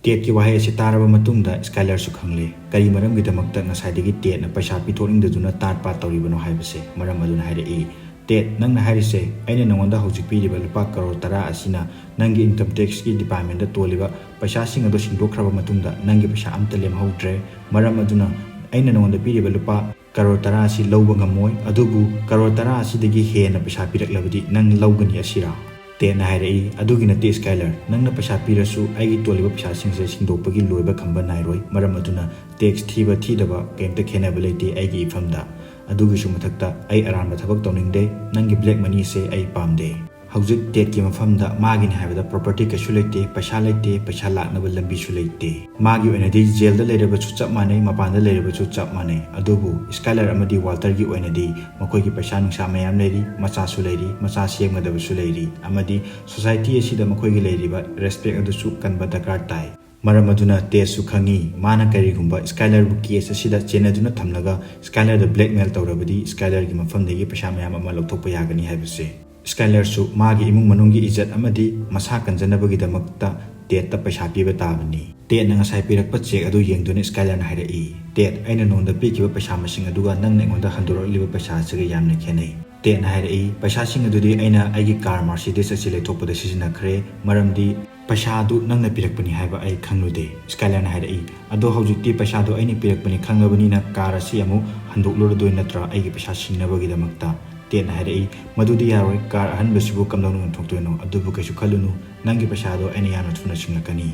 ꯇꯦꯠꯀꯤ ꯋꯥꯍꯩ ꯑꯁꯤ ꯇꯥꯔꯕ ꯃꯇꯨꯡꯗ ꯁ꯭ꯀꯥꯏꯂꯔꯁꯨ ꯈꯪꯂꯦ, ꯀꯔꯤ ꯃꯔꯝꯒꯤꯗꯃꯛꯇ ꯉꯁꯥꯏꯗꯒꯤ ꯇꯦꯠꯅ ꯄꯩꯁꯥ ꯄꯤꯊꯣꯛꯅꯤꯡꯗꯗꯨꯅ ꯇꯥꯠ ꯄꯥꯠ ꯇꯧꯔꯤꯕꯅꯣ ꯍꯥꯏꯕꯁꯦ꯫ ꯃꯔꯝ ꯑꯗꯨꯅ ꯍꯥꯏꯔꯛꯏ, "ꯇꯦꯠ, ꯅꯪꯅ ꯍꯥꯏꯔꯤꯁꯦ ꯑꯩꯅ ꯅꯉꯣꯟꯗ ꯍꯧꯖꯤꯛ ꯄꯤꯔꯤꯕ ꯂꯨꯄꯥ ꯀꯔꯣꯔ ꯇꯔꯥ ꯑꯁꯤꯅ ꯅꯪꯒꯤ ꯏꯟꯀꯝ ꯇꯦꯛꯁꯀꯤ ꯗꯤꯄꯥꯔꯠꯃꯦꯟꯗ ꯇꯣꯜꯂꯤꯕ ꯄꯩꯁꯥꯁꯤꯡ ꯑꯗꯨ ꯁꯤꯡꯗꯣꯛꯈ꯭ꯔꯕ ꯃꯇꯨꯡꯗ ꯅꯪꯒꯤ ꯄꯩꯁꯥ ꯑꯝꯇ ꯂꯦꯝꯍꯧꯗ꯭ꯔꯦ꯫ ꯃꯔꯝ ꯑꯗꯨꯅ ꯑꯩꯅ ꯅꯉꯣꯟꯗ ꯄꯤꯔꯤꯕ ꯂꯨꯄꯥ ꯀꯔꯣꯔ ꯇꯔꯥ ꯑꯁꯤ ꯂꯧꯕ ꯉꯝꯃꯣꯏ, ꯑꯗꯨꯕꯨ ꯀꯔꯣꯔ ꯇꯔꯥ ꯑꯁꯤꯗꯒꯤ ꯍꯦꯟꯅ ꯄꯩꯁꯥ ꯄꯤꯔꯛꯂꯕꯗꯤ ꯅꯪ ꯂꯧꯒꯅꯤ ꯑꯁꯤꯔꯥ?" ꯇꯦꯠꯅ ꯍꯥꯏꯔꯛꯏ, "ꯑꯗꯨꯒꯤ ꯅꯠꯇꯦ ꯁ꯭ꯀꯥꯏꯂꯔ, ꯅꯪꯅ ꯄꯩꯁꯥ ꯄꯤꯔꯁꯨ ꯑꯩꯒꯤ ꯇꯣꯜꯂꯤꯕ ꯄꯩꯁꯥꯁꯤꯡꯁꯦ ꯁꯤꯡꯗꯣꯛꯄꯒꯤ ꯂꯣꯏꯕ ꯈꯝꯕ ꯅꯥꯏꯔꯣꯏ꯫ ꯃꯔꯝ ꯑꯗꯨꯅ ꯇꯦꯛꯁ ꯊꯤꯕ ꯊꯤꯗꯕ ꯀꯔꯤꯝꯇ ꯈꯦꯠꯅꯕ ꯂꯩꯇꯦ ꯑꯩꯒꯤ ꯏꯐꯝꯗ꯫ ꯑꯗꯨꯒꯤꯁꯨ ꯃꯊꯛꯇ ꯑꯩ ꯑꯔꯥꯟꯕ ꯊꯕꯛ ꯇꯧꯅꯤꯡꯗꯦ, ꯅꯪꯒꯤ ꯕ꯭ꯂꯦꯛ ꯃꯅꯤꯁꯦ ꯑꯩ ꯄꯥꯝꯗꯦ꯫" ꯍꯧꯖꯤꯛ ꯇꯦꯠꯀꯤ ꯃꯐꯝꯗ ꯃꯥꯒꯤꯅꯤ ꯍꯥꯏꯕꯗ ꯄ꯭ꯔꯣꯄꯔꯇꯤ ꯀꯩꯁꯨ ꯂꯩꯇꯦ, ꯄꯩꯁꯥ ꯂꯩꯇꯦ, ꯄꯩꯁꯥ ꯂꯥꯛꯅꯕ ꯂꯝꯕꯤꯁꯨ ꯂꯩꯇꯦ꯫ ꯃꯥꯒꯤ ꯑꯣꯏꯅꯗꯤ ꯖꯦꯜꯗ ꯂꯩꯔꯕꯁꯨ ꯆꯞ ꯃꯥꯟꯅꯩ, ꯃꯄꯥꯟꯗ ꯂꯩꯔꯕꯁꯨ ꯆꯞ ꯃꯥꯟꯅꯩ꯫ ꯑꯗꯨꯕꯨ ꯁ꯭ꯀꯥꯏꯂꯔ ꯑꯃꯗꯤ ꯋꯥꯜꯇꯔꯒꯤ ꯑꯣꯏꯅꯗꯤ ꯃꯈꯣꯏꯒꯤ ꯄꯩꯁꯥ ꯅꯨꯡꯁꯥ ꯃꯌꯥꯝ ꯂꯩꯔꯤ, ꯃꯆꯥꯁꯨ ꯂꯩꯔꯤ, ꯃꯆꯥ ꯁꯦꯝꯒꯗꯕꯁꯨ ꯂꯩꯔꯤ, ꯑꯃꯗꯤ ꯁꯣꯁꯥꯏꯇꯤ ꯑꯁꯤꯗ ꯃꯈꯣꯏꯒꯤ ꯂꯩꯔꯤꯕ ꯔꯦꯁꯄꯦꯛ ꯑꯗꯨꯁꯨ ꯀꯟꯕ ꯗꯔꯀꯥꯔ ꯇꯥꯏ꯫ ꯃꯔꯝ ꯑꯗꯨꯅ ꯇꯦꯠꯁꯨ ꯈꯪꯉꯤ, ꯃꯥꯅ ꯀꯔꯤꯒꯨꯝꯕ ꯁ꯭ꯀꯥꯏꯂꯔꯕꯨ ꯀꯦꯁ ꯑꯁꯤꯗ ꯆꯦꯟꯅꯗꯨꯅ ꯊꯝꯂꯒ ꯁ꯭ꯀꯥꯏꯂꯔꯗ ꯕ꯭ꯂꯦꯛꯃꯦꯜ ꯇꯧꯔꯕꯗꯤ ꯁ꯭ꯀꯥꯏꯂꯔꯒꯤ ꯃꯐꯝꯗꯒꯤ ꯄꯩꯁꯥ ꯃꯌꯥꯝ ꯑꯃ ꯂꯧꯊꯣꯛꯄ ꯌꯥꯒꯅꯤ ꯍꯥꯏꯕꯁꯦ꯫ ꯁ꯭ꯀꯥꯏꯂꯔꯁꯨ ꯃꯥꯒꯤ ꯏꯃꯨꯡ ꯃꯅꯨꯡꯒꯤ ꯏꯖꯠ ꯑꯃꯗꯤ ꯃꯁꯥ ꯀꯟꯖꯅꯕꯒꯤꯗꯃꯛꯇ ꯇꯦꯠꯇ ꯄꯩꯁꯥ ꯄꯤꯕ ꯇꯥꯕꯅꯤ꯫ ꯇꯦꯠꯅ ꯉꯁꯥꯏ ꯄꯤꯔꯛꯄ ꯆꯦꯛ ꯑꯗꯨ ꯌꯦꯡꯗꯨꯅ ꯁ꯭ꯀꯥꯏꯂꯔꯅ ꯍꯥꯏꯔꯛꯏ, "ꯇꯦꯠ, ꯑꯩꯅ ꯅꯉꯣꯟꯗ ꯄꯤꯈꯤꯕ ꯄꯩꯁꯥ ꯃꯁꯤꯡ ꯑꯗꯨꯒ ꯅꯪꯅ ꯑꯩꯉꯣꯟꯗ ꯍꯟꯗꯣꯔꯛꯂꯤꯕ ꯄꯩꯁꯥ ꯑꯁꯤꯒ ꯌꯥꯝꯅ ꯈꯦꯠꯅꯩ꯫" ꯇꯦꯠꯅ ꯍꯥꯏꯔꯛꯏ, "ꯄꯩꯁꯥꯁꯤꯡ ꯑꯗꯨꯗꯤ ꯑꯩꯅ ꯑꯩꯒꯤ ꯀꯥꯔ Mercedes ꯑꯁꯤ ꯂꯩꯊꯣꯛꯄꯗ ꯁꯤꯖꯤꯟꯅꯈ꯭ꯔꯦ, ꯃꯔꯝꯗꯤ ꯄꯩꯁꯥ ꯑꯗꯨ ꯅꯪꯅ ꯄꯤꯔꯛꯄꯅꯤ ꯍꯥꯏꯕ ꯑꯩ ꯈꯪꯂꯨꯗꯦ꯫" ꯁ꯭ꯀꯥꯏꯂꯔꯅ ꯍꯥꯏꯔꯛꯏ, "ꯑꯗꯣ ꯍꯧꯖꯤꯛꯇꯤ ꯄꯩꯁꯥꯗꯣ ꯑꯩꯅ ꯄꯤꯔꯛꯄꯅꯤ ꯈꯪꯂꯕꯅꯤꯅ ꯀꯥꯔ ꯑꯁꯤ ꯑꯃꯨꯛ ꯍꯟꯗꯣꯛꯂꯨꯔꯗꯣꯏ ꯅꯠꯇ꯭ꯔꯥ ꯑꯩꯒꯤ ꯄꯩꯁꯥ ꯁꯤꯡꯅꯕꯒꯤꯗꯃꯛꯇ?" ꯇꯦꯠꯅ ꯍꯥꯏꯔꯛꯏ, "ꯃꯗꯨꯗꯤ ꯌꯥꯔꯣꯏ, ꯀꯥꯔ ꯑꯍꯟꯕꯁꯤꯕꯨ ꯀꯝꯗꯧꯅ ꯌꯣꯟꯊꯣꯛꯇꯣꯏꯅꯣ? ꯑꯗꯨꯕꯨ ꯀꯩꯁꯨ ꯈꯜꯂꯨꯅꯨ, ꯅꯪꯒꯤ ꯄꯩꯁꯥꯗꯣ ꯑꯩꯅ ꯌꯥꯝꯅ ꯊꯨꯅ ꯁꯤꯡꯂꯛꯀꯅꯤ꯫"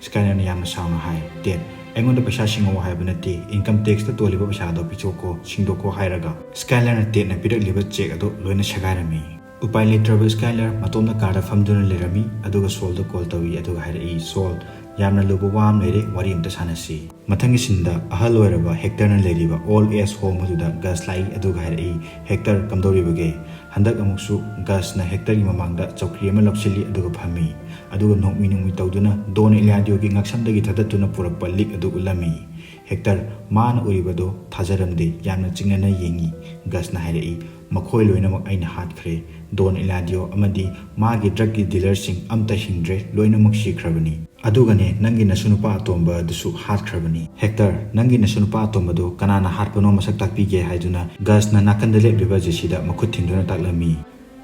ꯁ꯭ꯀꯥꯏꯂꯔꯅ ꯌꯥꯝꯅ ꯁꯥꯎꯅ ꯍꯥꯏ, "ꯇꯦꯠ, ꯑꯩꯉꯣꯟꯗ ꯄꯩꯁꯥ ꯁꯤꯡꯉꯛꯑꯣ ꯍꯥꯏꯕ ꯅꯠꯇꯦ, income taxꯇ ꯇꯣꯜꯂꯤꯕ ꯄꯩꯁꯥꯗꯣ ꯄꯤꯊꯣꯛꯈꯣ, ꯁꯤꯡꯗꯣꯛꯈꯣ" ꯍꯥꯏꯔꯒ ꯁ꯭ꯀꯥꯏꯂꯔꯅ ꯇꯦꯠꯅ ꯄꯤꯔꯛꯂꯤꯕ ꯆꯦꯛ ꯑꯗꯨ ꯂꯣꯏꯅ ꯁꯦꯒꯥꯏꯔꯝꯃꯤ꯫ ꯎꯄꯥꯏ ꯂꯩꯇ꯭ꯔꯕ ꯁ꯭ꯀꯥꯏꯂꯔ ꯃꯇꯣꯝꯇ ꯀꯥꯔꯗ ꯐꯝꯗꯨꯅ ꯂꯩꯔꯝꯃꯤ, ꯑꯗꯨꯒ ꯁꯣꯜꯗ ꯀꯣꯜ ꯇꯧꯏ, ꯑꯗꯨꯒ ꯍꯥꯏꯔꯛꯏ, "ꯁꯣꯜ, ꯌꯥꯝꯅ ꯂꯨꯕ ꯋꯥ ꯑꯃ ꯂꯩꯔꯦ, ꯋꯥꯔꯤ ꯑꯝꯇ ꯁꯥꯟꯅꯁꯤ꯫" ꯃꯊꯪꯒꯤ ꯁꯤꯟꯗ ꯑꯍꯜ ꯑꯣꯏꯔꯕ ꯍꯦꯛꯇꯔꯅ ꯂꯩꯔꯤꯕ old age home ꯑꯗꯨꯗ ꯒꯁ ꯂꯥꯛꯏ, ꯑꯗꯨꯒ ꯍꯥꯏꯔꯛꯏ, "ꯍꯦꯛꯇꯔ, ꯀꯝꯗꯧꯔꯤꯕꯒꯦ?" ꯍꯟꯗꯛ ꯑꯃꯨꯛꯁꯨ ꯒꯁꯅ ꯍꯦꯛꯇꯔꯒꯤ ꯃꯃꯥꯡꯗ ꯆꯧꯀ꯭ꯔꯤ ꯑꯃ ꯂꯧꯁꯤꯜꯂꯤ, ꯑꯗꯨꯒ ꯐꯝꯃꯤ꯫ ꯑꯗꯨꯒ ꯅꯣꯛꯃꯤ ꯅꯣꯛꯃꯤ ꯇꯧꯗꯨꯅ ꯗꯣꯟ ꯏꯂꯤꯌꯥꯗꯤꯑꯣꯒꯤ ꯉꯛꯁꯝꯗꯒꯤ ꯊꯥꯗꯠꯇꯨꯅ ꯄꯨꯔꯛꯄ ꯂꯤꯛ ꯑꯗꯨ ꯎꯠꯂꯝꯃꯤ꯫ ꯍꯦꯛꯇꯔ, ꯃꯥꯅ ꯎꯔꯤꯕꯗꯨ ꯊꯥꯖꯔꯝꯗꯦ, ꯌꯥꯝꯅ ꯆꯤꯡꯅꯅ ꯌꯦꯡꯉꯤ꯫ ꯒꯁꯅ ꯍꯥꯏꯔꯛꯏ, "ꯃꯈꯣꯏ ꯂꯣꯏꯅꯃꯛ ꯑꯩꯅ ꯍꯥꯠꯈ꯭ꯔꯦ꯫ ꯗꯣꯟ ꯏꯂꯤꯌꯥꯗꯤꯑꯣ ꯑꯃꯗꯤ ꯃꯥꯒꯤ ꯗ꯭ꯔꯒꯀꯤ ꯗꯤꯂꯔꯁꯤꯡ ꯑꯝꯇ ꯍꯤꯡꯗ꯭ꯔꯦ, ꯂꯣꯏꯅꯃꯛ ꯁꯤꯈ꯭ꯔꯕꯅꯤ꯫ ꯑꯗꯨꯒꯅꯦ, ꯅꯪꯒꯤ ꯅꯁꯨ ꯅꯨꯄꯥ ꯑꯇꯣꯝꯕ ꯑꯗꯨꯁꯨ ꯍꯥꯠꯈ꯭ꯔꯕꯅꯤ꯫" "ꯍꯦꯛꯇꯔ, ꯅꯪꯒꯤ ꯅꯁꯨ ꯅꯨꯄꯥ ꯑꯇꯣꯝꯕꯗꯨ ꯀꯅꯥꯅ ꯍꯥꯠꯄꯅꯣ ꯃꯁꯛ ꯇꯥꯛꯄꯤꯒꯦ?" ꯍꯥꯏꯗꯨꯅ ꯒꯁꯅ ꯅꯥꯀꯟꯗ ꯂꯦꯞꯂꯤꯕ ꯖꯦꯁꯤꯗ ꯃꯈꯨꯠ ꯊꯤꯟꯗꯨꯅ ꯇꯥꯛꯂꯝꯃꯤ꯫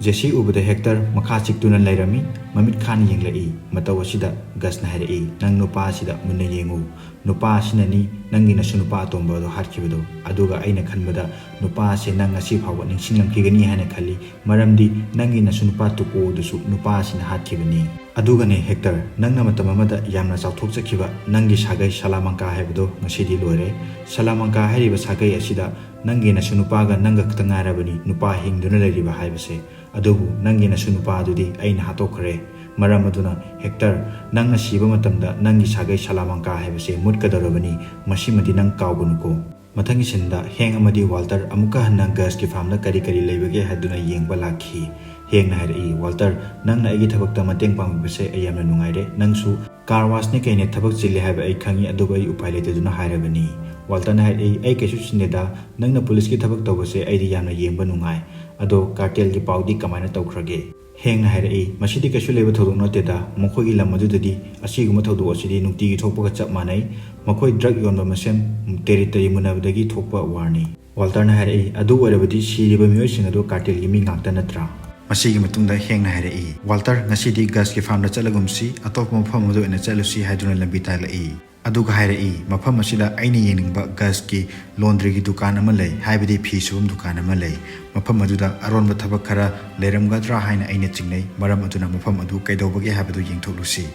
ꯖꯦꯁꯤ ꯎꯕꯗ ꯍꯦꯛꯇꯔ ꯃꯈꯥ ꯆꯤꯛꯇꯨꯅ ꯂꯩꯔꯝꯃꯤ, ꯃꯃꯤꯠ ꯈꯥꯅ ꯌꯦꯡꯂꯛꯏ꯫ ꯃꯇꯧ ꯑꯁꯤꯗ ꯒꯁꯅ ꯍꯥꯏꯔꯛꯏ, "ꯅꯪ ꯅꯨꯄꯥ ꯑꯁꯤꯗ ꯃꯨꯟꯅ ꯌꯦꯡꯉꯨ꯫ ꯅꯨꯄꯥ ꯑꯁꯤꯅꯅꯤ ꯅꯪꯒꯤ ꯅꯁꯨ ꯅꯨꯄꯥ ꯑꯇꯣꯝꯕ ꯑꯗꯨ ꯍꯥꯠꯈꯤꯕꯗꯨ꯫ ꯑꯗꯨꯒ ꯑꯩꯅ ꯈꯟꯕꯗ ꯅꯨꯄꯥ ꯑꯁꯤ ꯅꯪ ꯉꯁꯤ ꯐꯥꯎꯕ ꯅꯤꯡꯁꯤꯡꯂꯝꯈꯤꯒꯅꯤ ꯍꯥꯏꯅ ꯈꯜꯂꯤ, ꯃꯔꯝꯗꯤ ꯅꯪꯒꯤ ꯅꯁꯨ ꯅꯨꯄꯥ ꯇꯨꯀꯣ ꯑꯗꯨꯁꯨ ꯅꯨꯄꯥ ꯑꯁꯤꯅ ꯍꯥꯠꯈꯤꯕꯅꯤ꯫ ꯑꯗꯨꯒꯅꯦ ꯍꯦꯛꯇꯔ, ꯅꯪꯅ ꯃꯇꯝ ꯑꯃꯗ ꯌꯥꯝꯅ ꯆꯥꯎꯊꯣꯛꯆꯈꯤꯕ ꯅꯪꯒꯤ ꯁꯥꯒꯩ ꯁꯂꯥꯃꯥꯡꯀꯥ ꯍꯥꯏꯕꯗꯨ ꯉꯁꯤꯗꯤ ꯂꯣꯏꯔꯦ꯫ ꯁꯂꯥꯃꯥꯡꯀꯥ ꯍꯥꯏꯔꯤꯕ ꯁꯥꯒꯩ ꯑꯁꯤꯗ ꯅꯪꯒꯤ ꯅꯁꯨ ꯅꯨꯄꯥꯒ ꯅꯪꯒ ꯈꯛꯇ ꯉꯥꯏꯔꯕꯅꯤ ꯅꯨꯄꯥ ꯍꯤꯡꯗꯨꯅ ꯂꯩꯔꯤꯕ ꯍꯥꯏꯕꯁꯦ꯫ ꯑꯗꯨꯕꯨ ꯅꯪꯒꯤ ꯅꯁꯨ ꯅꯨꯄꯥ ꯑꯗꯨꯗꯤ ꯑꯩꯅ ꯍꯥꯠꯇꯣꯛꯈ꯭ꯔꯦ꯫ ꯃꯔꯝ ꯑꯗꯨꯅ ꯍꯦꯛꯇꯔ, ꯅꯪꯅ ꯁꯤꯕ ꯃꯇꯝꯗ ꯅꯪꯒꯤ ꯁꯥꯒꯩ ꯁꯂꯥꯃꯥꯡꯀꯥ ꯍꯥꯏꯕꯁꯦ ꯃꯨꯠꯀꯗꯧꯔꯕꯅꯤ, ꯃꯁꯤꯃꯗꯤ ꯅꯪ ꯀꯥꯎꯒꯅꯨꯀꯣ꯫" ꯃꯊꯪꯒꯤ ꯁꯤꯟꯗ ꯍꯦꯡ ꯑꯃꯗꯤ ꯋꯥꯜꯇꯔ ꯑꯃꯨꯛꯀ ꯍꯟꯅ ꯒꯁꯀꯤ ꯐꯥꯔꯝꯗ ꯀꯔꯤ ꯀꯔꯤ ꯂꯩꯕꯒꯦ ꯍꯥꯏꯗꯨꯅ ꯌꯦꯡꯕ ꯂꯥꯛꯈꯤ꯫ ꯍꯦꯡꯅ ꯍꯥꯏꯔꯛꯏ, "ꯋꯥꯜꯇꯔ, ꯅꯪꯅ ꯑꯩꯒꯤ ꯊꯕꯛꯇ ꯃꯇꯦꯡ ꯄꯥꯡꯕꯤꯕꯁꯦ ꯑꯩ ꯌꯥꯝꯅ ꯅꯨꯡꯉꯥꯏꯔꯦ꯫ ꯅꯪꯁꯨ ꯀꯥꯔ ꯋꯥꯁꯅꯤ ꯀꯩꯅꯦ ꯊꯕꯛ ꯆꯤꯜꯂꯤ ꯍꯥꯏꯕ ꯑꯩ ꯈꯪꯉꯤ, ꯑꯗꯨꯕꯨ ꯑꯩ ꯎꯄꯥꯏ ꯂꯩꯇꯗꯨꯅ ꯍꯥꯏꯔꯕꯅꯤ꯫" ꯋꯥꯜꯇꯔꯅ ꯍꯥꯏꯔꯛꯏ, "ꯑꯩ ꯀꯩꯁꯨ ꯆꯤꯟꯗꯦꯗ, ꯅꯪꯅ ꯄꯨꯂꯤꯁꯀꯤ ꯊꯕꯛ ꯇꯧꯕꯁꯦ ꯑꯩꯗꯤ ꯌꯥꯝꯅ ꯌꯦꯡꯕ ꯅꯨꯡꯉꯥꯏ꯫ ꯑꯗꯣ ꯀꯥꯔꯇꯦꯜꯒꯤ ꯄꯥꯎꯗꯤ ꯀꯃꯥꯏꯅ ꯇꯧꯈ꯭ꯔꯒꯦ? ꯍꯦꯡꯅ ꯍꯥꯏꯔꯛꯏ, "ꯃꯁꯤꯗꯤ ꯀꯩꯁꯨ ꯂꯩꯕ ꯊꯧꯗꯣꯛ ꯅꯠꯇꯦꯗ, ꯃꯈꯣꯏꯒꯤ ꯂꯝ ꯑꯗꯨꯗꯗꯤ ꯑꯁꯤꯒꯨꯝꯕ ꯊꯧꯗꯣꯛ ꯑꯁꯤꯗꯤ ꯅꯨꯡꯇꯤꯒꯤ ꯊꯣꯛꯄꯒ ꯆꯞ ꯃꯥꯟꯅꯩ꯫ ꯃꯈꯣꯏ ꯗ꯭ꯔꯒ ꯌꯣꯟꯕ ꯃꯁꯦꯟ ꯇꯦꯔꯤꯇꯔꯤ ꯃꯨꯟꯅꯕꯗꯒꯤ ꯊꯣꯛꯄ ꯋꯥꯔꯅꯤ"꯫ ꯋꯥꯜꯇꯔꯅ ꯍꯥꯏꯔꯛꯏ, "ꯑꯗꯨ ꯑꯣꯏꯔꯕꯗꯤ ꯁꯤꯔꯤꯕ ꯃꯤꯑꯣꯏꯁꯤꯡ ꯑꯗꯨ ꯀꯥꯔꯇꯦꯜꯒꯤ ꯃꯤ ꯉꯥꯛꯇ ꯅꯠꯇ꯭ꯔꯥ?" ꯃꯁꯤꯒꯤ ꯃꯇꯨꯡꯗ ꯍꯦꯡꯅ ꯍꯥꯏꯔꯛꯏ, "ꯋꯥꯜꯇꯔ, ꯉꯁꯤꯗꯤ ꯒꯁꯀꯤ ꯐꯥꯔꯝꯗ ꯆꯠꯂꯒꯨꯝꯁꯤ, ꯑꯇꯣꯞꯄ ꯃꯐꯝ ꯑꯃꯗ ꯑꯣꯏꯅ ꯆꯠꯂꯨꯁꯤ" ꯍꯥꯏꯗꯨꯅ ꯂꯝꯕꯤ ꯇꯥꯛꯂꯛꯏ꯫ ꯑꯗꯨꯒ ꯍꯥꯏꯔꯛꯏ, "ꯃꯐꯝ ꯑꯁꯤꯗ ꯑꯩꯅ ꯌꯦꯡꯅꯤꯡꯕ ꯒꯁꯀꯤ ꯂꯣꯟꯗ꯭ꯔꯤꯒꯤ ꯗꯨꯀꯥꯟ ꯑꯃ ꯂꯩ, ꯍꯥꯏꯕꯗꯤ ꯐꯤ ꯁꯨꯐꯝ ꯗꯨꯀꯥꯟ ꯑꯃ ꯂꯩ꯫ ꯃꯐꯝ ꯑꯗꯨꯗ ꯑꯔꯣꯟꯕ ꯊꯕꯛ ꯈꯔ ꯂꯩꯔꯝꯒꯗ꯭ꯔꯥ ꯍꯥꯏꯅ ꯑꯩꯅ ꯆꯤꯡꯅꯩ꯫ ꯃꯔꯝ ꯑꯗꯨꯅ ꯃꯐꯝ ꯑꯗꯨ ꯀꯩꯗꯧꯕꯒꯦ ꯍꯥꯏꯕꯗꯨ ꯌꯦꯡꯊꯣꯛꯂꯨꯁꯤ"꯫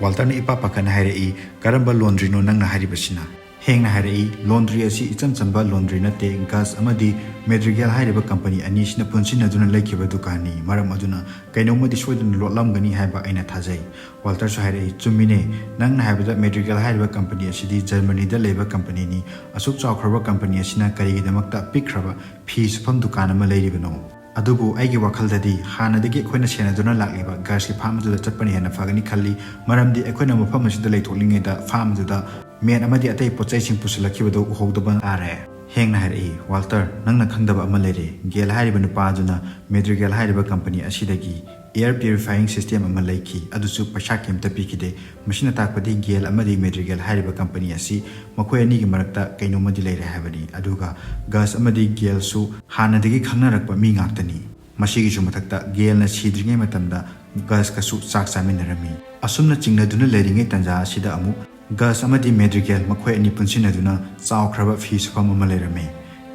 ꯋꯥꯜꯇꯔꯅ ꯏꯄꯥ ꯄꯥꯈꯠꯅ ꯍꯥꯏꯔꯛꯏ, "ꯀꯔꯝꯕ ꯂꯣꯟꯗ꯭ꯔꯤꯅꯣ ꯅꯪꯅ ꯍꯥꯏꯔꯤꯕꯁꯤꯅ?" ꯍꯦꯡꯅ ꯍꯥꯏꯔꯛꯏ, "ꯂꯣꯟꯗ꯭ꯔꯤ ꯑꯁꯤ ꯏꯆꯝ ꯆꯝꯕ ꯂꯣꯟꯗ꯭ꯔꯤ ꯅꯠꯇꯦ, ꯒꯁ ꯑꯃꯗꯤ ꯃꯦꯗ꯭ꯔꯤꯒꯦꯜ ꯍꯥꯏꯔꯤꯕ ꯀꯝꯄꯅꯤ ꯑꯅꯤꯁꯤꯅ ꯄꯨꯟꯁꯤꯟꯅꯗꯨꯅ ꯂꯩꯈꯤꯕ ꯗꯨꯀꯥꯟꯅꯤ꯫ ꯃꯔꯝ ꯑꯗꯨꯅ ꯀꯩꯅꯣꯝꯃꯗꯤ ꯁꯣꯏꯗꯅ ꯂꯣꯠꯂꯝꯒꯅꯤ ꯍꯥꯏꯕ ꯑꯩꯅ ꯊꯥꯖꯩ"꯫ ꯋꯥꯜꯇꯔꯁꯨ ꯍꯥꯏꯔꯛꯏ, "ꯆꯨꯝꯃꯤꯅꯦ, ꯅꯪꯅ ꯍꯥꯏꯕꯗ ꯃꯦꯗ꯭ꯔꯤꯒꯦꯜ ꯍꯥꯏꯔꯤꯕ ꯀꯝꯄꯅꯤ ꯑꯁꯤꯗꯤ ꯖꯔꯃꯅꯤꯗ ꯂꯩꯕ ꯀꯝꯄꯅꯤꯅꯤ꯫ ꯑꯁꯨꯛ ꯆꯥꯎꯈ꯭ꯔꯕ ꯀꯝꯄꯅꯤ ꯑꯁꯤꯅ ꯀꯔꯤꯒꯤꯗꯃꯛꯇ ꯄꯤꯛꯈ꯭ꯔꯕ ꯐꯤ ꯁꯨꯐꯝ ꯗꯨꯀꯥꯟ ꯑꯃ ꯂꯩꯔꯤꯕꯅꯣ? ꯑꯗꯨꯕꯨ ꯑꯩꯒꯤ ꯋꯥꯈꯜꯗꯗꯤ ꯍꯥꯟꯅꯗꯒꯤ ꯑꯩꯈꯣꯏꯅ ꯁꯦꯟꯅꯗꯨꯅ ꯂꯥꯛꯂꯤꯕ ꯒꯁꯀꯤ ꯐꯥꯔꯝ ꯑꯗꯨꯗ ꯆꯠꯄꯅ ꯍꯦꯟꯅ ꯐꯒꯅꯤ ꯈꯜꯂꯤ꯫ ꯃꯔꯝꯗꯤ ꯑꯩꯈꯣꯏꯅ ꯃꯐꯝ ꯑꯁꯤꯗ ꯂꯩꯊꯣꯛꯂꯤꯉꯩꯗ ꯐꯥꯔꯝ ꯑꯗꯨꯗ ꯃꯦꯠ ꯑꯃꯗꯤ ꯑꯇꯩ ꯄꯣꯠ ꯆꯩꯁꯤꯡ ꯄꯨꯁꯤꯜꯂꯛꯈꯤꯕꯗꯨ ꯎꯍꯧꯗꯕ ꯇꯥꯔꯦ"꯫ ꯍꯦꯡꯅ ꯍꯥꯏꯔꯛꯏ, "ꯋꯥꯜꯇꯔ, ꯅꯪꯅ ꯈꯪꯗꯕ ꯑꯃ ꯂꯩꯔꯦ꯫ ꯒꯦꯜ ꯍꯥꯏꯔꯤꯕ ꯅꯨꯄꯥ ꯑꯗꯨꯅ ꯃꯦꯗ꯭ꯔꯤꯒꯦꯜ ꯍꯥꯏꯔꯤꯕ ꯀꯝꯄꯅꯤ ꯑꯁꯤꯗꯒꯤ ꯑꯦꯌꯔ ꯄ꯭ꯌꯨꯔꯤꯐꯥꯏꯌꯤꯡ ꯁꯤꯁꯇꯦꯝ ꯑꯃ ꯂꯩꯈꯤ, ꯑꯗꯨꯁꯨ ꯄꯩꯁꯥ ꯀꯩꯝꯇ ꯄꯤꯈꯤꯗꯦ꯫ ꯃꯁꯤꯅ ꯇꯥꯛꯄꯗꯤ ꯒꯦꯜ ꯑꯃꯗꯤ ꯃꯦꯗ꯭ꯔꯤꯒꯦꯜ ꯍꯥꯏꯔꯤꯕ ꯀꯝꯄꯅꯤ ꯑꯁꯤ ꯃꯈꯣꯏ ꯑꯅꯤꯒꯤ ꯃꯔꯛꯇ ꯀꯩꯅꯣꯝꯃꯗꯤ ꯂꯩꯔꯦ ꯍꯥꯏꯕꯅꯤ꯫ ꯑꯗꯨꯒ ꯒꯁ ꯑꯃꯗꯤ ꯒꯦꯜꯁꯨ ꯍꯥꯟꯅꯗꯒꯤ ꯈꯪꯅꯔꯛꯄ ꯃꯤ ꯉꯥꯛꯇꯅꯤ꯫ ꯃꯁꯤꯒꯤꯁꯨ ꯃꯊꯛꯇ ꯒꯦꯜꯅ ꯁꯤꯗ꯭ꯔꯤꯉꯩ ꯃꯇꯝꯗ ꯒꯁꯀꯁꯨ ꯆꯥꯛ ꯆꯥꯃꯤꯟꯅꯔꯝꯃꯤ"꯫ ꯑꯁꯨꯝꯅ ꯆꯤꯡꯅꯗꯨꯅ ꯂꯩꯔꯤꯉꯩ ꯇꯥꯟꯖꯥ ꯑꯁꯤꯗ ꯑꯃꯨꯛ ꯒꯁ ꯑꯃꯗꯤ ꯃꯦꯗ꯭ꯔꯤꯒꯦꯜ ꯃꯈꯣꯏ ꯑꯅꯤ ꯄꯨꯟꯁꯤꯟꯅꯗꯨꯅ ꯆꯥꯎꯈ꯭ꯔꯕ ꯐꯤ ꯁꯨꯐꯝ ꯑꯃ ꯂꯩꯔꯝꯃꯤ꯫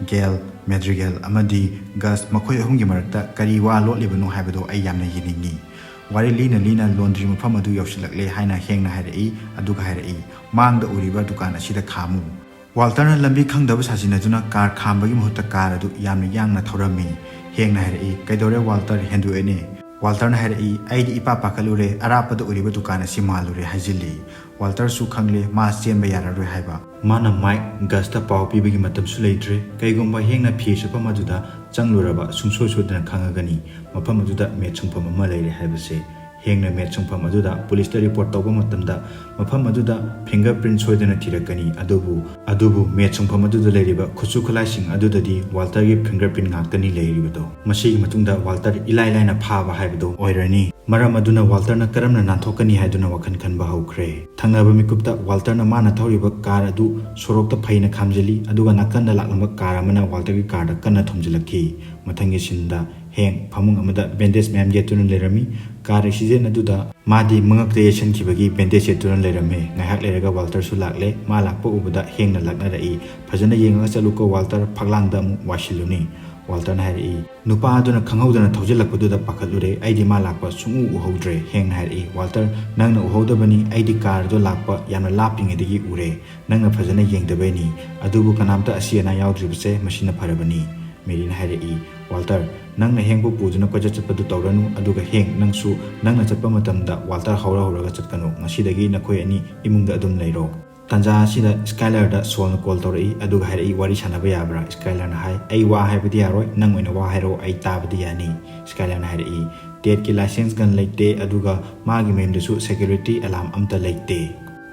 ꯒꯦꯜ, ꯃꯦꯗ꯭ꯔꯤꯒꯦꯜ ꯑꯃꯗꯤ ꯒꯁ ꯃꯈꯣꯏ ꯑꯍꯨꯝꯒꯤ ꯃꯔꯛꯇ ꯀꯔꯤ ꯋꯥ ꯂꯣꯠꯂꯤꯕꯅꯣ ꯍꯥꯏꯕꯗꯨ ꯑꯩ ꯌꯥꯝꯅ ꯌꯦꯡꯅꯤꯡꯏ꯫ ꯋꯥꯔꯤ ꯂꯤꯅ ꯂꯤꯅ ꯂꯣꯟꯗ꯭ꯔꯤ ꯃꯐꯝ ꯑꯗꯨ ꯌꯧꯁꯤꯜꯂꯛꯂꯦ ꯍꯥꯏꯅ ꯍꯦꯡꯅ ꯍꯥꯏꯔꯛꯏ, ꯑꯗꯨꯒ ꯍꯥꯏꯔꯛꯏ, "ꯃꯥꯡꯗ ꯎꯔꯤꯕ ꯗꯨꯀꯥꯟ ꯑꯁꯤꯗ ꯈꯥꯝꯃꯨ"꯫ ꯋꯥꯜꯇꯔꯅ ꯂꯝꯕꯤ ꯈꯪꯗꯕ ꯁꯥꯖꯤꯟꯅꯗꯨꯅ ꯀꯥꯔ ꯈꯥꯝꯕꯒꯤ ꯃꯍꯨꯠꯇ ꯀꯥꯔ ꯑꯗꯨ ꯌꯥꯝꯅ ꯌꯥꯡꯅ ꯊꯧꯔꯝꯃꯤ꯫ ꯍꯦꯡꯅ ꯍꯥꯏꯔꯛꯏ, "ꯀꯩꯗꯧꯔꯦ ꯋꯥꯜꯇꯔ, ꯍꯦꯟꯗꯣꯛꯑꯦꯅꯦ"꯫ ꯋꯥꯜꯇꯔꯅ ꯍꯥꯏꯔꯛꯏ, "ꯑꯩꯗꯤ ꯏꯄꯥ ꯄꯥꯈꯠꯂꯨꯔꯦ, ꯑꯔꯥꯞꯄꯗ ꯎꯔꯤꯕ ꯗꯨꯀꯥꯟ ꯑꯁꯤ ꯃꯥꯜꯂꯨꯔꯦ" ꯍꯥꯏꯖꯤꯜꯂꯤ꯫ ꯋꯥꯜꯇꯔꯁꯨ ꯈꯪꯂꯦ ꯃꯥ ꯆꯦꯟꯕ ꯌꯥꯔꯔꯣꯏ ꯍꯥꯏꯕ꯫ ꯃꯥꯅ ꯃꯥꯏꯛ ꯒꯁꯇ ꯄꯥꯎ ꯄꯤꯕꯒꯤ ꯃꯇꯝꯁꯨ ꯂꯩꯇ꯭ꯔꯦ꯫ ꯀꯩꯒꯨꯝꯕ ꯍꯦꯡꯅ ꯐꯤ ꯁꯨꯐꯝ ꯑꯗꯨꯗ ꯆꯪꯂꯨꯔꯕ ꯁꯨꯡꯁꯣꯏ ꯁꯣꯏꯗꯅ ꯈꯪꯉꯒꯅꯤ ꯃꯐꯝ ꯑꯗꯨꯗ ꯃꯦꯠ ꯁꯨꯡꯐꯝ ꯑꯃ ꯂꯩꯔꯦ ꯍꯥꯏꯕꯁꯦ꯫ ꯍꯦꯡꯅ ꯃꯦꯠ ꯁꯨꯡꯐꯝ ꯑꯗꯨꯗ ꯄꯨꯂꯤꯁꯇ ꯔꯤꯄꯣꯔꯠ ꯇꯧꯕ ꯃꯇꯝꯗ ꯃꯐꯝ ꯑꯗꯨꯗ ꯐꯤꯡꯒꯔ ꯄ꯭ꯔꯤꯟ ꯁꯣꯏꯗꯅ ꯊꯤꯔꯛꯀꯅꯤ꯫ ꯑꯗꯨꯕꯨ ꯑꯗꯨꯕꯨ ꯃꯦꯠ ꯁꯨꯡꯐꯝ ꯑꯗꯨꯗ ꯂꯩꯔꯤꯕ ꯈꯨꯠꯁꯨ ꯈꯨꯠꯂꯥꯏꯁꯤꯡ ꯑꯗꯨꯗꯗꯤ ꯋꯥꯜꯇꯔꯒꯤ ꯐꯤꯡꯒꯔ ꯄ꯭ꯔꯤꯟ ꯉꯥꯛꯇꯅꯤ ꯂꯩꯔꯤꯕꯗꯣ꯫ ꯃꯁꯤꯒꯤ ꯃꯇꯨꯡꯗ ꯋꯥꯜꯇꯔ ꯏꯂꯥꯏ ꯂꯥꯏꯅ ꯐꯥꯕ ꯍꯥꯏꯕꯗꯣ ꯑꯣꯏꯔꯅꯤ꯫ ꯃꯔꯝ ꯑꯗꯨꯅ ꯋꯥꯜꯇꯔꯅ ꯀꯔꯝꯅ ꯅꯥꯟꯊꯣꯛꯀꯅꯤ ꯍꯥꯏꯗꯨꯅ ꯋꯥꯈꯜ ꯈꯟꯕ ꯍꯧꯈ꯭ꯔꯦ꯫ ꯊꯪꯅꯕ ꯃꯤꯀꯨꯞꯇ ꯋꯥꯜꯇꯔꯅ ꯃꯥꯅ ꯊꯧꯔꯤꯕ ꯀꯥꯔ ꯑꯗꯨ ꯁꯣꯔꯣꯛꯇ ꯐꯩꯅ ꯈꯥꯝꯖꯤꯜꯂꯤ, ꯑꯗꯨꯒ ꯅꯥꯀꯟꯗ ꯂꯥꯛꯂꯝꯕ ꯀꯥꯔ ꯑꯃꯅ ꯋꯥꯜꯇꯔꯒꯤ ꯀꯥꯔꯗ ꯀꯟꯅ ꯊꯣꯝꯖꯤꯜꯂꯛꯈꯤ꯫ ꯃꯊꯪꯒꯤ ꯁꯤꯟꯗ ꯍꯦꯡ ꯐꯃꯨꯡ ꯑꯃꯗ ꯕꯦꯟꯗꯦꯖ ꯃꯌꯥꯝ ꯌꯦꯠꯇꯨꯅ ꯂꯩꯔꯝꯃꯤ꯫ ꯀꯥꯔ ꯑꯦꯛꯁꯤꯗꯦꯟ ꯑꯗꯨꯗ ꯃꯥꯗꯤ ꯃꯉꯛꯇ ꯌꯩꯁꯟꯈꯤꯕꯒꯤ ꯕꯦꯟꯗꯦꯖ ꯌꯦꯠꯇꯨꯅ ꯂꯩꯔꯝꯃꯤ꯫ ꯉꯥꯏꯍꯥꯛ ꯂꯩꯔꯒ ꯋꯥꯜꯇꯔꯁꯨ ꯂꯥꯛꯂꯦ꯫ ꯃꯥ ꯂꯥꯛꯄ ꯎꯕꯗ ꯍꯦꯡꯅ ꯂꯛꯅꯔꯛꯏ, "ꯐꯖꯅ ꯌꯦꯡꯉꯒ ꯆꯠꯂꯨꯀꯣ ꯋꯥꯜꯇꯔ, ꯐꯛꯂꯥꯡꯗ ꯑꯃꯨꯛ ꯋꯥꯏꯁꯤꯜꯂꯨꯅꯤ"꯫ ꯋꯥꯜꯇꯔꯅ ꯍꯥꯏꯔꯛꯏ, "ꯅꯨꯄꯥ ꯑꯗꯨꯅ ꯈꯪꯍꯧꯗꯅ ꯊꯧꯖꯤꯜꯂꯛꯄꯗꯨꯗ ꯄꯥꯈꯠꯂꯨꯔꯦ, ꯑꯩꯗꯤ ꯃꯥ ꯂꯥꯛꯄ ꯁꯨꯡꯎ ꯎꯍꯧꯗ꯭ꯔꯦ"꯫ ꯍꯦꯡꯅ ꯍꯥꯏꯔꯛꯏ, "ꯋꯥꯜꯇꯔ, ꯅꯪꯅ ꯎꯍꯧꯗꯕꯅꯤ, ꯑꯩꯗꯤ ꯀꯥꯔ ꯑꯗꯨ ꯂꯥꯛꯄ ꯌꯥꯝꯅ ꯂꯥꯞꯄꯤꯉꯩꯗꯒꯤ ꯎꯔꯦ, ꯅꯪꯅ ꯐꯖꯅ ꯌꯦꯡꯗꯕꯩꯅꯤ꯫ ꯑꯗꯨꯕꯨ ꯀꯅꯥꯝꯇ ꯑꯁꯤ ꯑꯅꯥ ꯌꯥꯎꯗ꯭ꯔꯤꯕꯁꯦ ꯃꯁꯤꯅ ꯐꯔꯕꯅꯤ"꯫ ꯃꯦꯔꯤꯅ ꯍꯥꯏꯔꯛꯏ, "ꯋꯥꯜꯇꯔ, ꯅꯪꯅ ꯍꯦꯡꯕꯨ ꯄꯨꯗꯨꯅ ꯀꯣꯏꯆꯠ ꯆꯠꯄꯗꯨ ꯇꯧꯔꯅꯨ, ꯑꯗꯨꯒ ꯍꯦꯡ, ꯅꯪꯁꯨ ꯅꯪꯅ ꯆꯠꯄ ꯃꯇꯝꯗ ꯋꯥꯜꯇꯔ ꯍꯧꯔ ꯍꯧꯔꯒ ꯆꯠꯀꯅꯨ꯫ ꯉꯁꯤꯗꯒꯤ ꯅꯈꯣꯏ ꯑꯅꯤ ꯏꯃꯨꯡꯗ ꯑꯗꯨꯝ ꯂꯩꯔꯣ"꯫ ꯇꯥꯟꯖꯥ ꯑꯁꯤꯗ ꯁ꯭ꯀꯥꯏꯂꯔꯗ ꯁꯣꯜꯅ ꯀꯣꯜ ꯇꯧꯔꯛꯏ, ꯑꯗꯨꯒ ꯍꯥꯏꯔꯛꯏ, "ꯋꯥꯔꯤ ꯁꯥꯟꯅꯕ ꯌꯥꯕ꯭ꯔꯥ?" ꯁ꯭ꯀꯥꯏꯂꯔꯅ ꯍꯥꯏ, "ꯑꯩ ꯋꯥ ꯍꯥꯏꯕꯗꯤ ꯌꯥꯔꯣꯏ, ꯅꯪ ꯑꯣꯏꯅ ꯋꯥ ꯍꯥꯏꯔꯛꯑꯣ, ꯑꯩ ꯇꯥꯕꯗꯤ ꯌꯥꯅꯤ"꯫ ꯁ꯭ꯀꯥꯏꯂꯔꯅ ꯍꯥꯏꯔꯛꯏ, "ꯇꯦꯠꯀꯤ ꯂꯥꯏꯁꯦꯟꯁ ꯒꯟ ꯂꯩꯇꯦ, ꯑꯗꯨꯒ ꯃꯥꯒꯤ ꯃꯌꯨꯝꯗꯁꯨ ꯁꯦꯀ꯭ꯌꯨꯔꯤꯇꯤ ꯑꯦꯂꯥꯝ ꯑꯝꯇ ꯂꯩꯇꯦ꯫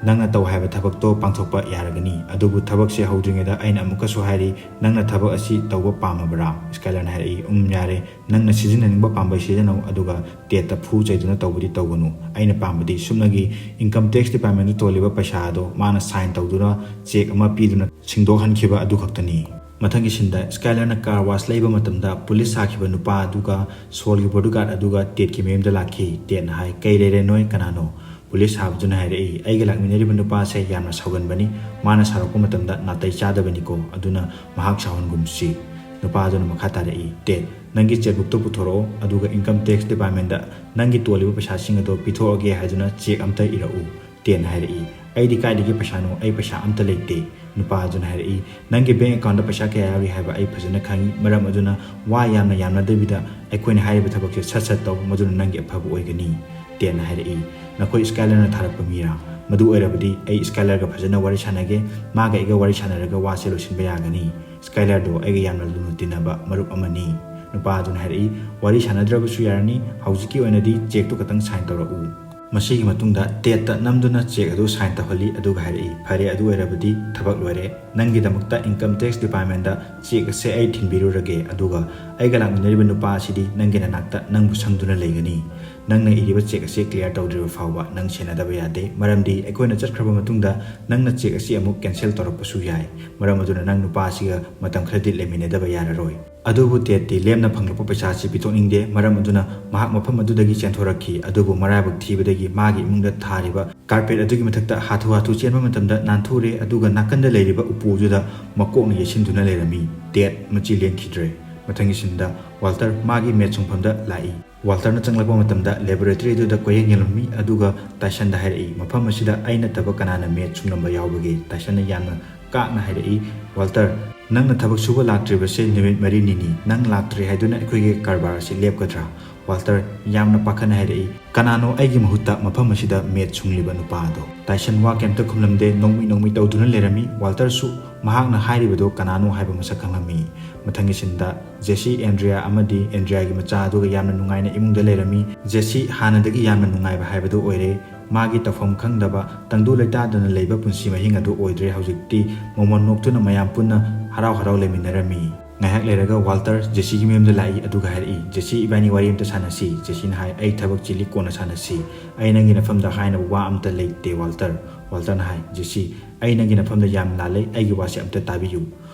ꯅꯪꯅ ꯇꯧ ꯍꯥꯏꯕ ꯊꯕꯛꯇꯣ ꯄꯥꯡꯊꯣꯛꯄ ꯌꯥꯔꯒꯅꯤ, ꯑꯗꯨꯕꯨ ꯊꯕꯛꯁꯦ ꯍꯧꯗ꯭ꯔꯤꯉꯩꯗ ꯑꯩꯅ ꯑꯃꯨꯛꯀꯁꯨ ꯍꯥꯏꯔꯤ, ꯅꯪꯅ ꯊꯕꯛ ꯑꯁꯤ ꯇꯧꯕ ꯄꯥꯝꯃꯕ꯭ꯔꯥ?" ꯁ꯭ꯀꯥꯏꯂꯔꯅ ꯍꯥꯏꯔꯛꯏ, "ꯎꯝ, ꯌꯥꯔꯦ, ꯅꯪꯅ ꯁꯤꯖꯤꯟꯅꯅꯤꯡꯕ ꯄꯥꯝꯕꯩ ꯁꯤꯖꯤꯟꯅꯧ, ꯑꯗꯨꯒ ꯇꯦꯠꯇ ꯐꯨ ꯆꯩꯗꯨꯅ ꯇꯧꯕꯗꯤ ꯇꯧꯒꯅꯨ꯫ ꯑꯩꯅ ꯄꯥꯝꯕꯗꯤ ꯁꯨꯞꯅꯒꯤ ꯏꯟꯀꯝ ꯇꯦꯛꯁ ꯗꯤꯄꯥꯔꯠꯃꯦꯟꯇ ꯇꯣꯜꯂꯤꯕ ꯄꯩꯁꯥ ꯑꯗꯣ ꯃꯥꯅ ꯁꯥꯏꯟ ꯇꯧꯗꯨꯅ ꯆꯦꯛ ꯑꯃ ꯄꯤꯗꯨꯅ ꯁꯤꯡꯗꯣꯛꯍꯟꯈꯤꯕ ꯑꯗꯨ ꯈꯛꯇꯅꯤ"꯫ ꯃꯊꯪꯒꯤ ꯁꯤꯟꯗ ꯁ꯭ꯀꯥꯏꯂꯔꯅ ꯀꯥꯔ ꯋꯥꯁ ꯂꯩꯕ ꯃꯇꯝꯗ ꯄꯨꯂꯤꯁ ꯁꯥꯈꯤꯕ ꯅꯨꯄꯥ ꯑꯗꯨꯒ ꯁꯣꯜꯒꯤ ꯕꯣꯗꯤꯒꯥꯔꯗ ꯑꯗꯨꯒ ꯇꯦꯠꯀꯤ ꯃꯌꯨꯝꯗ ꯂꯥꯛꯈꯤ꯫ ꯇꯦꯠꯅ ꯍꯥꯏ, "ꯀꯩ ꯂꯩꯔꯦ ꯅꯣꯏ? ꯀꯅꯥꯅꯣ?" ꯄꯨꯂꯤꯁ ꯁꯥꯕꯗꯨꯅ ꯍꯥꯏꯔꯛꯏ, "ꯑꯩꯒ ꯂꯥꯛꯃꯤꯟꯅꯔꯤꯕ ꯅꯨꯄꯥꯁꯦ ꯌꯥꯝꯅ ꯁꯥꯎꯒꯟꯕꯅꯤ꯫ ꯃꯥꯅ ꯁꯥꯎꯔꯛꯄ ꯃꯇꯝꯗ ꯅꯥꯇꯩ ꯆꯥꯗꯕꯅꯤꯀꯣ, ꯑꯗꯨꯅ ꯃꯍꯥꯛ ꯁꯥꯎꯍꯟꯒꯨꯝꯁꯤ"꯫ ꯅꯨꯄꯥ ꯑꯗꯨꯅ ꯃꯈꯥ ꯇꯥꯔꯛꯏ, "ꯇꯦꯠ, ꯅꯪꯒꯤ ꯆꯦꯛꯕꯨꯛꯇꯣ ꯄꯨꯊꯣꯔꯛꯑꯣ, ꯑꯗꯨꯒ ꯏꯟꯀꯝ ꯇꯦꯛꯁ ꯗꯤꯄꯥꯔꯠꯃꯦꯟꯇ ꯅꯪꯒꯤ ꯇꯣꯜꯂꯤꯕ ꯄꯩꯁꯥꯁꯤꯡ ꯑꯗꯣ ꯄꯤꯊꯣꯛꯑꯒꯦ ꯍꯥꯏꯗꯨꯅ ꯆꯦꯛ ꯑꯝꯇ ꯏꯔꯛꯎ"꯫ ꯇꯦꯠꯅ ꯍꯥꯏꯔꯛꯏ, "ꯑꯩꯗꯤ ꯀꯥꯏꯗꯒꯤ ꯄꯩꯁꯥꯅꯣ? ꯑꯩ ꯄꯩꯁꯥ ꯑꯝꯇ ꯂꯩꯇꯦ"꯫ ꯅꯨꯄꯥ ꯑꯗꯨꯅ ꯍꯥꯏꯔꯛꯏ, "ꯅꯪꯒꯤ ꯕꯦꯡ ꯑꯦꯀꯥꯎꯟꯗ ꯄꯩꯁꯥ ꯀꯌꯥ ꯌꯥꯎꯔꯤ ꯍꯥꯏꯕ ꯑꯩ ꯐꯖꯅ ꯈꯪꯏ, ꯃꯔꯝ ꯑꯗꯨꯅ ꯋꯥ ꯌꯥꯝꯅ ꯌꯥꯝꯅꯗꯕꯤꯗ ꯑꯩꯈꯣꯏꯅ ꯍꯥꯏꯔꯤꯕ ꯊꯕꯛꯁꯦ ꯁꯠ ꯁꯠ ꯇꯧ, ꯃꯗꯨꯅ ꯅꯪꯒꯤ ꯑꯐꯕ ꯑꯣꯏꯒꯅꯤ"꯫ ꯇꯦꯠꯅ ꯍꯥꯏꯔꯛꯏ, "ꯅꯈꯣꯏ ꯁ꯭ꯀꯥꯏꯂꯔꯅ ꯊꯥꯔꯛꯄ ꯃꯤꯔꯥ? ꯃꯗꯨ ꯑꯣꯏꯔꯕꯗꯤ ꯑꯩ ꯁ꯭ꯀꯥꯏꯂꯔꯒ ꯐꯖꯅ ꯋꯥꯔꯤ ꯁꯥꯟꯅꯒꯦ, ꯃꯥꯒ ꯑꯩꯒ ꯋꯥꯔꯤ ꯁꯥꯟꯅꯔꯒ ꯋꯥꯁꯦ ꯂꯣꯏꯁꯤꯟꯕ ꯌꯥꯒꯅꯤ꯫ ꯁ꯭ꯀꯥꯏꯂꯔꯗꯣ ꯑꯩꯒ ꯌꯥꯝꯅ ꯂꯨꯅ ꯇꯤꯟꯅꯕ ꯃꯔꯨꯞ ꯑꯃꯅꯤ"꯫ ꯅꯨꯄꯥ ꯑꯗꯨꯅ ꯍꯥꯏꯔꯛꯏ, "ꯋꯥꯔꯤ ꯁꯥꯟꯅꯗ꯭ꯔꯕꯁꯨ ꯌꯥꯔꯅꯤ, ꯍꯧꯖꯤꯛꯀꯤ ꯑꯣꯏꯅꯗꯤ ꯆꯦꯛꯇꯨ ꯈꯛꯇꯪ ꯁꯥꯏꯟ ꯇꯧꯔꯛꯎ"꯫ ꯃꯁꯤꯒꯤ ꯃꯇꯨꯡꯗ ꯇꯦꯠꯇ ꯅꯝꯗꯨꯅ ꯆꯦꯛ ꯑꯗꯨ ꯁꯥꯏꯟ ꯇꯧꯍꯜꯂꯤ, ꯑꯗꯨꯒ ꯍꯥꯏꯔꯛꯏ, "ꯐꯔꯦ, ꯑꯗꯨ ꯑꯣꯏꯔꯕꯗꯤ ꯊꯕꯛ ꯂꯣꯏꯔꯦ꯫ ꯅꯪꯒꯤꯗꯃꯛꯇ ꯏꯟꯀꯝ ꯇꯦꯛꯁ ꯗꯤꯄꯥꯔꯠꯃꯦꯟꯗ ꯆꯦꯛ ꯑꯁꯦ ꯑꯩ ꯊꯤꯟꯕꯤꯔꯨꯔꯒꯦ, ꯑꯗꯨꯒ ꯑꯩꯒ ꯂꯥꯛꯃꯤꯟꯅꯔꯤꯕ ꯅꯨꯄꯥ ꯑꯁꯤꯗꯤ ꯅꯪꯒꯤ ꯅꯅꯥꯛꯇ ꯅꯪꯕꯨ ꯁꯪꯗꯨꯅ ꯂꯩꯒꯅꯤ꯫ ꯅꯪꯅ ꯏꯔꯤꯕ ꯆꯦꯛ ꯑꯁꯤ ꯀ꯭ꯂꯤꯌꯥꯔ ꯇꯧꯗ꯭ꯔꯤꯕ ꯐꯥꯎꯕ ꯅꯪ ꯁꯦꯟꯅꯗꯕ ꯌꯥꯗꯦ, ꯃꯔꯝꯗꯤ ꯑꯩꯈꯣꯏꯅ ꯆꯠꯈ꯭ꯔꯕ ꯃꯇꯨꯡꯗ ꯅꯪꯅ ꯆꯦꯛ ꯑꯁꯤ ꯑꯃꯨꯛ ꯀꯦꯟꯁꯦꯜ ꯇꯧꯔꯛꯄꯁꯨ ꯌꯥꯏ꯫ ꯃꯔꯝ ꯑꯗꯨꯅ ꯅꯪ ꯅꯨꯄꯥ ꯑꯁꯤꯒ ꯃꯇꯝ ꯈꯔꯗꯤ ꯂꯩꯃꯤꯟꯅꯗꯕ ꯌꯥꯔꯔꯣꯏ"꯫ ꯑꯗꯨꯕꯨ ꯇꯦꯠꯇꯤ ꯂꯦꯝꯅ ꯐꯪꯂꯛꯄ ꯄꯩꯁꯥ ꯑꯁꯤ ꯄꯤꯊꯣꯛꯅꯤꯡꯗꯦ, ꯃꯔꯝ ꯑꯗꯨꯅ ꯃꯍꯥꯛ ꯃꯐꯝ ꯑꯗꯨꯗꯒꯤ ꯆꯦꯟꯊꯣꯔꯛꯈꯤ꯫ ꯑꯗꯨꯕꯨ ꯃꯔꯥꯏꯕꯛ ꯊꯤꯕꯗꯒꯤ ꯃꯥꯒꯤ ꯏꯃꯨꯡꯗ ꯊꯥꯔꯤꯕ ꯀꯥꯔꯄꯦꯠ ꯑꯗꯨꯒꯤ ꯃꯊꯛꯇ ꯍꯥꯊꯨ ꯍꯥꯊꯨ ꯆꯦꯟꯕ ꯃꯇꯝꯗ ꯅꯥꯟꯊꯣꯛꯎꯔꯦ, ꯑꯗꯨꯒ ꯅꯥꯀꯟꯗ ꯂꯩꯔꯤꯕ ꯎꯄꯨ ꯑꯗꯨꯗ ꯃꯀꯣꯛꯅ ꯌꯩꯁꯤꯟꯗꯨꯅ ꯂꯩꯔꯝꯃꯤ꯫ ꯇꯦꯠ ꯃꯆꯤ ꯂꯦꯡꯈꯤꯗ꯭ꯔꯦ꯫ ꯃꯊꯪꯒꯤ ꯁꯤꯟꯗ ꯋꯥꯜꯇꯔ ꯃꯥꯒꯤ ꯃꯦꯠ ꯁꯨꯡꯐꯝꯗ ꯂꯥꯛꯏ꯫ ꯋꯥꯜꯇꯔꯅ ꯆꯪꯂꯛꯄ ꯃꯇꯝꯗ ꯂꯦꯕꯣꯔꯦꯇꯔꯤ ꯑꯗꯨꯗ ꯀꯣꯏꯌꯦꯡ ꯌꯦꯡꯂꯝꯃꯤ, ꯑꯗꯨꯒ ꯇꯥꯏꯁꯟꯗ ꯍꯥꯏꯔꯛꯏ, "ꯃꯐꯝ ꯑꯁꯤꯗ ꯑꯩ ꯅꯠꯇꯕ ꯀꯅꯥꯅ ꯃꯦꯠ ꯁꯨꯡꯂꯝꯕ ꯌꯥꯎꯕꯒꯦ?" ꯇꯥꯏꯁꯟꯅ ꯌꯥꯝꯅ ꯀꯥꯛꯅ ꯍꯥꯏꯔꯛꯏ, "ꯋꯥꯜꯇꯔ, ꯅꯪꯅ ꯊꯕꯛ ꯁꯨꯕ ꯂꯥꯛꯇ꯭ꯔꯤꯕꯁꯦ ꯅꯨꯃꯤꯠ ꯃꯔꯤꯅꯤꯅꯤ꯫ ꯅꯪ ꯂꯥꯛꯇ꯭ꯔꯤ ꯍꯥꯏꯗꯨꯅ ꯑꯩꯈꯣꯏꯒꯤ ꯀꯔꯕꯥꯔ ꯑꯁꯤ ꯂꯦꯞꯀꯗ꯭ꯔꯥ?" ꯋꯥꯜꯇꯔ ꯌꯥꯝꯅ ꯄꯥꯈꯠꯅ ꯍꯥꯏꯔꯛꯏ, "ꯀꯅꯥꯅꯣ ꯑꯩꯒꯤ ꯃꯍꯨꯠꯇ ꯃꯐꯝ ꯑꯁꯤꯗ ꯃꯦꯠ ꯁꯨꯡꯂꯤꯕ ꯅꯨꯄꯥ ꯑꯗꯣ?" ꯇꯥꯏꯁꯟ ꯋꯥ ꯀꯩꯝꯇ ꯈꯨꯝꯂꯝꯗꯦ, ꯅꯣꯡꯃꯤ ꯅꯣꯡꯃꯤ ꯇꯧꯗꯨꯅ ꯂꯩꯔꯝꯃꯤ꯫ ꯋꯥꯜꯇꯔꯁꯨ ꯃꯍꯥꯛꯅ ꯍꯥꯏꯔꯤꯕꯗꯣ ꯀꯅꯥꯅꯣ ꯍꯥꯏꯕ ꯃꯁꯛ ꯈꯪꯂꯝꯃꯤ꯫ ꯃꯊꯪꯒꯤ ꯁꯤꯟꯗ ꯖꯦꯁꯤ, ꯑꯦꯟꯗ꯭ꯔꯤꯌꯥ ꯑꯃꯗꯤ ꯑꯦꯟꯗ꯭ꯔꯤꯌꯥꯒꯤ ꯃꯆꯥ ꯑꯗꯨꯒ ꯌꯥꯝꯅ ꯅꯨꯡꯉꯥꯏꯅ ꯏꯃꯨꯡꯗ ꯂꯩꯔꯝꯃꯤ꯫ ꯖꯦꯁꯤ ꯍꯥꯟꯅꯗꯒꯤ ꯌꯥꯝꯅ ꯅꯨꯡꯉꯥꯏꯕ ꯍꯥꯏꯕꯗꯨ ꯑꯣꯏꯔꯦ꯫ ꯃꯥꯒꯤ ꯇꯧꯐꯝ ꯈꯪꯗꯕ, ꯇꯪꯗꯨ ꯂꯩꯇꯥꯗꯅ ꯂꯩꯕ ꯄꯨꯟꯁꯤ ꯃꯍꯤꯡ ꯑꯗꯨ ꯑꯣꯏꯗ꯭ꯔꯦ꯫ ꯍꯧꯖꯤꯛꯇꯤ ꯃꯣꯃꯣꯟ ꯅꯣꯛꯇꯨꯅ ꯃꯌꯥꯝ ꯄꯨꯟꯅ ꯍꯔꯥꯎ ꯍꯔꯥꯎ ꯂꯩꯃꯤꯟꯅꯔꯝꯃꯤ꯫ ꯉꯥꯏꯍꯥꯛ ꯂꯩꯔꯒ ꯋꯥꯜꯇꯔ ꯖꯦꯁꯤꯒꯤ ꯃꯌꯨꯝꯗ ꯂꯥꯛꯏ, ꯑꯗꯨꯒ ꯍꯥꯏꯔꯛꯏ, "ꯖꯦꯁꯤ, ꯏꯕꯥꯅꯤ ꯋꯥꯔꯤ ꯑꯝꯇ ꯁꯥꯟꯅꯁꯤ"꯫ ꯖꯦꯁꯤꯅ ꯍꯥꯏ, "ꯑꯩ ꯊꯕꯛ ꯆꯤꯜꯂꯤ, ꯀꯣꯟꯅ ꯁꯥꯟꯅꯁꯤ꯫ ꯑꯩ ꯅꯪꯒꯤ ꯅꯐꯝꯗ ꯍꯥꯏꯅꯕ ꯋꯥ ꯑꯝꯇ ꯂꯩꯇꯦ, ꯋꯥꯜꯇꯔ"꯫ ꯋꯥꯜꯇꯔꯅ ꯍꯥꯏ, "ꯖꯦꯁꯤ, ꯑꯩ ꯅꯪꯒꯤ ꯅꯐꯝꯗ ꯌꯥꯝ ꯂꯥꯜꯂꯦ, ꯑꯩꯒꯤ ꯋꯥꯁꯦ ꯑꯝꯇ ꯇꯥꯕꯤꯌꯨ"꯫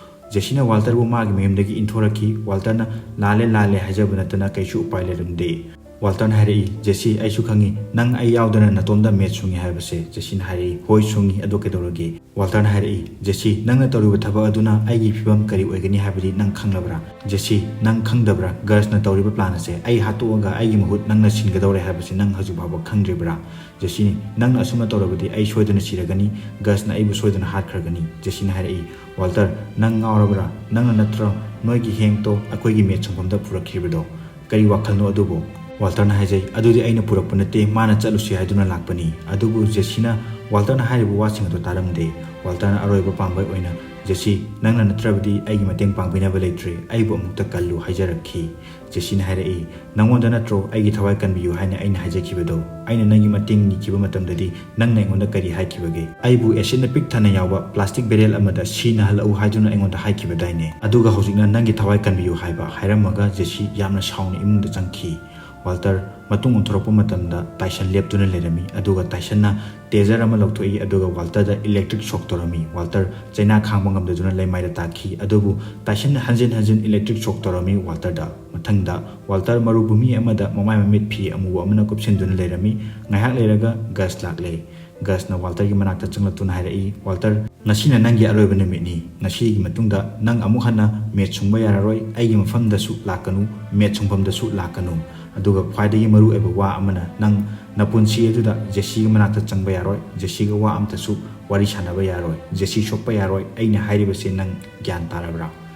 ꯖꯦꯁꯤꯅ ꯋꯥꯜꯇꯔꯕꯨ ꯃꯥꯒꯤ ꯃꯌꯨꯝꯗꯒꯤ ꯏꯟꯊꯣꯔꯛꯈꯤ꯫ ꯋꯥꯜꯇꯔꯅ "ꯂꯥꯜꯂꯦ, ꯂꯥꯜꯂꯦ" ꯍꯥꯏꯖꯕ ꯅꯠꯇꯅ ꯀꯩꯁꯨ ꯎꯄꯥꯏ ꯂꯩꯔꯝꯗꯦ꯫ ꯋꯥꯜꯇꯔꯅ ꯍꯥꯏꯔꯛꯏ, "ꯖꯦꯁꯤ, ꯑꯩꯁꯨ ꯈꯪꯉꯤ, ꯅꯪ ꯑꯩ ꯌꯥꯎꯗꯅ ꯅꯇꯣꯝꯗ ꯃꯦꯠ ꯁꯨꯡꯉꯤ ꯍꯥꯏꯕꯁꯦ"꯫ ꯖꯦꯁꯤꯅ ꯍꯥꯏꯔꯛꯏ, "ꯍꯣꯏ, ꯁꯨꯡꯉꯤ, ꯑꯗꯨ ꯀꯩꯗꯧꯔꯒꯦ?" ꯋꯥꯜꯇꯔꯅ ꯍꯥꯏꯔꯛꯏ, "ꯖꯦꯁꯤ, ꯅꯪꯅ ꯇꯧꯔꯤꯕ ꯊꯕꯛ ꯑꯗꯨꯅ ꯑꯩꯒꯤ ꯐꯤꯕꯝ ꯀꯔꯤ ꯑꯣꯏꯒꯅꯤ ꯍꯥꯏꯕꯗꯤ ꯅꯪ ꯈꯪꯂꯕ꯭ꯔꯥ?" "ꯖꯦꯁꯤ, ꯅꯪ ꯈꯪꯗꯕ꯭ꯔꯥ? ꯒꯁꯅ ꯇꯧꯔꯤꯕ ꯄ꯭ꯂꯥꯟ ꯑꯁꯦ, ꯑꯩ ꯍꯥꯠꯇꯣꯛꯑꯒ ꯑꯩꯒꯤ ꯃꯍꯨꯠ ꯅꯪꯅ ꯁꯤꯟꯒꯗꯧꯔꯦ ꯍꯥꯏꯕꯁꯤ ꯅꯪ ꯍꯧꯖꯤꯛ ꯐꯥꯎꯕ ꯈꯪꯗ꯭ꯔꯤꯕ꯭ꯔꯥ?" ꯖꯦꯁꯤ, "ꯅꯪꯅ ꯑꯁꯨꯝꯅ ꯇꯧꯔꯕꯗꯤ ꯑꯩ ꯁꯣꯏꯗꯅ ꯁꯤꯔꯒꯅꯤ, ꯒꯁꯅ ꯑꯩꯕꯨ ꯁꯣꯏꯗꯅ ꯍꯥꯠꯈ꯭ꯔꯒꯅꯤ"꯫ ꯖꯦꯁꯤꯅ ꯍꯥꯏꯔꯛꯏ, "ꯋꯥꯜꯇꯔ, ꯅꯪ ꯉꯥꯎꯔꯕ꯭ꯔꯥ? ꯅꯪꯅ ꯅꯠꯇ꯭ꯔꯣ ꯅꯣꯏꯒꯤ ꯍꯦꯡꯇꯣ ꯑꯩꯈꯣꯏꯒꯤ ꯃꯦꯠ ꯁꯨꯡꯐꯝꯗ ꯄꯨꯔꯛꯈꯤꯕꯗꯣ? ꯀꯔꯤ ꯋꯥꯈꯜꯅꯣ ꯑꯗꯨꯕꯨ?" ꯋꯥꯜꯇꯔꯅ ꯍꯥꯏꯖꯩ, "ꯑꯗꯨꯗꯤ ꯑꯩꯅ ꯄꯨꯔꯛꯄ ꯅꯠꯇꯦ, ꯃꯥꯅ ꯆꯠꯂꯨꯁꯤ ꯍꯥꯏꯗꯨꯅ ꯂꯥꯛꯄꯅꯤ"꯫ ꯑꯗꯨꯕꯨ ꯖꯦꯁꯤꯅ ꯋꯥꯜꯇꯔꯅ ꯍꯥꯏꯔꯤꯕ ꯋꯥꯁꯤꯡ ꯑꯗꯨ ꯇꯥꯔꯝꯗꯦ꯫ ꯋꯥꯜꯇꯔꯅ ꯑꯔꯣꯏꯕ ꯄꯥꯝꯕꯩ ꯑꯣꯏꯅ "ꯖꯦꯁꯤ, ꯅꯪꯅ ꯅꯠꯇ꯭ꯔꯕꯗꯤ ꯑꯩꯒꯤ ꯃꯇꯦꯡ ꯄꯥꯡꯕꯤꯅꯕ ꯂꯩꯇ꯭ꯔꯦ, ꯑꯩꯕꯨ ꯑꯃꯨꯛꯇ ꯀꯜꯂꯨ" ꯍꯥꯏꯖꯔꯛꯈꯤ꯫ ꯖꯦꯁꯤꯅ ꯍꯥꯏꯔꯛꯏ, "ꯅꯪꯉꯣꯟꯗ ꯅꯠꯇ꯭ꯔꯣ ꯑꯩꯒꯤ ꯊꯋꯥꯏ ꯀꯟꯕꯤꯌꯨ ꯍꯥꯏꯅ ꯑꯩꯅ ꯍꯥꯏꯖꯈꯤꯕꯗꯣ? ꯑꯩꯅ ꯅꯪꯒꯤ ꯃꯇꯦꯡ ꯅꯤꯈꯤꯕ ꯃꯇꯝꯗꯗꯤ ꯅꯪꯅ ꯑꯩꯉꯣꯟꯗ ꯀꯔꯤ ꯍꯥꯏꯈꯤꯕꯒꯦ? ꯑꯩꯕꯨ ꯑꯦꯁꯤꯠꯅ ꯄꯤꯛ ꯊꯟꯅ ꯌꯥꯎꯕ ꯄ꯭ꯂꯥꯁꯇꯤꯛ ꯕꯦꯔꯦꯜ ꯑꯃꯗ ꯁꯤꯅꯍꯜꯂꯛꯎ ꯍꯥꯏꯗꯨꯅ ꯑꯩꯉꯣꯟꯗ ꯍꯥꯏꯈꯤꯕꯗꯥꯏꯅꯦ? ꯑꯗꯨꯒ ꯍꯧꯖꯤꯛꯅ ꯅꯪꯒꯤ ꯊꯋꯥꯏ ꯀꯟꯕꯤꯌꯨ ꯍꯥꯏꯕ?" ꯍꯥꯏꯔꯝꯃꯒ ꯖꯦꯁꯤ ꯌꯥꯝꯅ ꯁꯥꯎꯅ ꯏꯃꯨꯡꯗ ꯆꯪꯈꯤ꯫ ꯋꯥꯜꯇꯔ ꯃꯇꯨꯡ ꯑꯣꯟꯊꯣꯔꯛꯄ ꯃꯇꯝꯗ ꯇꯥꯏꯁꯟ ꯂꯦꯞꯇꯨꯅ ꯂꯩꯔꯝꯃꯤ, ꯑꯗꯨꯒ ꯇꯥꯏꯁꯟꯅ ꯇꯦꯖꯔ ꯑꯃ ꯂꯧꯊꯣꯛꯏ, ꯑꯗꯨꯒ ꯋꯥꯜꯇꯔꯗ ꯏꯂꯦꯛꯇ꯭ꯔꯤꯛ ꯁꯣꯛ ꯇꯧꯔꯝꯃꯤ꯫ ꯋꯥꯜꯇꯔ ꯆꯩꯅꯥ ꯈꯥꯡꯕ ꯉꯝꯗꯗꯨꯅ ꯂꯩꯃꯥꯏꯗ ꯇꯥꯈꯤ, ꯑꯗꯨꯕꯨ ꯇꯥꯏꯁꯟꯅ ꯍꯟꯖꯤꯟ ꯍꯟꯖꯤꯟ ꯏꯂꯦꯛꯇ꯭ꯔꯤꯛ ꯁꯣꯛ ꯇꯧꯔꯝꯃꯤ ꯋꯥꯜꯇꯔꯗ꯫ ꯃꯊꯪꯗ ꯋꯥꯜꯇꯔ ꯃꯔꯨꯚꯨꯃꯤ ꯑꯃꯗ ꯃꯃꯥꯏ ꯃꯃꯤꯠ ꯐꯤ ꯑꯃꯨꯕ ꯑꯃꯅ ꯀꯨꯞꯁꯤꯟꯗꯨꯅ ꯂꯩꯔꯝꯃꯤ꯫ ꯉꯥꯏꯍꯥꯛ ꯂꯩꯔꯒ ꯒꯁ ꯂꯥꯛꯂꯦ꯫ ꯒꯁꯅ ꯋꯥꯜꯇꯔꯒꯤ ꯃꯅꯥꯛꯇ ꯆꯪꯂꯛꯇꯨꯅ ꯍꯥꯏꯔꯛꯏ, "ꯋꯥꯜꯇꯔ, ꯉꯁꯤꯅ ꯅꯪꯒꯤ ꯑꯔꯣꯏꯕ ꯅꯨꯃꯤꯠꯅꯤ꯫ ꯉꯁꯤꯒꯤ ꯃꯇꯨꯡꯗ ꯅꯪ ꯑꯃꯨꯛ ꯍꯟꯅ ꯃꯦꯠ ꯁꯨꯡꯕ ꯌꯥꯔꯔꯣꯏ꯫ ꯑꯩꯒꯤ ꯃꯐꯝꯗꯁꯨ ꯂꯥꯛꯀꯅꯨ, ꯃꯦꯠ ꯁꯨꯡꯐꯝꯗꯁꯨ ꯂꯥꯛꯀꯅꯨ꯫ ꯑꯗꯨꯒ ꯈ꯭ꯋꯥꯏꯗꯒꯤ ꯃꯔꯨ ꯑꯣꯏꯕ ꯋꯥ ꯑꯃꯅ, ꯅꯪ ꯅꯄꯨꯟꯁꯤ ꯑꯗꯨꯗ ꯖꯦꯁꯤꯒꯤ ꯃꯅꯥꯛꯇ ꯆꯪꯕ ꯌꯥꯔꯣꯏ, ꯖꯦꯁꯤꯒ ꯋꯥ ꯑꯝꯇꯁꯨ ꯋꯥꯔꯤ ꯁꯥꯟꯅꯕ ꯌꯥꯔꯣꯏ, ꯖꯦꯁꯤ ꯁꯣꯛꯄ ꯌꯥꯔꯣꯏ꯫ ꯑꯩꯅ ꯍꯥꯏꯔꯤꯕꯁꯦ ꯅꯪ ꯒ꯭ꯌꯥꯟ ꯇꯥꯔꯕ꯭ꯔꯥ?"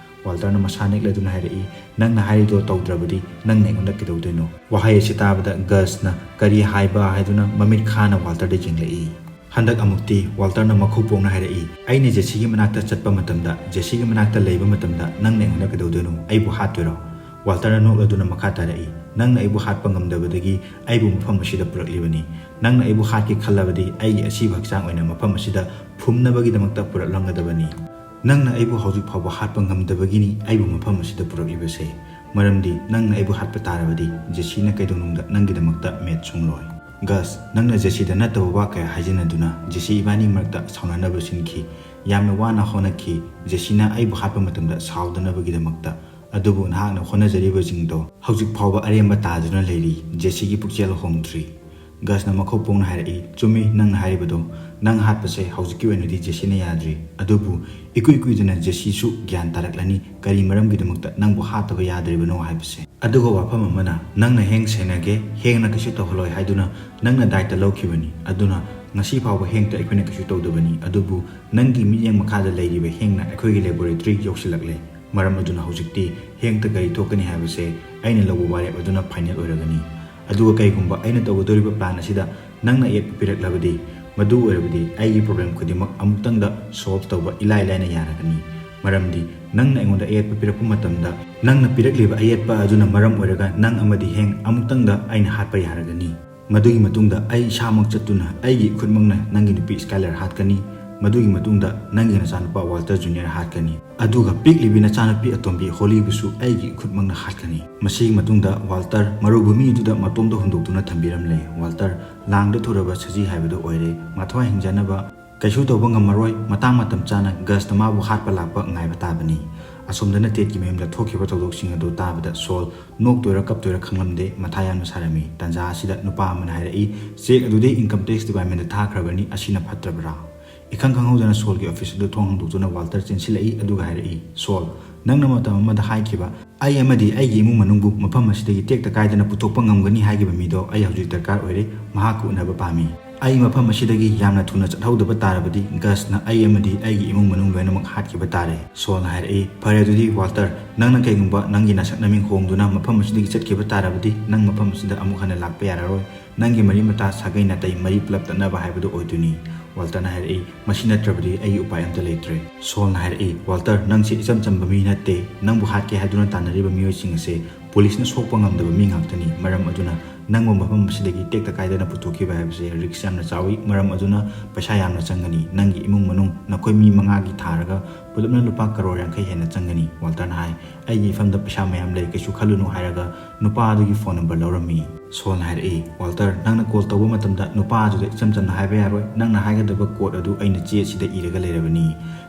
ꯋꯥꯜꯇꯔꯅ ꯃꯁꯥ ꯅꯦꯛꯂꯗꯨꯅ ꯍꯥꯏꯔꯛꯏ, "ꯅꯪꯅ ꯍꯥꯏꯔꯤꯗꯣ ꯇꯧꯗ꯭ꯔꯕꯗꯤ ꯅꯪꯅ ꯑꯩꯉꯣꯟꯗ ꯀꯩꯗꯧꯗꯣꯏꯅꯣ?" ꯋꯥꯍꯩ ꯑꯁꯤ ꯇꯥꯕꯗ ꯒꯁꯅ ꯀꯔꯤ ꯍꯥꯏꯕ ꯍꯥꯏꯗꯨꯅ ꯃꯃꯤꯠ ꯈꯥꯅ ꯋꯥꯜꯇꯔꯗ ꯌꯦꯡꯂꯛꯏ꯫ ꯍꯟꯗꯛ ꯑꯃꯨꯛꯇꯤ ꯋꯥꯜꯇꯔꯅ ꯃꯈꯧ ꯄꯣꯛꯅ ꯍꯥꯏꯔꯛꯏ, "ꯑꯩꯅ ꯖꯦꯁꯤꯒꯤ ꯃꯅꯥꯛꯇ ꯆꯠꯄ ꯃꯇꯝꯗ, ꯖꯦꯁꯤꯒꯤ ꯃꯅꯥꯛꯇ ꯂꯩꯕ ꯃꯇꯝꯗ ꯅꯪꯅ ꯑꯩꯉꯣꯟꯗ ꯀꯩꯗꯧꯗꯣꯏꯅꯣ? ꯑꯩꯕꯨ ꯍꯥꯠꯇꯣꯏꯔꯣ?" ꯋꯥꯜꯇꯔꯅ ꯅꯣꯛꯂꯗꯨꯅ ꯃꯈꯥ ꯇꯥꯔꯛꯏ, "ꯅꯪꯅ ꯑꯩꯕꯨ ꯍꯥꯠꯄ ꯉꯝꯗꯕꯗꯒꯤ ꯑꯩꯕꯨ ꯃꯐꯝ ꯑꯁꯤꯗ ꯄꯨꯔꯛꯂꯤꯕꯅꯤ꯫ ꯅꯪꯅ ꯑꯩꯕꯨ ꯍꯥꯠꯀꯦ ꯈꯜꯂꯕꯗꯤ ꯑꯩꯒꯤ ꯑꯁꯤꯕ ꯍꯛꯆꯥꯡ ꯑꯣꯏꯅ ꯃꯐꯝ ꯑꯁꯤꯗ ꯐꯨꯝꯅꯕꯒꯤꯗꯃꯛꯇ ꯄꯨꯔꯛꯂꯝꯒꯗꯕꯅꯤ꯫ ꯅꯪꯅ ꯑꯩꯕꯨ ꯍꯧꯖꯤꯛ ꯐꯥꯎꯕ ꯍꯥꯠꯄ ꯉꯝꯗꯕꯒꯤꯅꯤ ꯑꯩꯕꯨ ꯃꯐꯝ ꯑꯁꯤꯗ ꯄꯨꯔꯛꯂꯤꯕꯁꯦ꯫ ꯃꯔꯝꯗꯤ ꯅꯪꯅ ꯑꯩꯕꯨ ꯍꯥꯠꯄ ꯇꯥꯔꯕꯗꯤ ꯖꯦꯁꯤꯅ ꯀꯩꯗꯧꯅꯨꯡꯗ ꯅꯪꯒꯤꯗꯃꯛꯇ ꯃꯦꯠ ꯁꯨꯡꯂꯣꯏ꯫ ꯒꯁ, ꯅꯪꯅ ꯖꯦꯁꯤꯗ ꯅꯠꯇꯕ ꯋꯥ ꯀꯌꯥ ꯍꯥꯏꯖꯤꯟꯅꯗꯨꯅ ꯖꯦꯁꯤ ꯏꯕꯥꯅꯤ ꯃꯔꯛꯇ ꯁꯥꯎꯅꯅꯕ ꯁꯤꯟꯈꯤ꯫ ꯌꯥꯝꯅ ꯋꯥꯅ ꯍꯣꯠꯅꯈꯤ ꯖꯦꯁꯤꯅ ꯑꯩꯕꯨ ꯍꯥꯠꯄ ꯃꯇꯝꯗ ꯁꯥꯎꯗꯅꯕꯒꯤꯗꯃꯛꯇ꯫ ꯑꯗꯨꯕꯨ ꯅꯍꯥꯛꯅ ꯍꯣꯠꯅꯖꯔꯤꯕꯁꯤꯡꯗꯣ ꯍꯧꯖꯤꯛ ꯐꯥꯎꯕ ꯑꯔꯦꯝꯕ ꯇꯥꯗꯨꯅ ꯂꯩꯔꯤ꯫ ꯖꯦꯁꯤꯒꯤ ꯄꯨꯛꯆꯦꯜ ꯍꯣꯡꯗ꯭ꯔꯤ꯫ ꯒꯁꯅ ꯃꯈꯧ ꯄꯣꯡꯅ ꯍꯥꯏꯔꯛꯏ, "ꯆꯨꯝꯃꯤ ꯅꯪꯅ ꯍꯥꯏꯔꯤꯕꯗꯣ꯫ ꯅꯪ ꯍꯥꯠꯄꯁꯦ ꯍꯧꯖꯤꯛꯀꯤ ꯑꯣꯏꯅꯗꯤ ꯖꯦꯁꯤꯅ ꯌꯥꯗ꯭ꯔꯤ꯫ ꯑꯗꯨꯕꯨ ꯏꯀꯨꯏ ꯀꯨꯏꯗꯅ ꯖꯦꯁꯤꯁꯨ ꯒ꯭ꯌꯥꯟ ꯇꯥꯔꯛꯂꯅꯤ ꯀꯔꯤ ꯃꯔꯝꯒꯤꯗꯃꯛꯇ ꯅꯪꯕꯨ ꯍꯥꯠꯇꯕ ꯌꯥꯗ꯭ꯔꯤꯕꯅꯣ ꯍꯥꯏꯕꯁꯦ꯫ ꯑꯗꯨꯒ ꯋꯥꯐꯝ ꯑꯃꯅ, ꯅꯪꯅ ꯍꯦꯡ ꯁꯦꯟꯅꯒꯦ, ꯍꯦꯡꯅ ꯀꯩꯁꯨ ꯇꯧꯍꯜꯂꯣꯏ ꯍꯥꯏꯗꯨꯅ ꯅꯪꯅ ꯗꯥꯏꯇ ꯂꯧꯈꯤꯕꯅꯤ꯫ ꯑꯗꯨꯅ ꯉꯁꯤ ꯐꯥꯎꯕ ꯍꯦꯡꯇ ꯑꯩꯈꯣꯏꯅ ꯀꯩꯁꯨ ꯇꯧꯗꯕꯅꯤ꯫ ꯑꯗꯨꯕꯨ ꯅꯪꯒꯤ ꯃꯤꯠꯌꯦꯡ ꯃꯈꯥꯗ ꯂꯩꯔꯤꯕ ꯍꯦꯡꯅ ꯑꯩꯈꯣꯏꯒꯤ ꯂꯦꯕꯣꯔꯦꯇꯔꯤ ꯌꯧꯁꯤꯜꯂꯛꯂꯦ꯫ ꯃꯔꯝ ꯑꯗꯨꯅ ꯍꯧꯖꯤꯛꯇꯤ ꯍꯦꯡꯇ ꯀꯔꯤ ꯊꯣꯛꯀꯅꯤ ꯍꯥꯏꯕꯁꯦ ꯑꯩꯅ ꯂꯧꯕ ꯋꯥꯔꯦꯞ ꯑꯗꯨꯅ ꯐꯥꯏꯅꯦꯜ ꯑꯣꯏꯔꯒꯅꯤ꯫ ꯑꯗꯨꯒ ꯀꯩꯒꯨꯝꯕ ꯑꯩꯅ ꯇꯧꯒꯗꯧꯔꯤꯕ ꯄ꯭ꯂꯥꯟ ꯑꯁꯤꯗ ꯅꯪꯅ ꯑꯌꯦꯠꯄ ꯄꯤꯔꯛꯂꯕꯗꯤ, ꯃꯗꯨ ꯑꯣꯏꯔꯕꯗꯤ ꯑꯩꯒꯤ problem ꯈꯨꯗꯤꯡꯃꯛ ꯑꯃꯨꯛꯇꯪꯗ solve ꯇꯧꯕ ꯏꯂꯥꯏ ꯂꯥꯏꯅ ꯌꯥꯔꯒꯅꯤ꯫ ꯃꯔꯝꯗꯤ ꯅꯪꯅ ꯑꯩꯉꯣꯟꯗ ꯑꯌꯦꯠꯄ ꯄꯤꯔꯛꯄ ꯃꯇꯝꯗ, ꯅꯪꯅ ꯄꯤꯔꯛꯂꯤꯕ ꯑꯌꯦꯠꯄ ꯑꯗꯨꯅ ꯃꯔꯝ ꯑꯣꯏꯔꯒ ꯅꯪ ꯑꯃꯗꯤ ꯍꯦꯡ ꯑꯃꯨꯛꯇꯪꯗ ꯑꯩꯅ ꯍꯥꯠꯄ ꯌꯥꯔꯒꯅꯤ꯫ ꯃꯗꯨꯒꯤ ꯃꯇꯨꯡꯗ ꯑꯩ ꯏꯁꯥꯃꯛ ꯆꯠꯇꯨꯅ ꯑꯩꯒꯤ ꯏꯈꯨꯠꯃꯛꯅ ꯅꯪꯒꯤ ꯅꯨꯄꯤ ꯁ꯭ꯀꯥꯏꯂꯔ ꯍꯥꯠꯀꯅꯤ꯫ ꯃꯗꯨꯒꯤ ꯃꯇꯨꯡꯗ ꯅꯪꯒꯤ ꯅꯆꯥꯅꯨꯄꯥ ꯋꯥꯜꯇꯔ ꯖꯨꯅꯤꯌꯔ ꯍꯥꯠꯀꯅꯤ꯫ ꯑꯗꯨꯒ ꯄꯤꯛꯂꯤꯕꯤ ꯅꯆꯥꯅꯨꯄꯤ ꯑꯇꯣꯝꯕꯤ ꯍꯣꯂꯤꯕꯨꯁꯨ ꯑꯩꯒꯤ ꯏꯈꯨꯠꯃꯛꯅ ꯍꯥꯠꯀꯅꯤ꯫ ꯃꯁꯤꯒꯤ ꯃꯇꯨꯡꯗ ꯋꯥꯜꯇꯔ ꯃꯔꯨꯚꯨꯃꯤ ꯑꯗꯨꯗ ꯃꯇꯣꯝꯗ ꯍꯨꯟꯗꯣꯛꯇꯨꯅ ꯊꯝꯕꯤꯔꯝꯂꯦ꯫ ꯋꯥꯜꯇꯔ ꯂꯥꯡꯗ ꯊꯨꯔꯕ ꯁꯖꯤ ꯍꯥꯏꯕꯗꯨ ꯑꯣꯏꯔꯦ꯫ ꯃꯊ꯭ꯋꯥꯏ ꯍꯤꯡꯖꯅꯕ ꯀꯩꯁꯨ ꯇꯧꯕ ꯉꯝꯃꯔꯣꯏ꯫ ꯃꯇꯥꯡ ꯃꯇꯝ ꯆꯥꯅ ꯒꯁꯅ ꯃꯥꯕꯨ ꯍꯥꯠꯄ ꯂꯥꯛꯄ ꯉꯥꯏꯕ ꯇꯥꯕꯅꯤ꯫ ꯑꯁꯣꯝꯗꯅ ꯇꯦꯠꯀꯤ ꯃꯌꯨꯝꯗ ꯊꯣꯛꯈꯤꯕ ꯊꯧꯗꯣꯛꯁꯤꯡ ꯑꯗꯨ ꯇꯥꯕꯗ ꯁꯣꯜ ꯅꯣꯛꯇꯣꯏꯔꯥ ꯀꯞꯇꯣꯏꯔꯥ ꯈꯪꯂꯝꯗꯦ, ꯃꯊꯥ ꯌꯥꯝꯅ ꯁꯥꯔꯝꯃꯤ꯫ ꯇꯥꯟꯖꯥ ꯑꯁꯤꯗ ꯅꯨꯄꯥ ꯑꯃꯅ ꯍꯥꯏꯔꯛꯏ, "ꯆꯦꯛ ꯑꯗꯨꯗꯤ income tax department ꯊꯥꯈ꯭ꯔꯕꯅꯤ, ꯑꯁꯤꯅ ꯐꯠꯇ꯭ꯔꯕ꯭ꯔꯥ?" ꯏꯈꯪ ꯈꯪꯍꯧꯗꯅ ꯁꯣꯜꯒꯤ office ꯑꯗꯨ ꯊꯣꯡ ꯍꯥꯡꯗꯣꯛꯇꯨꯅ ꯋꯥꯜꯇꯔ ꯆꯦꯟꯁꯤꯜꯂꯛꯏ, ꯑꯗꯨꯒ ꯍꯥꯏꯔꯛꯏ, "ꯁꯣꯜ, ꯅꯪꯅ ꯃꯇꯝ ꯑꯃꯗ ꯍꯥꯏꯈꯤꯕ ꯑꯩ ꯑꯃꯗꯤ ꯑꯩꯒꯤ ꯏꯃꯨꯡ ꯃꯅꯨꯡꯕꯨ ꯃꯐꯝ ꯑꯁꯤꯗꯒꯤ ꯇꯦꯛꯇ ꯀꯥꯏꯗꯅ ꯄꯨꯊꯣꯛꯄ ꯉꯝꯒꯅꯤ ꯍꯥꯏꯈꯤꯕ ꯃꯤꯗꯣ ꯑꯩ ꯍꯧꯖꯤꯛ ꯗꯔꯀꯥꯔ ꯑꯣꯏꯔꯦ, ꯃꯍꯥꯛꯀ ꯎꯅꯕ ꯄꯥꯝꯃꯤ꯫ ꯑꯩ ꯃꯐꯝ ꯑꯁꯤꯗꯒꯤ ꯌꯥꯝꯅ ꯊꯨꯅ ꯆꯠꯍꯧꯗꯕ ꯇꯥꯔꯕꯗꯤ ꯒꯁꯅ ꯑꯩ ꯑꯃꯗꯤ ꯑꯩꯒꯤ ꯏꯃꯨꯡ ꯃꯅꯨꯡ ꯂꯣꯏꯅꯃꯛ ꯍꯥꯠꯈꯤꯕ ꯇꯥꯔꯦ꯫" ꯁꯣꯜꯅ ꯍꯥꯏꯔꯛꯏ, "ꯐꯔꯦ ꯑꯗꯨꯗꯤ ꯋꯥꯜꯇꯔ, ꯅꯪꯅ ꯀꯩꯒꯨꯝꯕ ꯅꯪꯒꯤ ꯅꯁꯛ ꯅꯃꯤꯡ ꯍꯣꯡꯗꯨꯅ ꯃꯐꯝ ꯑꯁꯤꯗꯒꯤ ꯆꯠꯈꯤꯕ ꯇꯥꯔꯕꯗꯤ ꯅꯪ ꯃꯐꯝ ꯑꯁꯤꯗ ꯑꯃꯨꯛ ꯍꯟꯅ ꯂꯥꯛꯄ ꯌꯥꯔꯔꯣꯏ꯫ ꯅꯪꯒꯤ ꯃꯔꯤ ꯃꯇꯥ, ꯁꯥꯒꯩ ꯅꯥꯇꯩ ꯃꯔꯤ ꯄꯨꯂꯞ ꯇꯠꯅꯕ ꯍꯥꯏꯕꯗꯨ ꯑꯣꯏꯗꯣꯏꯅꯤ꯫" ꯋꯥꯜꯇꯔꯅ ꯍꯥꯏꯔꯛꯏ, "ꯃꯁꯤ ꯅꯠꯇ꯭ꯔꯕꯗꯤ ꯑꯩꯒꯤ ꯎꯄꯥꯏ ꯑꯝꯇ ꯂꯩꯇ꯭ꯔꯦ꯫" ꯁꯣꯜꯅ ꯍꯥꯏꯔꯛꯏ, "ꯋꯥꯜꯇꯔ, ꯅꯪꯁꯦ ꯏꯆꯝ ꯆꯝꯕ ꯃꯤ ꯅꯠꯇꯦ꯫ ꯅꯪꯕꯨ ꯍꯥꯠꯀꯦ ꯍꯥꯏꯗꯨꯅ ꯇꯥꯟꯅꯔꯤꯕ ꯃꯤꯑꯣꯏꯁꯤꯡ ꯑꯁꯦ ꯄꯨꯂꯤꯁꯅ ꯁꯣꯛꯄ ꯉꯝꯗꯕ ꯃꯤ ꯉꯥꯛꯇꯅꯤ꯫ ꯃꯔꯝ ꯑꯗꯨꯅ ꯅꯪꯕꯨ ꯃꯐꯝ ꯑꯁꯤꯗꯒꯤ ꯇꯦꯛꯇ ꯀꯥꯏꯗꯅ ꯄꯨꯊꯣꯛꯈꯤꯕ ꯍꯥꯏꯕꯁꯦ risk ꯌꯥꯝꯅ ꯆꯥꯎꯏ꯫ ꯃꯔꯝ ꯑꯗꯨꯅ ꯄꯩꯁꯥ ꯌꯥꯝꯅ ꯆꯪꯒꯅꯤ꯫ ꯅꯪꯒꯤ ꯏꯃꯨꯡ ꯃꯅꯨꯡ, ꯅꯈꯣꯏ ꯃꯤ ꯃꯉꯥꯒꯤ ꯊꯥꯔꯒ ꯄꯨꯂꯞꯅ ꯂꯨꯄꯥ ꯀꯔꯣꯔ ꯌꯥꯡꯈꯩ ꯍꯦꯟꯅ ꯆꯪꯒꯅꯤ꯫" ꯋꯥꯜꯇꯔꯅ ꯍꯥꯏ, "ꯑꯩꯒꯤ ꯏꯐꯝꯗ ꯄꯩꯁꯥ ꯃꯌꯥꯝ ꯂꯩ, ꯀꯩꯁꯨ ꯈꯜꯂꯨꯅꯨ" ꯍꯥꯏꯔꯒ ꯅꯨꯄꯥ ꯑꯗꯨꯒꯤ phone number ꯂꯧꯔꯝꯃꯤ꯫ ꯁꯣꯜꯅ ꯍꯥꯏꯔꯛꯏ, "ꯋꯥꯜꯇꯔ, ꯅꯪꯅ call ꯇꯧꯕ ꯃꯇꯝꯗ ꯅꯨꯄꯥ ꯑꯗꯨꯗ ꯏꯆꯝ ꯆꯝꯅ ꯍꯥꯏꯕ ꯌꯥꯔꯣꯏ꯫ ꯅꯪꯅ ꯍꯥꯏꯒꯗꯕ code ꯑꯗꯨ ꯑꯩꯅ ꯆꯦ ꯑꯁꯤꯗ ꯏꯔꯒ ꯂꯩꯔꯕꯅꯤ꯫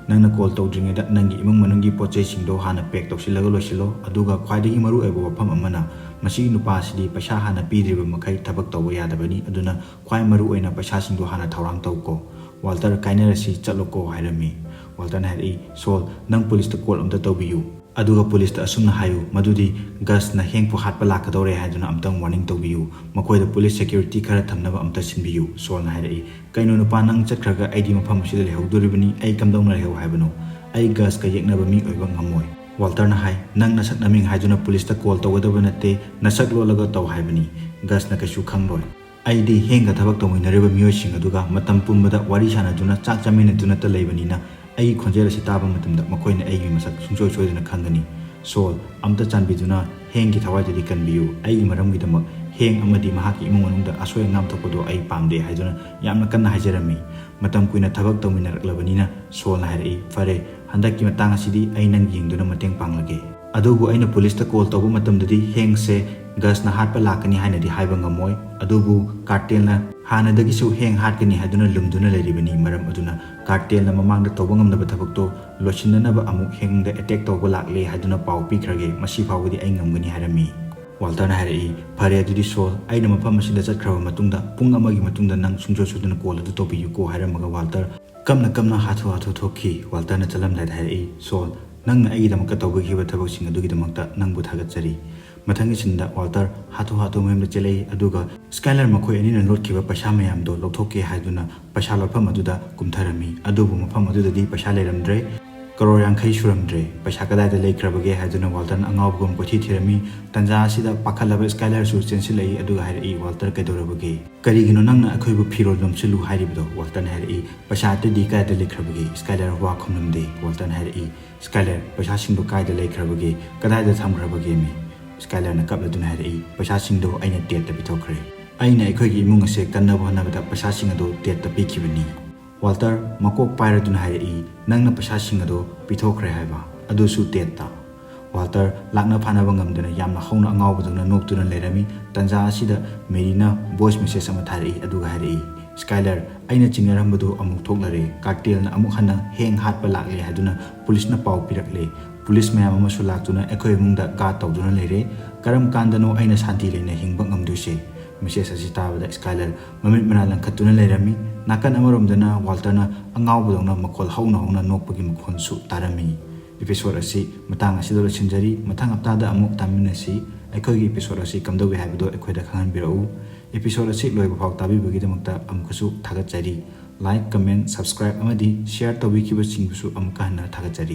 ꯅꯪꯅ call ꯇꯧꯗ꯭ꯔꯤꯉꯩꯗ ꯅꯪꯒꯤ ꯏꯃꯨꯡ ꯃꯅꯨꯡꯒꯤ ꯄꯣꯠ ꯆꯩꯁꯤꯡꯗꯣ ꯍꯥꯟꯅ pack ꯇꯧꯁꯤꯜꯂꯒ ꯂꯣꯏꯁꯤꯜꯂꯣ꯫ ꯑꯗꯨꯒ ꯈ꯭ꯋꯥꯏꯗꯒꯤ ꯃꯔꯨ ꯑꯣꯏꯕ ꯋꯥꯐꯝ ꯑꯃꯅ, ꯃꯁꯤꯒꯤ ꯅꯨꯄꯥ ꯑꯁꯤꯗꯤ ꯄꯩꯁꯥ ꯍꯥꯟꯅ ꯄꯤꯗ꯭ꯔꯤꯕ ꯃꯈꯩ ꯊꯕꯛ ꯇꯧꯕ ꯌꯥꯗꯕꯅꯤ꯫ ꯑꯗꯨꯅ ꯈ꯭ꯋꯥꯏ ꯃꯔꯨ ꯑꯣꯏꯅ ꯄꯩꯁꯥꯁꯤꯡꯗꯣ ꯍꯥꯟꯅ ꯊꯧꯔꯥꯡ ꯇꯧꯀꯣ꯫ ꯋꯥꯜꯇꯔ, ꯀꯥꯏꯅꯔꯁꯤ, ꯆꯠꯂꯣꯀꯣ" ꯍꯥꯏꯔꯝꯃꯤ꯫ ꯋꯥꯜꯇꯔꯅ ꯍꯥꯏꯔꯛꯏ, "ꯁꯣꯜ, ꯅꯪ ꯄꯨꯂꯤꯁꯇ call ꯑꯝꯇ ꯇꯧꯕꯤꯌꯨ꯫ ꯑꯗꯨꯒ ꯄꯨꯂꯤꯁꯇ ꯑꯁꯨꯝꯅ ꯍꯥꯏꯌꯨ ꯃꯗꯨꯗꯤ ꯒꯁꯅ ꯍꯦꯡꯄꯨ ꯍꯥꯠꯄ ꯂꯥꯛꯀꯗꯧꯔꯦ ꯍꯥꯏꯗꯨꯅ ꯑꯝꯇꯪ warning ꯇꯧꯕꯤꯌꯨ꯫ ꯃꯈꯣꯏꯗ ꯄꯨꯂꯤꯁ security ꯈꯔ ꯊꯝꯅꯕ ꯑꯝꯇ ꯁꯤꯟꯕꯤꯌꯨ꯫" ꯁꯣꯜꯅ ꯍꯥꯏꯔꯛꯏ, "ꯀꯩꯅꯣ ꯅꯨꯄꯥ, ꯅꯪ ꯆꯠꯈ꯭ꯔꯒ ꯑꯩꯗꯤ ꯃꯐꯝ ꯑꯁꯤꯗ ꯂꯩꯍꯧꯗꯣꯔꯤꯕꯅꯤ꯫ ꯑꯩ ꯀꯝꯗꯧꯅ ꯂꯩꯍꯧ ꯍꯥꯏꯕꯅꯣ? ꯑꯩ ꯒꯁꯀ ꯌꯦꯛꯅꯕ ꯃꯤ ꯑꯣꯏꯕ ꯉꯝꯃꯣꯏ꯫" ꯋꯥꯜꯇꯔꯅ ꯍꯥꯏ, "ꯅꯪ ꯅꯁꯛ ꯅꯃꯤꯡ ꯍꯥꯏꯗꯨꯅ ꯄꯨꯂꯤꯁꯇ call ꯇꯧꯒꯗꯕ ꯅꯠꯇꯦ, ꯅꯁꯛ ꯂꯣꯠꯂꯒ ꯇꯧ ꯍꯥꯏꯕꯅꯤ꯫ ꯒꯁꯅ ꯀꯩꯁꯨ ꯈꯪꯂꯣꯏ꯫" ꯑꯩꯗꯤ ꯍꯦꯡꯒ ꯊꯕꯛ ꯇꯧꯃꯤꯟꯅꯔꯤꯕ ꯃꯤꯑꯣꯏꯁꯤꯡ ꯑꯗꯨꯒ ꯃꯇꯝ ꯄꯨꯝꯕꯗ ꯋꯥꯔꯤ ꯁꯥꯟꯅꯗꯨꯅ ꯆꯥꯛ ꯆꯥꯃꯤꯟꯅꯗꯨꯅꯇ ꯂꯩꯕꯅꯤꯅ ꯑꯩꯒꯤ ꯈꯣꯟꯖꯦꯜ ꯑꯁꯤ ꯇꯥꯕ ꯃꯇꯝꯗ ꯃꯈꯣꯏꯅ ꯑꯩꯒꯤ ꯃꯁꯛ ꯁꯨꯡꯁꯣꯏ ꯁꯣꯏꯗꯅ ꯈꯪꯒꯅꯤ꯫ ꯁꯣꯜ, ꯑꯝꯇ ꯆꯥꯟꯕꯤꯗꯨꯅ ꯍꯦꯡꯒꯤ ꯊꯋꯥꯏꯗꯗꯤ ꯀꯟꯕꯤꯌꯨ꯫ ꯑꯩꯒꯤ ꯃꯔꯝꯒꯤꯗꯃꯛ ꯍꯦꯡ ꯑꯃꯗꯤ ꯃꯍꯥꯛꯀꯤ ꯏꯃꯨꯡ ꯃꯅꯨꯡꯗ ꯑꯁꯣꯏ ꯑꯉꯥꯝ ꯊꯣꯛꯄꯗꯣ ꯑꯩ ꯄꯥꯝꯗꯦ ꯍꯥꯏꯗꯨꯅ ꯌꯥꯝꯅ ꯀꯟꯅ ꯍꯥꯏꯖꯔꯝꯃꯤ꯫ ꯃꯇꯝ ꯀꯨꯏꯅ ꯊꯕꯛ ꯇꯧꯃꯤꯟꯅꯔꯛꯂꯕꯅꯤꯅ ꯁꯣꯜꯅ ꯍꯥꯏꯔꯛꯏ, "ꯐꯔꯦ, ꯍꯟꯗꯛꯀꯤ ꯃꯇꯥꯡ ꯑꯁꯤꯗꯤ ꯑꯩ ꯅꯪ ꯌꯦꯡꯗꯨꯅ ꯃꯇꯦꯡ ꯄꯥꯡꯂꯒꯦ"꯫ ꯑꯗꯨꯕꯨ ꯑꯩꯅ ꯄꯨꯂꯤꯁꯇ ꯀꯣꯜ ꯇꯧꯕ ꯃꯇꯝꯗꯗꯤ ꯍꯦꯡꯁꯦ ꯒꯁꯅ ꯍꯥꯠꯄ ꯂꯥꯛꯀꯅꯤ ꯍꯥꯏꯅꯗꯤ ꯍꯥꯏꯕ ꯉꯝꯃꯣꯏ꯫ ꯑꯗꯨꯕꯨ ꯀꯥꯔꯇꯦꯜꯅ ꯍꯥꯟꯅꯗꯒꯤꯁꯨ ꯍꯦꯡ ꯍꯥꯠꯀꯅꯤ ꯍꯥꯏꯗꯨꯅ ꯂꯨꯝꯗꯨꯅ ꯂꯩꯔꯤꯕꯅꯤ꯫ ꯃꯔꯝ ꯑꯗꯨꯅ ꯀꯥꯔꯇꯦꯜꯅ ꯃꯃꯥꯡꯗ ꯇꯧꯕ ꯉꯝꯗꯕ ꯊꯕꯛꯇꯣ ꯂꯣꯏꯁꯤꯟꯅꯅꯕ ꯑꯃꯨꯛ ꯍꯦꯡꯗ ꯑꯦꯇꯦꯛ ꯇꯧꯕ ꯂꯥꯛꯂꯦ ꯍꯥꯏꯗꯨꯅ ꯄꯥꯎ ꯄꯤꯈ꯭ꯔꯒꯦ꯫ ꯃꯁꯤ ꯐꯥꯎꯕꯗꯤ ꯑꯩ ꯉꯝꯒꯅꯤ ꯍꯥꯏꯔꯝꯃꯤ꯫ ꯋꯥꯜꯇꯔꯅ ꯍꯥꯏꯔꯛꯏ, "ꯐꯔꯦ, ꯑꯗꯨꯗꯤ ꯁꯣꯜ, ꯑꯩꯅ ꯃꯐꯝ ꯑꯁꯤꯗ ꯆꯠꯈ꯭ꯔꯕ ꯃꯇꯨꯡꯗ ꯄꯨꯡ ꯑꯃꯒꯤ ꯃꯇꯨꯡꯗ ꯅꯪ ꯁꯨꯡꯁꯣꯏ ꯁꯣꯏꯗꯅ ꯀꯣꯜ ꯑꯗꯨ ꯇꯧꯕꯤꯌꯨꯀꯣ" ꯍꯥꯏꯔꯝꯃꯒ ꯋꯥꯜꯇꯔ ꯀꯞꯅ ꯀꯞꯅ ꯍꯥꯊꯨ ꯍꯥꯊꯨ ꯊꯣꯛꯈꯤ꯫ ꯋꯥꯜꯇꯔꯅ ꯆꯠꯂꯝꯗꯥꯏꯗ ꯍꯥꯏꯔꯛꯏ, "ꯁꯣꯜ, ꯅꯪꯅ ꯑꯩꯒꯤꯗꯃꯛꯇ ꯇꯧꯕꯤꯈꯤꯕ ꯊꯕꯛꯁꯤꯡ ꯑꯗꯨꯒꯤꯗꯃꯛꯇ ꯅꯪꯕꯨ ꯊꯥꯒꯠꯆꯔꯤ"꯫ ꯃꯊꯪꯒꯤ ꯁꯤꯟꯗ ꯋꯥꯜꯇꯔ ꯍꯥꯊꯨ ꯍꯥꯊꯨ ꯃꯌꯨꯝꯗ ꯆꯦꯜꯂꯛꯏ, ꯑꯗꯨꯒ ꯁ꯭ꯀꯥꯏꯂꯔ ꯃꯈꯣꯏ ꯑꯅꯤꯅ ꯂꯣꯠꯈꯤꯕ ꯄꯩꯁꯥ ꯃꯌꯥꯝꯗꯣ ꯂꯧꯊꯣꯛꯀꯦ ꯍꯥꯏꯗꯨꯅ ꯄꯩꯁꯥ ꯂꯣꯠꯐꯝ ꯑꯗꯨꯗ ꯀꯨꯝꯊꯔꯝꯃꯤ꯫ ꯑꯗꯨꯕꯨ ꯃꯐꯝ ꯑꯗꯨꯗꯗꯤ ꯄꯩꯁꯥ ꯂꯩꯔꯝꯗ꯭ꯔꯦ꯫ ꯀꯔꯣꯔ ꯌꯥꯡꯈꯩ ꯁꯨꯔꯝꯗ꯭ꯔꯦ꯫ ꯄꯩꯁꯥ ꯀꯗꯥꯏꯗ ꯂꯩꯈ꯭ꯔꯕꯒꯦ ꯍꯥꯏꯗꯨꯅ ꯋꯥꯜꯇꯔꯅ ꯑꯉꯥꯎꯕꯒꯨꯝ ꯀꯣꯏꯊꯤ ꯊꯤꯔꯝꯃꯤ꯫ ꯇꯟꯖꯥ ꯑꯁꯤꯗ ꯄꯥꯈꯠꯂꯕ ꯁ꯭ꯀꯥꯏꯂꯔꯁꯨ ꯆꯦꯟꯁꯤꯜꯂꯛꯏ, ꯑꯗꯨꯒ ꯍꯥꯏꯔꯛꯏ, "ꯋꯥꯜꯇꯔ, ꯀꯩꯗꯧꯔꯕꯒꯦ? ꯀꯔꯤꯒꯤꯅꯣ ꯅꯪꯅ ꯑꯩꯈꯣꯏꯕꯨ ꯐꯤꯔꯣꯜ ꯌꯣꯝꯁꯤꯜꯂꯨ ꯍꯥꯏꯔꯤꯕꯗꯣ?" ꯋꯥꯜꯇꯔꯅ ꯍꯥꯏꯔꯛꯏ, "ꯄꯩꯁꯥ ꯑꯇꯩꯗꯤ ꯀꯗꯥꯏꯗ ꯂꯩꯈ꯭ꯔꯕꯒꯦ?" ꯁ꯭ꯀꯥꯏꯂꯔ ꯋꯥ ꯈꯨꯝꯂꯝꯗꯦ꯫ ꯋꯥꯜꯇꯔꯅ ꯍꯥꯏꯔꯛꯏ, "ꯁ꯭ꯀꯥꯏꯂꯔ, ꯄꯩꯁꯥꯁꯤꯡꯗꯣ ꯀꯥꯏꯗ ꯂꯩꯈ꯭ꯔꯕꯒꯦ? ꯀꯗꯥꯏꯗ ꯊꯝꯈ꯭ꯔꯕꯒꯦ?" ꯃꯤ ꯁ꯭ꯀꯥꯏꯂꯔꯅ ꯀꯞꯂꯗꯨꯅ ꯍꯥꯏꯔꯛꯏ, "ꯄꯩꯁꯥꯁꯤꯡꯗꯣ ꯑꯩꯅ ꯇꯦꯠꯇ ꯄꯤꯊꯣꯛꯈ꯭ꯔꯦ꯫ ꯑꯩꯅ ꯑꯩꯈꯣꯏꯒꯤ ꯏꯃꯨꯡ ꯑꯁꯦ ꯀꯟꯅꯕ ꯍꯣꯠꯅꯕꯗ ꯄꯩꯁꯥꯁꯤꯡ ꯑꯗꯣ ꯇꯦꯠꯇ ꯄꯤꯈꯤꯕꯅꯤ"꯫ ꯋꯥꯜꯇꯔ ꯃꯀꯣꯛ ꯄꯥꯏꯔꯗꯨꯅ ꯍꯥꯏꯔꯛꯏ, "ꯅꯪꯅ ꯄꯩꯁꯥꯁꯤꯡ ꯑꯗꯣ ꯄꯤꯊꯣꯛꯈ꯭ꯔꯦ ꯍꯥꯏꯕ, ꯑꯗꯨꯁꯨ ꯇꯦꯠꯇ?" ꯋꯥꯜꯇꯔ ꯂꯥꯛꯅ ꯐꯥꯅꯕ ꯉꯝꯗꯅ ꯌꯥꯝꯅ ꯍꯧꯅ ꯑꯉꯥꯎꯕꯗꯧꯅ ꯅꯣꯛꯇꯨꯅ ꯂꯩꯔꯝꯃꯤ꯫ ꯇꯟꯖꯥ ꯑꯁꯤꯗ ꯃꯦꯔꯤꯅ ꯚꯣꯏꯁ ꯃꯦꯁꯦꯖ ꯑꯃ ꯊꯥꯔꯛꯏ, ꯑꯗꯨꯒ ꯍꯥꯏꯔꯛꯏ, "ꯁ꯭ꯀꯥꯏꯂꯔ, ꯑꯩꯅ ꯆꯤꯡꯅꯔꯝꯕꯗꯨ ꯑꯃꯨꯛ ꯊꯣꯛꯂꯔꯦ꯫ ꯀꯥꯔꯇꯦꯜꯅ ꯑꯃꯨꯛ ꯍꯟꯅ ꯍꯦꯡ ꯍꯥꯠꯄ ꯂꯥꯛꯂꯦ ꯍꯥꯏꯗꯨꯅ ꯄꯨꯂꯤꯁꯅ ꯄꯥꯎ ꯄꯤꯔꯛꯂꯦ꯫ ꯄꯨꯂꯤꯁ ꯃꯌꯥꯝ ꯑꯃꯁꯨ ꯂꯥꯛꯇꯨꯅ ꯑꯩꯈꯣꯏ ꯏꯃꯨꯡꯗ ꯒꯥꯔꯗ ꯇꯧꯗꯨꯅ ꯂꯩꯔꯦ꯫ ꯀꯔꯝ ꯀꯥꯟꯗꯅꯣ ꯑꯩꯅ ꯁꯥꯟꯇꯤ ꯂꯩꯅ ꯍꯤꯡꯕ ꯉꯝꯗꯣꯏꯁꯦ?" ꯃꯦꯁꯦꯖ ꯑꯁꯤ ꯇꯥꯕꯗ ꯁ꯭ꯀꯥꯏꯂꯔ ꯃꯃꯤꯠ ꯃꯅꯥ ꯂꯪꯈꯠꯇꯨꯅ ꯂꯩꯔꯝꯃꯤ꯫ ꯅꯥꯀꯟ ꯑꯃꯔꯣꯝꯗꯅ ꯋꯥꯜꯇꯔꯅ ꯑꯉꯥꯎꯕꯗꯧꯅ ꯃꯈꯣꯜ ꯍꯧꯅ ꯍꯧꯅ ꯅꯣꯛꯄꯒꯤ ꯃꯈꯣꯜꯁꯨ ꯇꯥꯔꯝꯃꯤ꯫ ꯏꯄꯤꯁꯣꯗ ꯑꯁꯤ ꯃꯇꯥꯡ ꯑꯁꯤꯗ ꯂꯣꯏꯁꯤꯟꯖꯔꯤ꯫ ꯃꯊꯪ ꯍꯞꯇꯥꯗ ꯑꯃꯨꯛ ꯇꯥꯃꯤꯟꯅꯁꯤ꯫ ꯑꯩꯈꯣꯏꯒꯤ ꯏꯄꯤꯁꯣꯗ ꯑꯁꯤ ꯀꯝꯗꯧꯏ ꯍꯥꯏꯕꯗꯨ ꯑꯩꯈꯣꯏꯗ ꯈꯪꯍꯟꯕꯤꯔꯛꯎ꯫ ꯏꯄꯤꯁꯣꯗ ꯑꯁꯤ ꯂꯣꯏꯕ ꯐꯥꯎ ꯇꯥꯕꯤꯕꯒꯤꯗꯃꯛꯇ ꯑꯃꯨꯛꯀꯁꯨ ꯊꯥꯒꯠꯆꯔꯤ꯫ ꯂꯥꯏꯛ, ꯀꯃꯦꯟ, ꯁꯕꯁꯀ꯭ꯔꯥꯏꯕ ꯑꯃꯗꯤ ꯁꯤꯌꯔ ꯇꯧꯕꯤꯈꯤꯕꯁꯤꯡꯕꯨꯁꯨ ꯑꯃꯨꯛꯀ ꯍꯟꯅ ꯊꯥꯒꯠꯆꯔꯤ꯫